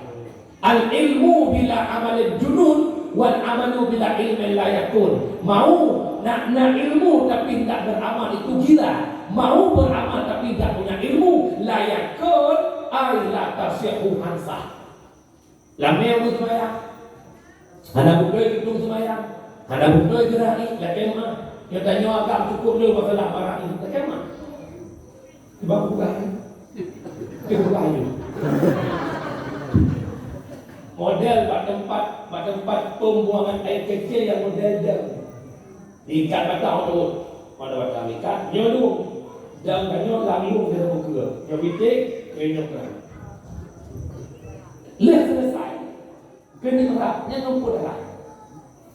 Al-ilmu bila amalin junun, wal amalu bila ilmin la yakun. Mau Nak, nak ilmu tapi tidak beramal itu gila. Mau beramal tapi tidak punya ilmu, la yakun, ai la tasihhu, han sah. Lamé ureueng seumayang. Hana beutôi geudong seumayang. Hana beutôi geura'i, lakèe meu'ah. Geutanyoe agam cukup le masalah barang nyoe, lakèe meu'ah. Sebab bukan. Bukan. Model bak teumpat, bak teumpat pembuangan air kecil yang model dam. Ikat batang tu. Pada batang ikat, nyoe lu. Dam tanyoe lam lu dia muka. Nyoe pitik, nyoe nyoe kan. Leh selesai. Keuneuk rab, nyan ngon peue darah.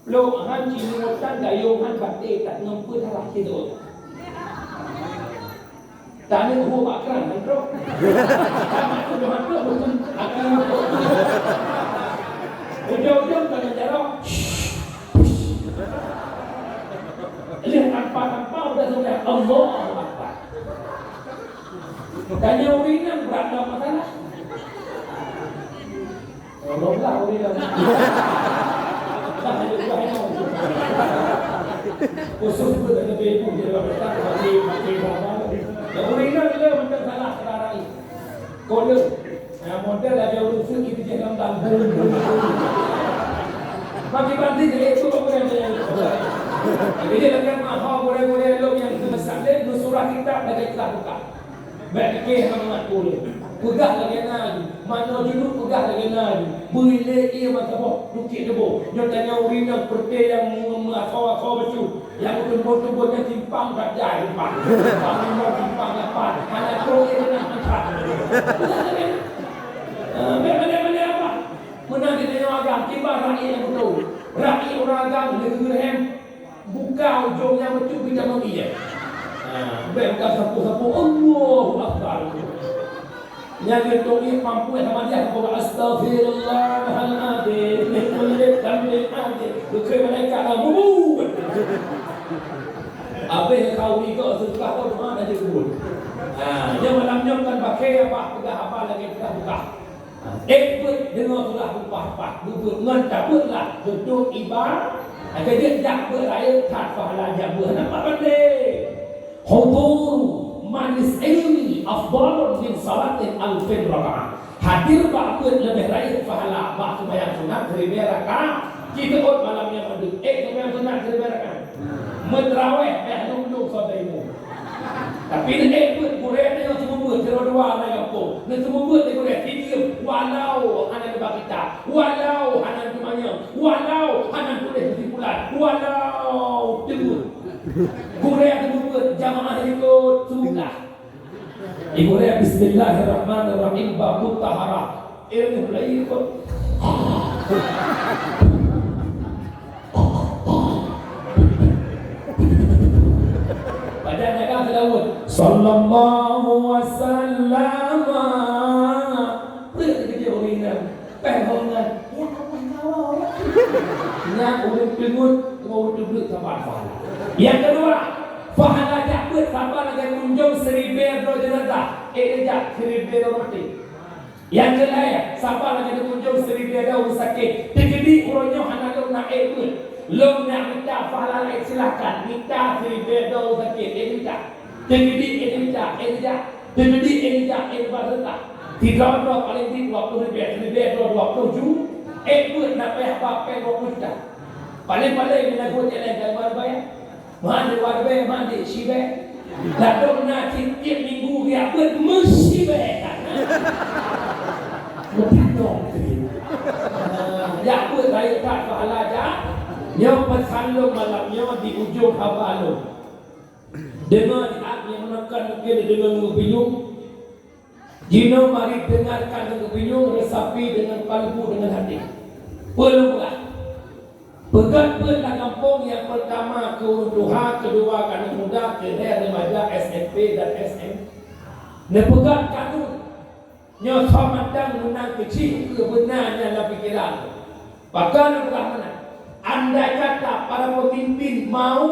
Lôn han cit nyoe tan gayông han baté that ngon peue darah sidroe. Taneuk hu bak kran han trok. Tamat tu han trok, bukan akan. Ujong-ujong tangan jaroe. Leh tanpa-tanpa udah sampai Allahu Akbar. Tanya ureueng inong brat lam masalah. Goblok lah ureueng inong. Dah ada ulah inong. Khusus pun ada ibu dia dah datang bagi bagi bapa. Dan ureueng inong dia macam salah sekarang ni. Kode. Nah, model ada ureueng seuki di dalam tambun. Bagi banting dia itu kau kena dia. Jadi dengan maha boleh-boleh lo yang itu besar dia surah kitab dah kita buka. Bèk pike hana mat ulôn. Peugah lagèe na ju, manoe junub peugah lagèe na ju. Bri lé ié meusaboh, dukik teuboh. Nyoe tanyoe ureueng inong peureuté nyang meu-, meuasoe-asoe bacut. Nyang meutumbon-tumbon nyan simpang that jai simpang. Simpang limong, simpang lapan. Hana trok ié keunan mantap. Peugah lagèe na. Ah, bèk malèe-malèe apa? Meunan geutanyoe agam, kiban rakyat nyang beutôi. Rakyat ureueng agam, lé geureuhem. Buka ujong nyang bacut beujameun ié. Ha, bèk buka sapu-sapu, Allahu Akbar. Nyang geutueng ié pampui sama dia sapu, "Astaghfirullahaladzim, min kulli dhanbin azim." Geukheun malaikat dah bubu. Abéh kau rigok seukah kau doa dah jeuet kubur. Ha, nyoe malam nyoe kan paké apa peugah apa lagèe peugah buka. Ék beuet deungoe surah Al-Fatihah, beuet ngon tabeuet lah keu iba-, keu jeuet jak beuet rayeuk that pahala jak beuet. Nampak pandai. Huduru majlis ilmi afdalun min salatin alfin rakaah. Hadir bak beuet leubeh rayeuk pahala bak seumayang sunat siribèe rakaat. Ci teuôt malam nyan mandum. Ék seumayang sunat siribèe rakaat. Meuteurawéh bèk lom-lom sabe imum. Tapi neuék beuet gurèe nyoe seumeubeuet sidroe dua na gampông. Neuseumeubeuet lé gurèe sidroe walau hana neuba kitab, walau hana neumanyong, walau hana neutuléh keusimpulan, walau teungeut. Gurèe seumeubeuet jamaah ikot seumeubeuet. Ibu dia, Bismillahirrahmanirrahim, babut taharah. Ilmu lain pun. Badan dagang seulaweuet. Sallallahu wasallam. Peue keujeuet ureueng inong? Péng hongan. Ya Allah, ya Allah. Nyan ureueng teungeut, ureueng teungeut saban pahala. Nyang keudua, pahala jak beuet saban lagèe kunjong siribèe droe jeunazah. Eh, jak siribèe droe maté. Nyang keulhèe, saban lagèe kunjong siribèe droe ureueng sakét. Teukeudi uroe nyoe hana lôn na ék beuet. Lôn na mita pahala laén, silakan mita siribèe droe ureueng sakét. Eh, mita. Teukeudi, eh, mita. Eh, mita. Teukeudi, eh, mita. Eh, mita. Sidroe-droe paleng jih dua ploh ribèe, siribèe droe dua ploh ju. Ék beuet na payah ba péng dua ploh juta. Paleng-paleng na geuh jalan ka bayar. Mandi warbe, mandi sibe. Ladôm na tiep-tiep minggu geujak beuet meusibèe. Meupadong. Ah, jak beuet rayeuk that pahala jak. Nyoe peusan lôn malam nyoe di ujong haba lôn. Deungoe siat nyang meuneukon mungken deungoe ngon geupinyueng. Jinoe mari dengarkan ngon geupinyueng, resapi dengan kalbu, dengan hati. Peue lôn peugah? Peugah beuet lam gampông nyang peurtama keu ureueng tuha, keudua keu aneuk muda, keulhèe remaja S M P dan S M. Neupeugah kanun. Nyoe soe mantong meunang keuchik keu beuna nyan lam pikeran. Pakon neupeugah meunan? Andai kata para pemimpin mau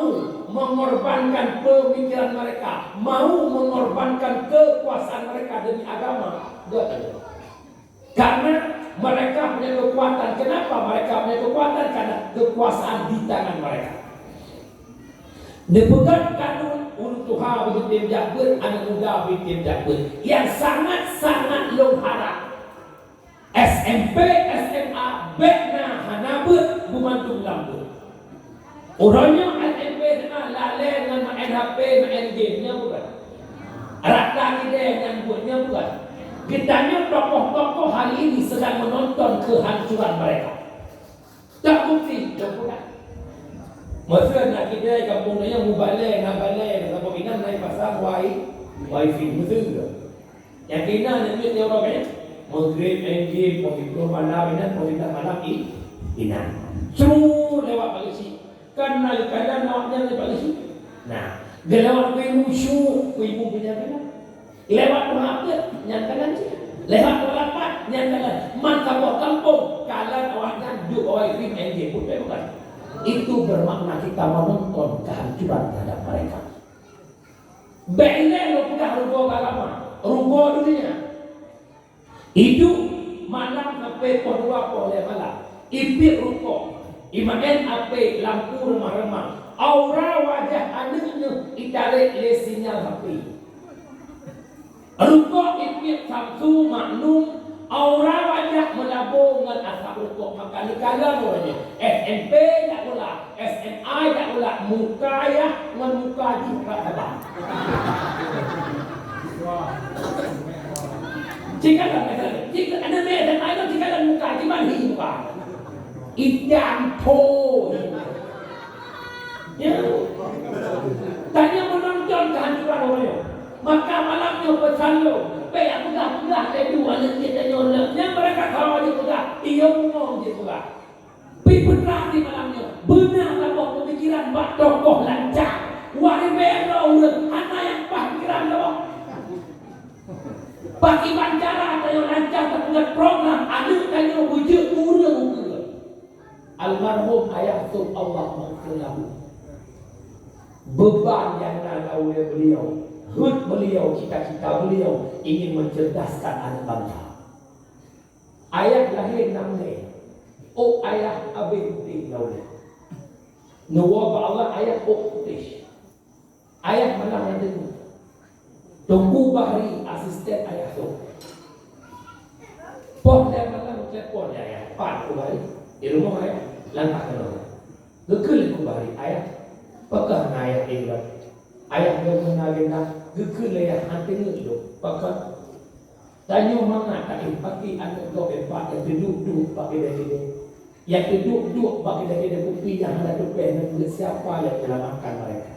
mengorbankan pemikiran mereka, mau mengorbankan kekuasaan mereka demi agama, gak ada. Karena mereka punya kekuatan. Kenapa mereka punya kekuatan? Karena kekuasaan di tangan mereka. Neupeugah kanun, ureuëng tuha beutém jak beuet, aneuëk muda beutém jak beuet. Nyang sangat-sangat lôn harab, S M P, S M A bék na hana beuet, beumandum lam beuet. Uroe nyoe S M P, S M A lalée ngon maén H P, maén game, nyan bukan? Rata idée nyan buet, nyan bukan? Geutanyoe tokoh-tokoh hari ini sedang menonton kehancuran mereka. Tak bukti, tak bukan? Masa nak idée kampung nyoe mubalée, na balée, na saboh inan na pasang wi-, wifi, beutôi ke? Nyang keunan nyang miet nyoe uroe nyoe. Maghrib, N G, poh siplôh malam inan, poh siblah malam i-, inan. Su lewat bak geuchik. Kan na leukadan awaknyan lewat bak geuchik. Nah, geulewat kuibu su, kuibu punya keunan. Lewat dua peuet, nyang keunan cit. Lewat dua lapan, nyang keunan. Man saboh kampung, kalan awaknyan duek awai film N G pun bukan. Itu bermakna kita menonton kehancuran terhadap mereka. Bék ilée lôn peugah rugoe agama, rugoe dunia. Iduek malam sampai poh dua poh lhée malam, ipiep rukok, imaén apé lampu reumah-reumah, aura wajah aneuëk nyoe itarek lé sinyal H P. Rukok ipiep Samsu, Magnum, aura wajah meulabô ngon asap rukok, maka neukalon uroe nyoe S M P jak bola, S M A jak bola, muka yah ngon muka jih rab saban. Cikalon, cikalon, aneuk S M A nyoe cikalon muka, kiban hi muka. Itam tho. Ya. Tanyoe meunonton kehancuran uroe nyoe. Maka malam nyoe peusan lôn, bék peugah-peugah lé dua aneuk miet tanyoe lom. Nyang meureuka sawa jipeugah, iyo bungong jipeugah. Pi peugah di malam nyoe, beuna saboh peumikiran bak tokoh lancar. Wahé bèe droe ureueng hana nyang paih pikiran saboh. Pakriban cara tanyoe lancar tapeugah program aneuk tanyoe beujeuet ureueng ukeue. Almarhum Ayah Sop, Allah maghfir lahu. Beban nyang na lam ulèe beliau, hut beliau, cita-cita beliau ingin mencerdaskan aneuk bangsa. Ayah lahé nam lhèe, ôk ayah abéh putéh lam ulèe. Neuwoe bak Allah, ayah ôk putéh. Ayah malam nyan teungoh. Teungku Bahri, asisten Ayah Sop. Poh lhèe malam telepon lé ayah, "Pat Teungku Bahri?" "Di rumoh, Ayah." "Langkah keunoe." Geukheun lé Teungku Bahri, "Ayah, pakon na ayah éh lom?" "Ayah lôn na agenda." Geukheun lé ayah, "Han teungeut lôn." "Pakon?" "Tanyoe mangat taéh paké aneuk gob empat nyang teuduek-duek bak keudè-keudè. Nyang teuduek-duek bak keudè-keudè kupi nyang hana tupèh neupeuet, siapa nyang menyelamatkan mereka?"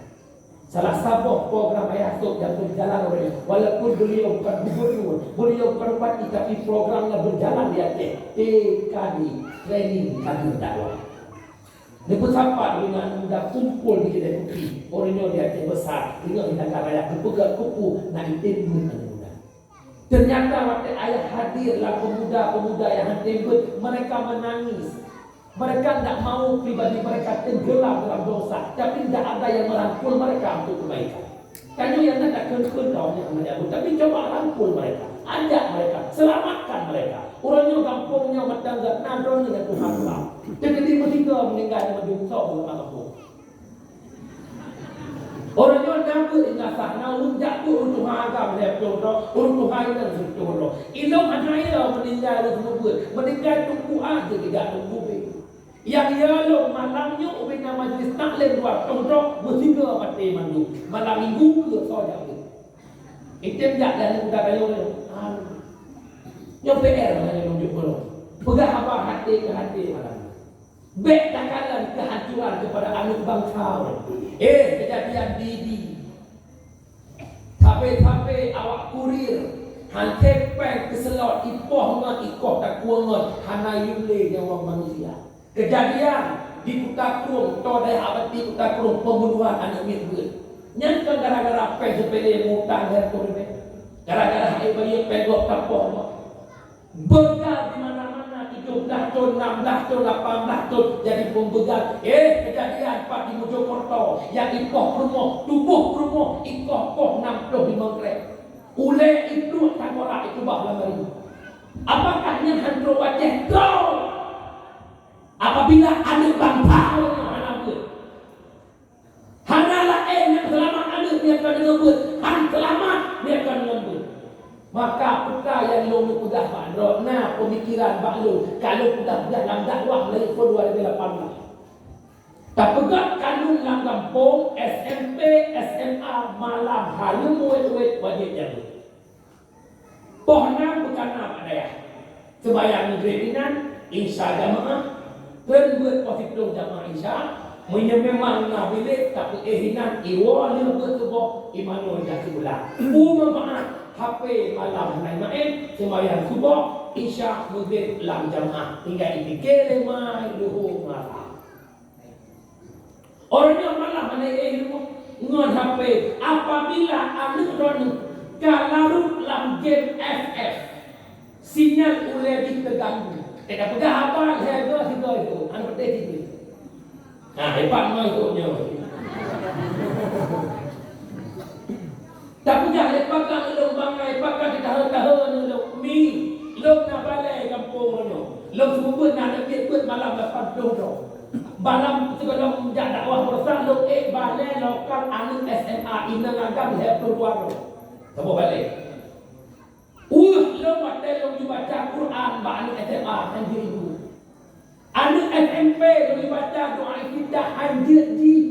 Salah saboh program Ayah Sop nyang berjalan oleh, walaupun beliau bukan gubernur, beliau bukan bupati, tapi program nyang berjalan di Aceh, T K D, Training Kader Dakwah. Neupeusapa deungon aneuk muda kumpul di keudè kupi, ureueng nyoe di Aceh Besar, deungon di Tangga Raya, geupeugah kupu na item deungon aneuk muda. Ternyata watèe ayah hadir lam pemuda-pemuda nyang han tem beuet, mereka menangis. Mereka tidak mau pribadi mereka tenggelam dalam dosa, tapi tidak ada yang merangkul mereka untuk kebaikan. Tanyoe nyang na takheun-kheun lom nyang hana jaweueb, tapi coba rangkul mereka, ajak mereka, selamatkan mereka. Uroe nyoe gampông nyoe mantong gata na droeneuh nyang tuha pulang. Teukeudi meusigoe meuninggai nyoe meudeueng soe lam gampông. Uroe nyoe na beuet ingat sah, na ureueng jak beuet ureueng tuha agam lhèe ploh droe, ureueng tuha inong sireutôh droe. Ilôn hana yo meuninggai ureueng seumeubeuet, meuninggai teungku A jeuet jak teungku B. Nyang yo lôn malam nyoe ubé na majlis taklim dua reutôh droe, meusigoe maté mandum. Malam minggu keu soe jak beuet. Item jak dan muda kayo nyoe. Ah. Nyoe P R nyoe lôn jok keunoe. Peugah haba haté keu haté malam nyoe. Bék takalon keuhancuran keupada aneuk bansa. Eh, keujadian di, di. Sabe-sabe awak kurir, han sép péng keuseulot, ipoh ngon ikoh takueng ngon, hana yum lé nyawöng manusia. Keujadian di Kuta Krueng, toe dayah Abati Kuta Krueng, pembunuhan aneuk miet beuet. Nyan kon gara-gara péng seupele meuutang lhèe reutôh ribèe. Gara-gara hana bayeue péng gob tapoh ngon. Beugal di mana-mana, tujoh blaih thon, nam blaih thon, lapan blaih thon, jadi pembeugal. Eh, keujadian pat di Mojokerto, nyang ipoh peurumoh, tuboh peurumoh, ikoh poh nam ploh limong krek. Ulèe ituek tanggorak ituek bak lamari. Apakah nyan han trok u Aceh? Trok! Apabila aneuk bansa ureueng nyoe hana beuet, hana la Peue nyang lôn peugah bak droe, na peumikiran bak lôn, ka lôn peugah-peugah lam dakwah mulai tahun dua ribu lapan belas. Tapeugah kanun lam gampông, S M P, S M A, malam hareuem wét-wét wajéb jameun. Poh nam beukana bak dayah. Seumayang Maghrib inan, Isya jamaah, treun beuet poh siplôh jamaah Isya, meunyoe memang na bilék, tapi eh inan, iwoe lheueh beuet suboh, imanoe jak sikula. Peue manfaat, H P malam hana maén, seumayang suboh, Isya, Maghrib lam jamaah, tinggai ipike lé mai, luho, ngon asa. Uroe nyoe malam hana éh rumoh ngon H P. Apabila aneuk droeneuh ka larot lam game F F, sinyal ulée jih teuganggu. Teuka peugah haba lhée goe sigoe itu, aneuk peudeh sigoe. Nah, hebat ngon itu nyoe. Tapeugah lé pakon lôn bangai, pakon jitahe-tahe lôn mi. Lôn na balée gampông nyoe. Lôn seumeubeuet na aneuk miet beuet malam lapan ploh droe. Malam sigohlom jak dakwah beurasa lôn ék balée lokal aneuk S M A inong agam lhée ploh dua droe. Saboh balée. Ueh lôn watée lôn jibaca Quran bak aneuk S M A hanjeuet ibu. Aneuk S M P lôn jibaca doa iftitah hanjeuet jih.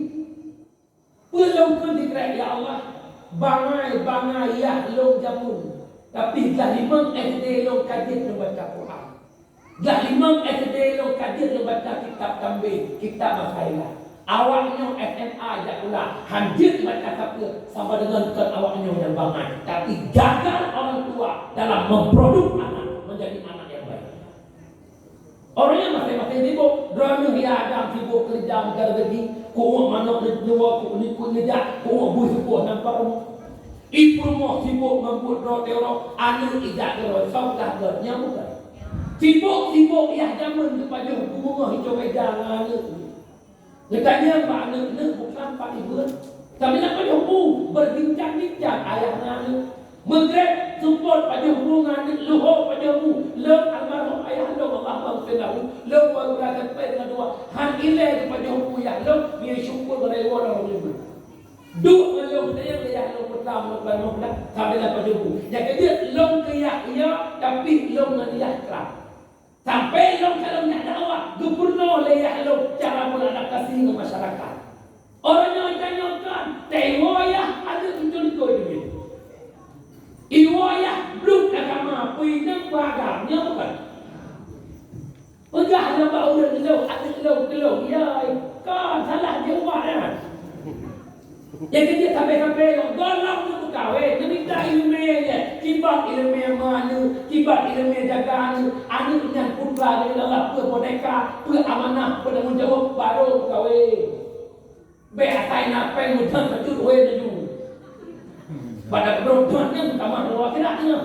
Peue lôn kheun sikrek, "Ya Allah, bangai-bangai yah lôn jameun, tapi glah limong S D lôn ka jeuet lôn baca Quran. Glah limong S D lôn ka jeuet lôn baca kitab Tanbih, kitab Masailah." Awaknyoe S M A jak pula, hanjeuet baca sapeue, sama deungon kon awaknyoe nyang bangai, tapi gagal orang tua dalam memproduksi anak menjadi anak yang baik. Orang nyan maséng-maséng sibok. Droeneuh ya agam sibok keureuja meucari rezeki, keu uek manok neuwoe, keu uek likot neujak, keu uek bui seupôt nampak rumoh. I peurumoh sibok ngon buet droe teuh uroe, aneuk ijak keudroe, soe peugah gét, nyan bukan. Sibok-sibok yah jameun geupajoh bu beungoh icok meuja ngon aneuk. Geutanyong bak aneuk-aneuk bukon pat ibeuet. Tapi na pajoh bu, berbincang-bincang ayah ngon aneuk. Meugréb seupôt pajoh bu ngon aneuk, luho pajoh bu. Lôn almarhum ayah lôn, Allah maghfir lahu, lôn baru rasa peuet ngon dua. Han ilée geupajoh bu yah lôn, nyoe syukur beureuwa lôn meunyoe. Duek ngon lôn teuh lé yah lôn peutama lôn peutama, sabe na pajoh bu. Nyang keujeuet lôn keu yah, iya, tapi lôn ngon yah krak. Sampai lôn ka lôn jak dakwah, geupeurunoe lé yah lôn cara beradaptasi ngon masyarakat. Uroe nyoe tanyoe kan, teuwoe yah aneuk beutôi-beutôi teubiet. Iwoe yah bluek agama, peue inong peue agam, nyoe bukan. Peugah lom bak ureueng lôn, aneuk lôn, keu lôn, ya, kon salah jih ubat nyan. Nyang keujeuet sabe-sabe lom, gohlom neumeukawen, neumita ileumèe lé. Kiban ileumèe meuaneuk, kiban ileumèe jaga aneuk. Aneuk nyan putra dari Allah, peue boneka, peue amanah, peue tanggung jaweueb, barô meukawen. Bèk asai na péng meuthon bacut wé laju. Pada keudroe thon nyan tamah ngon akhirat nyan.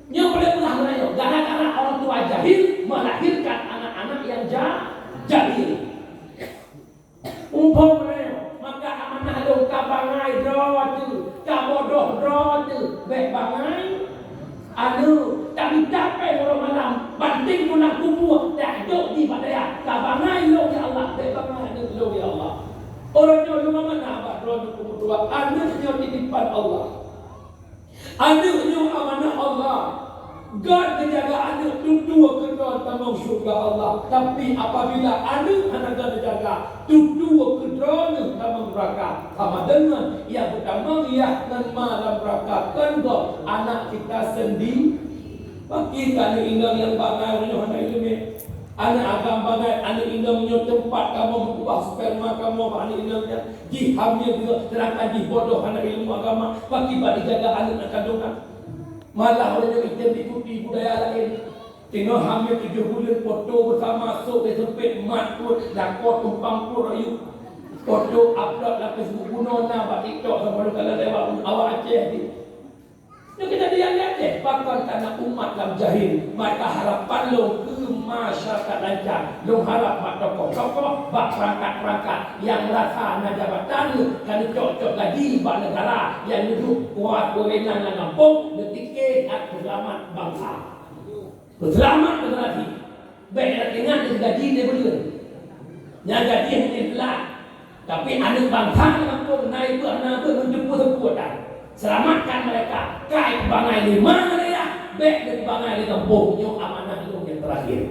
Nyoe boleh peugah meunyoe, gara-gara orang tua jahil melahirkan anak-anak yang ja-, jahil. Muphom lé, maka amanah lôn ka bangai droe teuh, ka bodoh droe teuh, bèk bangai aneuk. Tapi tapéh uroe malam, banting tulang kubur, tajok di bak dayah, ka bangai lôn ya Allah, bèk bangai aneuk lôn ya Allah. Uroe nyoe lôn amanah bak droeneuh peumeutuah, aneuk nyoe titipan Allah. Aneuk nyoe amanah Allah. Gét geujaga aneuk, tutoe keudroe tamong syeuruga Allah. Tapi apabila aneuk hana gét geujaga, tutoe keudroe tamong neuraka. Sama deungon nyang peutamong yah ngon ma lam neuraka, kon gob, anak kita sendi-, Pakri keu aneuk inong nyang bangai nyoe hana ileumèe. Aneuk agam bangai, aneuk inong nyoe teumpat kamoe meukeubah sperma kamoe bak aneuk inong nyan. Jihamil geuh, seudangkan jih bodoh hana ilmu agama, pakri bak jijaga aneuk lam kandongan. Malah ureueng nyoe item diikuti budaya laén. Teungoh hamil tujoh buleuen, foto beusama sôk lé seumpét, mat pruet, lakoe tumpang pruet rayeuk. Foto upload lam Facebook, bunoe na bak TikTok, sama lôn kalon lewat awak Aceh jih. Nyoe keujadian di Aceh, pakon kana umat lam jahil, maka harapan lôn keu masyarakat lancar. Lôn harap bak tokoh-tokoh, bak peurangkat-peurangkat nyang rasa na jabatan, ka neucok-cok gaji bak neugara nyang neuduek kuasa wewenang lam gampông, neutike that peuseulamat bansa. Peuseulamat generasi. Bèk ingat gaji lé buleuen. Nyan gaji hana jeulaih. Tapi aneuk bansa lam gampông na ié beuet hana beuet meujeumpue seupôt that. Selamatkan mereka. Kai bangai lima ngon ayah, Bèk neubangai lé gampông, nyoe amanah lôn nyang teurakhir.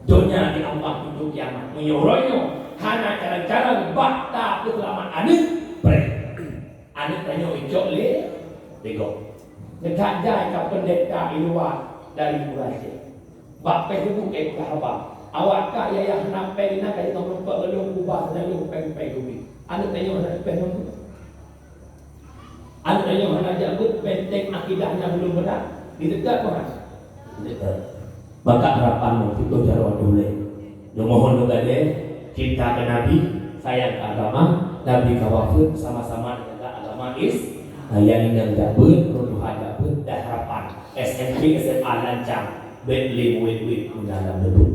Donya diambang pintoe kiamat. Meunyoe uroe nyoe hana carông-carông bak tapeuseulamat aneuk, preh. Aneuk tanyoe icok lé, lé gob. Neuthat jai ka peundeta i luwa dari Malaysia. Bak Facebook ék haba. Awak ka yayah na péng inan ka jiteumeung peureulôh ubah selalu péng-péng geubi. Aneuk tanyoe hana leupah nyoe. Aneuk tanyoe hana jak beuet, benteng akidah nyang belum beuna ditegak Tuhan. Ditegak. Maka harapan lôn putôh jaroe lôn lé. Lôn mohon lôn gadée, cinta keu Nabi, sayang keu agama, Nabi ka wafeuet, sama-sama jaga agama Is-, nyang inong jak beuet, ureueng tuha jak beuet, dan harapan S M P, S M A lancang, bèk lé muet-muet guna lam neubeuet.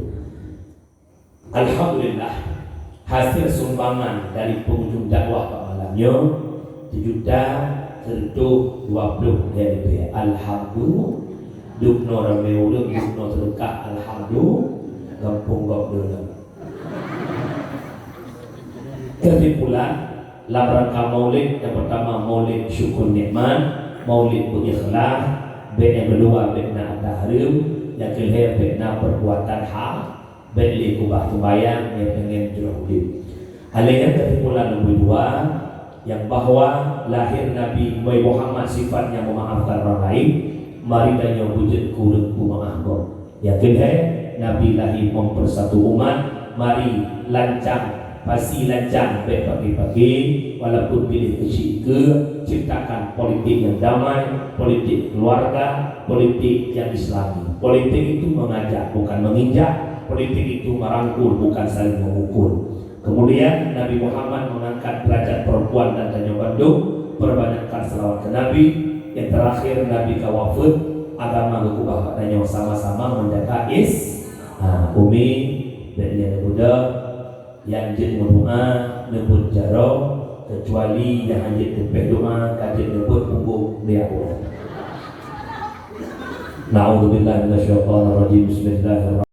Alhamdulillah, hasil sumbangan dari pengunjung dakwah bak malam nyoe, sijuta sireutoh dua ploh lhèe leubeh. Alhamdulillah, dubnoe ramé ureueng, dubnoe seudeukah, alhamdulillah, gampông gob deuh. Kesimpulan, lam rangka maulid, nyang pertama maulid syukur nikmat, maulid beu ikhlas, bèk nyang keudua bèk na ata hareuem, nyang keulhèe bèk na perbuatan ha-, bèk lé keubah seumayang nyang pengen jroh udép. Hal nyang kesimpulan nomor dua, nyang bahwa lahir Nabi Muhammad sifat nyang memaafkan orang lain, mari tanyoe beujeuet keu ureueng peumaaf gob. Nyang keulhèe, Nabi lahé mempersatu umat, mari lancang, pasi lancang bèk pake-pake, walaupun piléh keuchik keue, ciptakan politik nyang damai, politik keluarga, politik nyang islami. Politik itu mengajak, bukan menginjak. Politik itu merangkul, bukan saling memukul. Kemudian, Nabi Muhammad mengangkat derajat perempuan dan tanyoe bandum, perbanyakkan selawat ke Nabi. Yang terakhir, Nabi ka wafeuet, agama geukeubah bak tanyoe sama-sama menjaga is-, ha, umi, bèk lé neubeudôh, nyang jeuet meudoa, neubeuet jaroe, kecuali nyang hana jeuet teupèh doa, ka jeuet neubeuet punggong, ya Allah. Na'udzubillahi minasyaitonirrajim. Bismillahirrahmanirrahim.